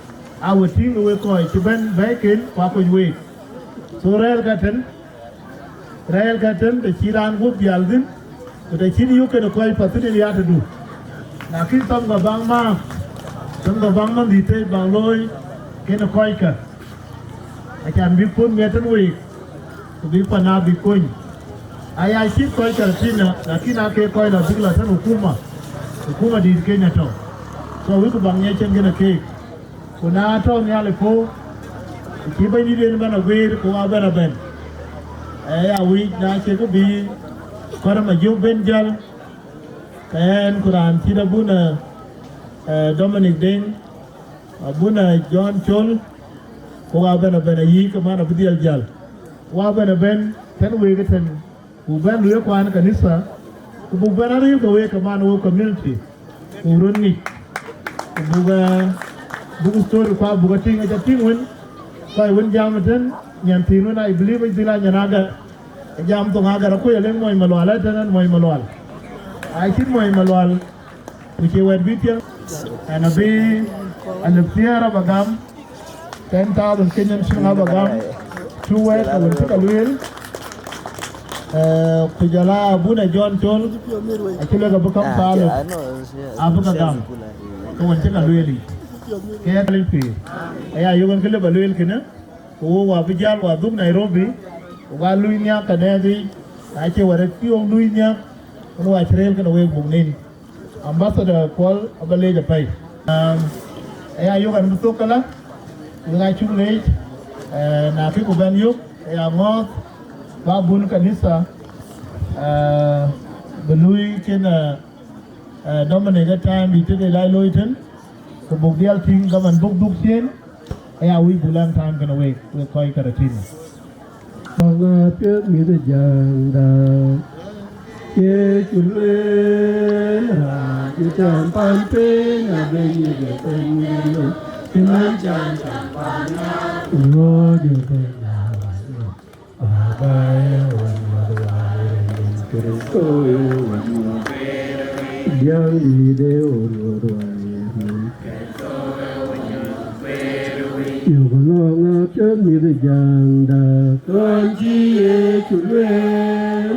aa we tïŋ wek kɔc cï bɛ̈n bɛ̈ɛ̈iken, ku akony week. So rɛ̈ɛ̈r ka tën, rɛ̈ɛ̈r ka tën, të cï raan guöp dhial thïn, ku të cïn yök kenë kɔc path thïn yen ya tëdu. Lakin thɔmkë baŋ maak, thɔmkë baŋ man dhït tëc baŋ looi kenë kɔckë. Acan bïk puɔ̈th miɛt tën week, ku bïk pan aa bïk kony. Aya cït kɔc Karatina, lakin aa kek kɔc la bïk la tën hukuma, hukuma dït Kenya tɔ̈. So wïcku baŋ ŋiɛc cïn kënë keek. Ku na tɔ̈ Nhialic puɔ̈u, Cï Bɛ̈nydït en bɛ̈n aguiir ku wa bɛ̈n abɛ̈n. Aya wïc na cï kë bï kɔ̈r Majök ben jäl, ke ɣɛn ku raan cït abuna, eh, Dominic Deŋ, abuna John Col, ku wa bɛ̈n abɛ̈n ayï ke man abï dhiɛl jäl. Wa bɛ̈n abɛ̈n tën wek ëtën, ku bɛ̈n lueel kuan kanitha, ku buk bɛ̈n arëër ke wek ke man wok community, ku röt ŋic, ku buk, eh, buk story kua buk atïŋ, aca tïŋ wën, kɔc wën jam ëtën, nyan thïn wën, I believe, acï dhil a nyan Agar, ë jam thoŋ Agar, akuc alëŋ mony Malual, ëtën ɛn mony Malual. Acït mony Malual, ku cie wɛ̈t bï thiëŋ, ɛn abï alëp thiëër abä gam, ten thousand Kenyan shilling abä gam, two wɛ̈t ke wën cï ke lueel, eh, ku jɔl a abuna John Col, acï lëk abï kam thalëp, abï ke gam, ke wën cï ke lueel yic. Ke ya thalëp pïïr, aya yök en kë lëp alueel kënë, ku wok wa bï jäl wa dhuk Nairobi, ku ka luui nhiäk ke nɛ̈ɛ̈th yic, na cie wɛ̈t ë cï wok luui nhiäk, wën wa cï rëër kënë wek buk nin. Ambassador Kuɔl abä leec apɛi. Um, aya yök an bï thok këlä, wek aa cuk leec, eh, na kï ku bɛ̈n yök, aya ŋɔ̈ɔ̈th, ba bun kanitha, eh, bï luui kën, eh, eh, Dominic ë time bï tëde lac looi tën, ku buk dhiɛl tïŋ gaman buk dhuk ciëën, aya wïc buk lɛ̈ŋ time kënë wek, wek kɔc Karatina. Baŋ apiɛth mïth ë jäŋda, Yecu lueel, raan cï tɛ̈m pan piny abï yic ë piny ë lum, cï man can can pan ya, ku luɔ̈ɔ̈c ë piny na wan. Baba ë wën ŋɔ̈th wai rin Kërtho ë wën ŋɔ̈th, jäŋdït ë wën ŋɔ̈th wai rin. Yök lɔ̈ŋ apiɛth mïth ë jäŋda, kɔn cï Yecu lueel,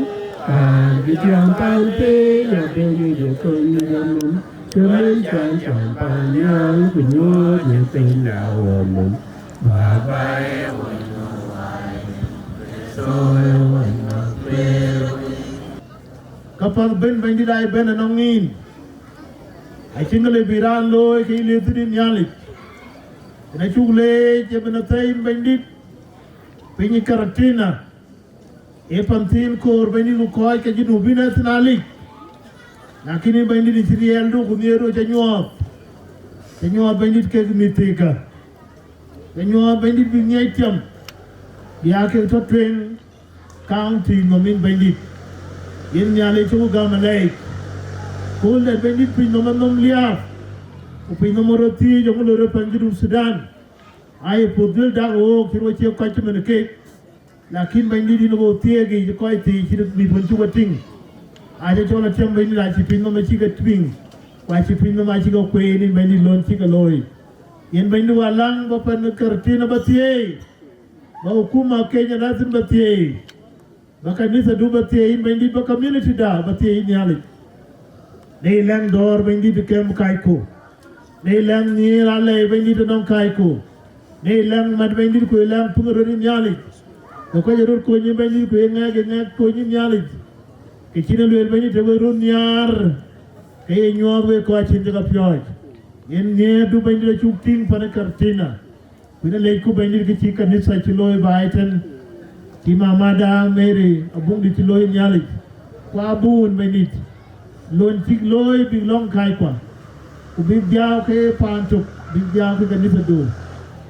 raan bï tiam pan piny abï ŋic ë kony ë nɔm, cï rɛ̈ny can can pan nhial ku nyuɔɔth ë piny la wɔ mum. Baba ë wën ŋɔ̈th wai, Kërtho ë wën ŋɔ̈th kueer. Ka path ben Bɛ̈nydït aa bɛ̈n ënɔŋ yïn, acïn kë le bï raan looi ke yï liëth thïn Nhialic. Yen acuk leec ë bɛ̈n athɛɛi yïn Bɛ̈nydït, piny ë Karatina, ë pan thiin koor Bɛ̈nydït ku kɔc ke Junubin ë thïn alic. Lakin yïn Bɛ̈nydït cï riɛldu ku nhiërdu ca nyuɔɔth, ca nyuɔɔth Bɛ̈nydït kek mïth thiikä. Ca nyuɔɔth Bɛ̈nydït bï ŋiɛc tiam, bï aa kek tɔ tueŋ county nɔm yïn Bɛ̈nydït. Yïn Nhialic cuk gam alɛɛc. Kööl dɛ̈t Bɛ̈nydït piny nɔm anɔm liääp, ku piny nɔm ë rɔt thiëëc eeŋö loi rɔt pan Junub Thudan. Aye puɔ̈th duël dak ë wook cï rɔt cie kɔc cïmën keek. Lakin Bɛ̈nydït yïn ɣo thiëëk yic kɔc thiic cït mïth wën cuk e tïŋ. Aca cɔl atiam Bɛ̈nydït acï piny nɔm acï ke piŋ, ku acï piny nɔm acï ke kueen yïn Bɛ̈nydït lon cï ke looi. Yïn Bɛ̈nydït wa läŋ ba pan Karatina ba thieei, ba hukuma Kenya Nazim ba thieei, ba kanithadu ba thieei yïn Bɛ̈nydït, ba community da ba thieei yïn Nhialic. Në lɛ̈ŋ dɔ̈ɔ̈r Bɛ̈nydït kɛm kacku, në lɛ̈ŋ nhiëër alɛɛi Bɛ̈nydït ënɔŋ kacku, në lɛ̈ŋ mat Bɛ̈nydït ku lɛ̈ŋ piŋ röt yïn Nhialic. Ke kɔc ë röt kony yïn Bɛ̈nydït ku ye ŋɛk ë ŋɛk kony yïn Nhialic. Ke cïn e lueel Bɛ̈nydït të wek röt nhiaar, ke ye nyuɔɔth wek kɔc cïn cï ke piɔ̈ɔ̈c. Yen nhiëërdu Bɛ̈nydït acuk tïŋ pan ë Karatina. Ku yïn alɛɛcku Bɛ̈nydït kë cï kanitha cï looi baai tën, cï mamada Mary Abuŋdït cï looi Nhialic, ku abun Bɛ̈nydït, lon cïk looi bïk lɔ̈ŋ kackuɔ, ku bïk dhiau ke paan tök, bïk dhiau ke kanithadu.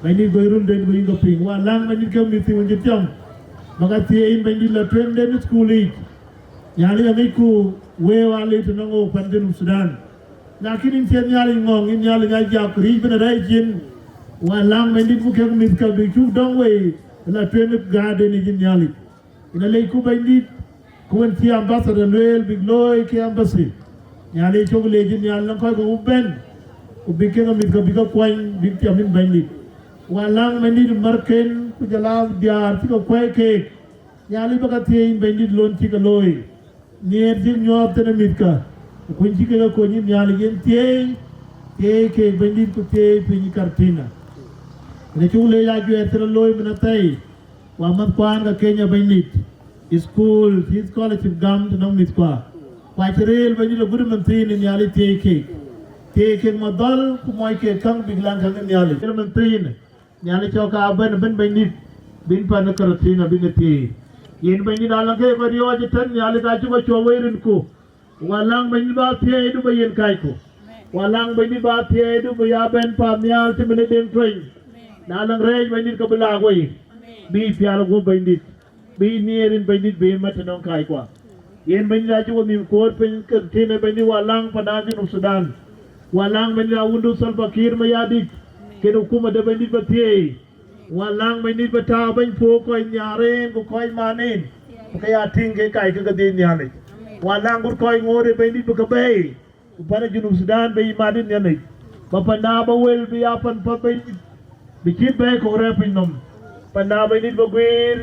Bɛ̈nydït goi rulden ku yïn ke piŋ. Wa läŋ Bɛ̈nydït ke mïth thiin cï tiam, ba ke thieei yïn Bɛ̈nydït la tueŋden ë thukul yiic. Nhialic aŋicku wëëu aa liu tënɔŋ ɣok pan Junub Thudan. Lakin yïn cïn Nhialic ŋɔ̈ŋ, yïn Nhialic aa jak riëëc bïn arɛɛc cin. Wa läŋ Bɛ̈nydït bï kek mïthkä bï cuk dɔ̈ŋ wei ë la tueŋ ë gäätden yic yïn Nhialic. Yïn alɛɛcku Bɛ̈nydït, ku wën cï ambassador lueel bïk looi ke embassy. Nhialic cuk leec yïn nhial nɔŋ kɔc ke wok bɛ̈n, ku bïk kek mïthkä bïk ke kuany bïk tiam yïn Bɛ̈nydït. Wa läŋ Bɛ̈nydït märken ku jɔl a diäär cï ke kuɛ̈i keek. Nhialic ba ke thieei yïn Bɛ̈nydït lon cï ke looi. Nhiëër cïk nyuɔɔth tënë mïthkä, ku kuny cï kek e kony yïn Nhialic yen thieei, thieei keek Bɛ̈nydït ku thieei piny Karatina. Në cuk leec ajuɛɛr cï rɔt looi min athɛɛi, wa mäth kuaan ke Kenya Bɛ̈nydït, school cï scholarship gam tënɔŋ mïthkua. Ku acï rëër Bɛ̈nydït agut ëmën thiin ë Nhialic thieei keek. Thieei kek madhɔl ku mɔc kek käŋ bïk läŋ käŋ ë Nhialic. Ëmën thiin, Nhialic cɔk aa bɛ̈n ëbën Bɛ̈nydït, bïn pan ë Kërthin abï ke thiëëi. Yen Bɛ̈nydït, na lɔŋ ke kɔc riɔ̈ɔ̈c ëtɛ̈n, Nhialic acï kɔc cuɔp wei rin ku. Ku alaŋ Bɛ̈nydït ba thiëëi du ba yen kacku. Ku alaŋ Bɛ̈nydït ba thiëëi du bï ya bɛ̈n paannhial cïmën ë Deŋ Tueny. Na lɔŋ rɛɛc Bɛ̈nydït ke bï laak wei. Bï pial guɔ̈p Bɛ̈nydït. Bï nhiëër rin Bɛ̈nydït bï mat tënɔŋ kackuɔ. Yen Bɛ̈nydït acï we nhïïm koor piny Kërthin ë Bɛ̈nydït, wa laŋ pandan Junub Thudan. Wa laŋ Bɛ̈nydït awundu Salva Kiir Mayardit. Kën hukumade Bɛ̈nydït ba thiëëi. Wa laŋ Bɛ̈nydït ba tääu bɛ̈ny puɔ̈u kɔc nhiaar en ku kɔc man en. Bï ke ya tïŋ ke kac ke ke dhiëc Nhialic. Wa laŋ gut kɔc ŋoot ë Bɛ̈nydït bï ke bɛ̈ɛ̈i. Ku pan ë Junub Thudan bï mat ë Nhialic. Ba pandan ba wël bï ya pan path Bɛ̈nydït. Bï cït bɛ̈ɛ̈i kɔ̈k rɛ̈ɛ̈r piny nɔm. Pandan Bɛ̈nydït ba guiir,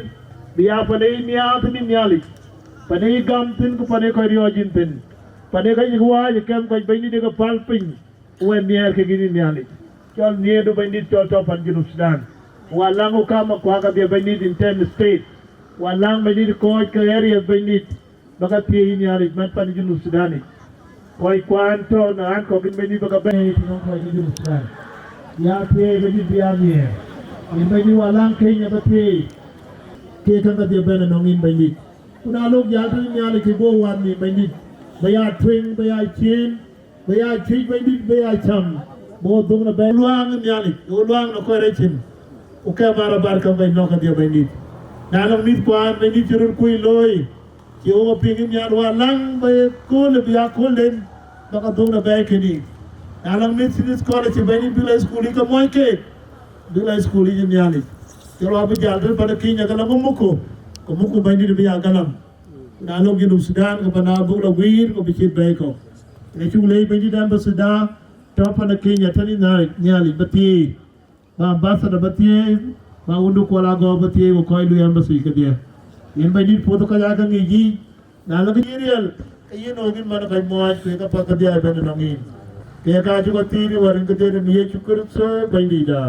bï ya pan ë miaath ë Nhialic. Pan ë gam thïn ku pan ë kɔc riɔ̈ɔ̈c yïn thïn. Pan ë ka yïk wääc ë kɛm kɔc Bɛ̈nydït ë ke päl piny. Wën nhiɛɛr kek yïn Nhialic. Cɔl nhiëërdu Bɛ̈nydït cɔl tɔ̈ pan Junub Thudan. Wa laŋ ku kam akuak adhie Bɛ̈nydït in ten state. Wa laŋ Bɛ̈nydït kɔc ke areas Bɛ̈nydït. Ba ka thiëëi yïn Nhialic man pan Junub Thudan yic. Kɔc kuan tɔ̈ në ɣän kɔ̈k yïn Bɛ̈nydït ba ka bɛ̈n tënɔŋ kɔc ke Junub Thudan. Ya thiëëi Bɛ̈nydït bï ya nhiëër. Yïn Bɛ̈nydït wa laŋ Kenya ba thiëëi. Kek käŋ ka dhie bɛ̈n ënɔŋ yïn Bɛ̈nydït. Ku na lok jäl tënë Nhialic ke guɔ wan nhïïm Bɛ̈nydït. Ba ya tueŋ, ba ya ciëën, ba ya cuëc Bɛ̈nydït, ba ya cam. Ba wo dhuk në bɛ̈n luaaŋ ë Nhialic, wo luaaŋ në kɔc rɛc cin. Ku kɛm arabat käŋ Bɛ̈ny nɔ̈k kedhie Bɛ̈nydït. Na nɔŋ mïth kuan Bɛ̈nydït cï röt kuc looi. Cï wo piŋ ë nhial wa laŋ ba ye kööl bï ya köölden. Ba ka dhuk në bɛ̈ɛ̈i kënë. Na nɔŋ mïth cïn scholarship Bɛ̈nydït bï la school yic ke muɔc keek. Bï la school yic ë Nhialic. Cï rɔt bï jäl tënë pan ë Kenya ke la ŋö muku. Ke muku Bɛ̈nydït bï ya galam. Na lok Junub Thudan ke pan abuk la guiir ku bï cït bɛ̈ɛ̈i kɔ̈k. Ë cuk leec Bɛ̈nydït ambassador tɔ̈ pan ë Kenya tënë Nhialic, Nhialic ba thiëëi. Ba ambassador ba thiëëi, ba wundu Kuɔl Agɔk ba thiëëi ku kɔc lui embassy kedhie. Yen Bɛ̈nydït puɔ̈th kɔc aa ke ŋic yic. Na lok yïn riɛl, ke yïn nɔ̈k yïn man kɔc muɔɔc ku ye ke path kedhie ëbɛ̈n ënɔŋ yïn. Ke ka cuk athiëëc wär rin kedhie rin Yecu Kërtho Bɛ̈nydïtda.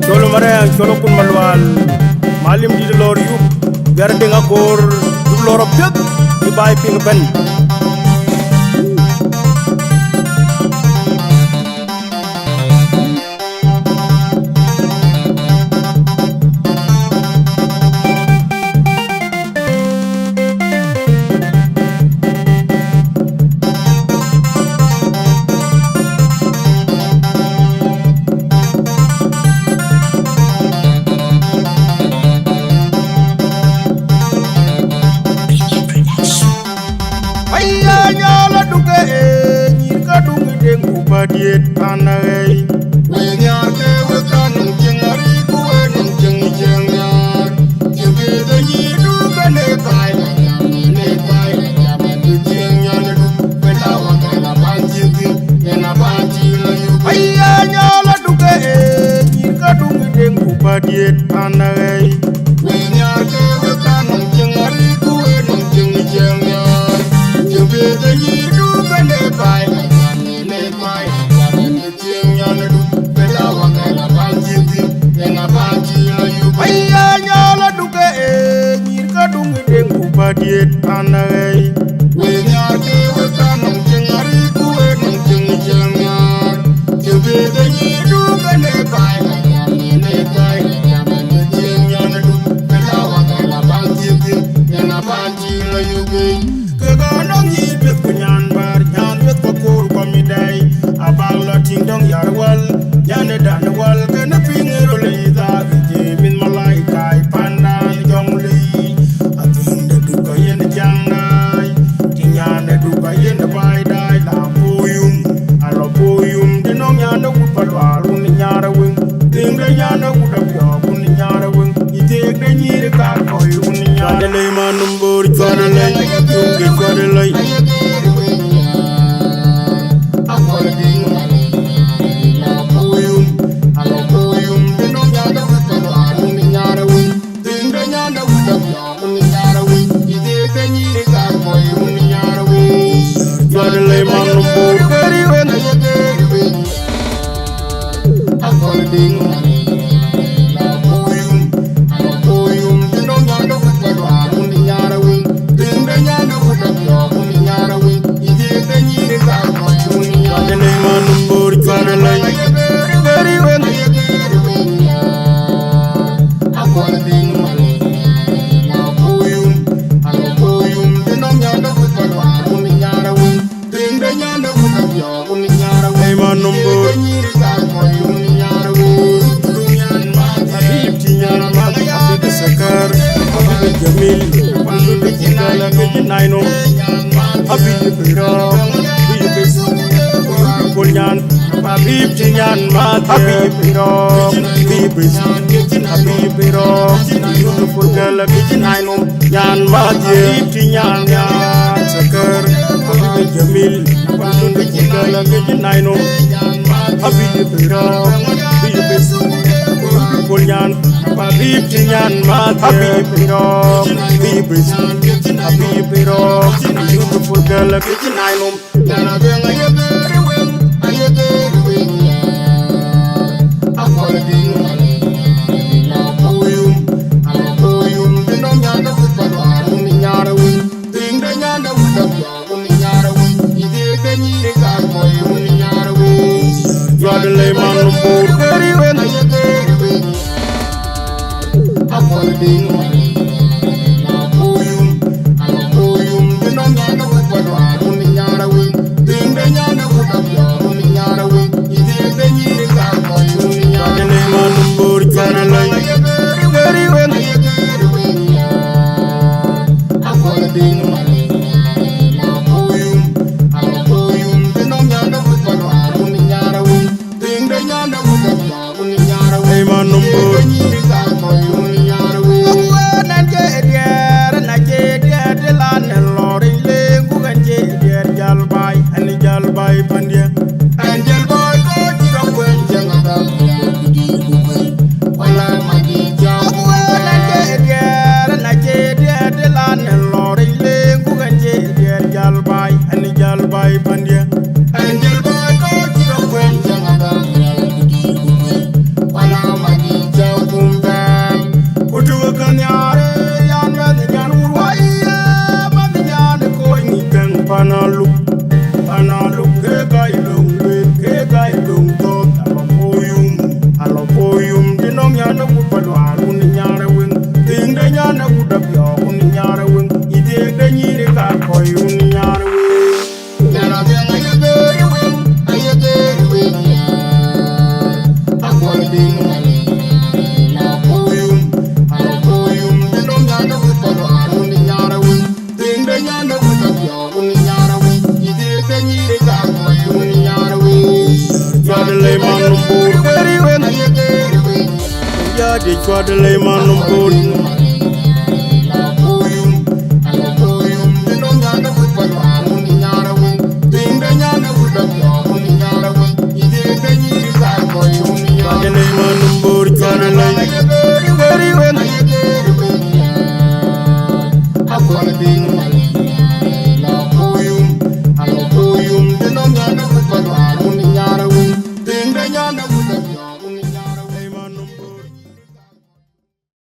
Col Marɛɛŋ, col Akun Malual, Malim dït lɔɔr yup, Biar Deŋ Akoor, duk lɔɔr apiɛth, bï baai piŋ ëbɛ̈n. Deŋ ku bädiet pan aɣɛi. Wek nhiaar ke wek ka nɔŋ cieŋ arëët ku wek nɔŋ cieŋ cieŋ nhiaar. Cieŋ piɛth ë nyïïrdu kënë baai la jam, në baai la jam, në cieŋ nyandu. Wek la wak ala ban cieŋ thïn, yen aban cieŋ la yök. Aya nyal aduke, nyïïr ka duŋ deŋ ku bädiet pan aɣɛi. Wek nhiaar ke wek ka nɔŋ cieŋ arëët ku wek nɔŋ cieŋ cieŋ nhiaar. Cieŋ piɛth ë nyïïrdu kënë baai la jam, në baai la jam, në cieŋ nyandu. Wek la wak ala ban cieŋ thïn, yen aban cieŋ la yök. Aya nyal aduke, nyïïr ka duŋ deŋ ku bädiet pan aɣɛi. Wek nhiaar ke wek ka nɔŋ cieŋ arëët ku wek nɔŋ cieŋ cieŋ nhiaar. Cieŋ piɛth ë nyïïrdu kënë baai la jam, në baai la jam, në cieŋ nyandu. Wek la wak ala ban cieŋ thïn, yen aban cieŋ la yök. Ke ka nɔŋ nyïïr piɛth ku nyan bäär, nyan piɛth ku koor ku midɛɛi. Abak la tïŋ dɔŋ yär wäl, nyan ë dan wäl, kënë piŋ ë röl ë yï dhaak ë jiëë mïth malaika ë pandan jɔŋ lei. Athiŋ de duk ka yen ë jaŋ daai, tïŋ nyan ë duk ka yen ë baai daai, la poyum, ala poyum, të nɔŋ nyan ë wut pa luaar wun ë nyar ë wëŋ, tïŋ de nyan ë wut apiɔɔk wun ë nyar ë wëŋ, yï thiëëk de nyïïr ë kar kɔc wun ë nyar. Cuat ë lei man num boor, cuat ë lei, cuat ë lei. Hey, man, number. Habib Tiñan, Habib Sakar, Habib Jamil, Habib Kala, Habib Naino, Habib Piro, Habib Kolnyan, Habib Tiñan, Habib Piro, Habib, Habib Piro, beautiful girl, Habib Naino. Nyan Mathieu, Habib Tiñan, Nyan Sakar, Habib Jamil, Habib Kala, Habib Naino, Habib Piro, Habib, Kolnyan, Habib Tiñan, Mathieu, Habib Piro, Habib, Habib Piro, beautiful girl, Habib Naino. Hey, man, number. Abuan an ce diɛɛr, an ce diɛɛr, de la ne lɔr in le, ku an ce diɛɛr jal bai, an jal bai pandia. An jal bai ko ci ka kuen jeng ada. Wala ma di jam. Abuan an ce diɛɛr, an ce diɛɛr, de la ne lɔr in le, ku an ce diɛɛr jal bai, an jal bai pandia. Angel boy ko ci ka kuen jeng ada. Wala ma di jaukum bɛn. Ku tu ka nyaare yan ma di nyan wur wa iye, ma di nyan ko ni kan pana luk. Pana luk ke ka ilung we, ke ka ilung to. Alo poyum, alo poyum, di nom yan ku pa lwa kun nyaare wing. Ting de nyan ku da bio kun nyaare wing. Ide de nyiri ka ko yun nyaare wing. Cuat de lei man nom kor.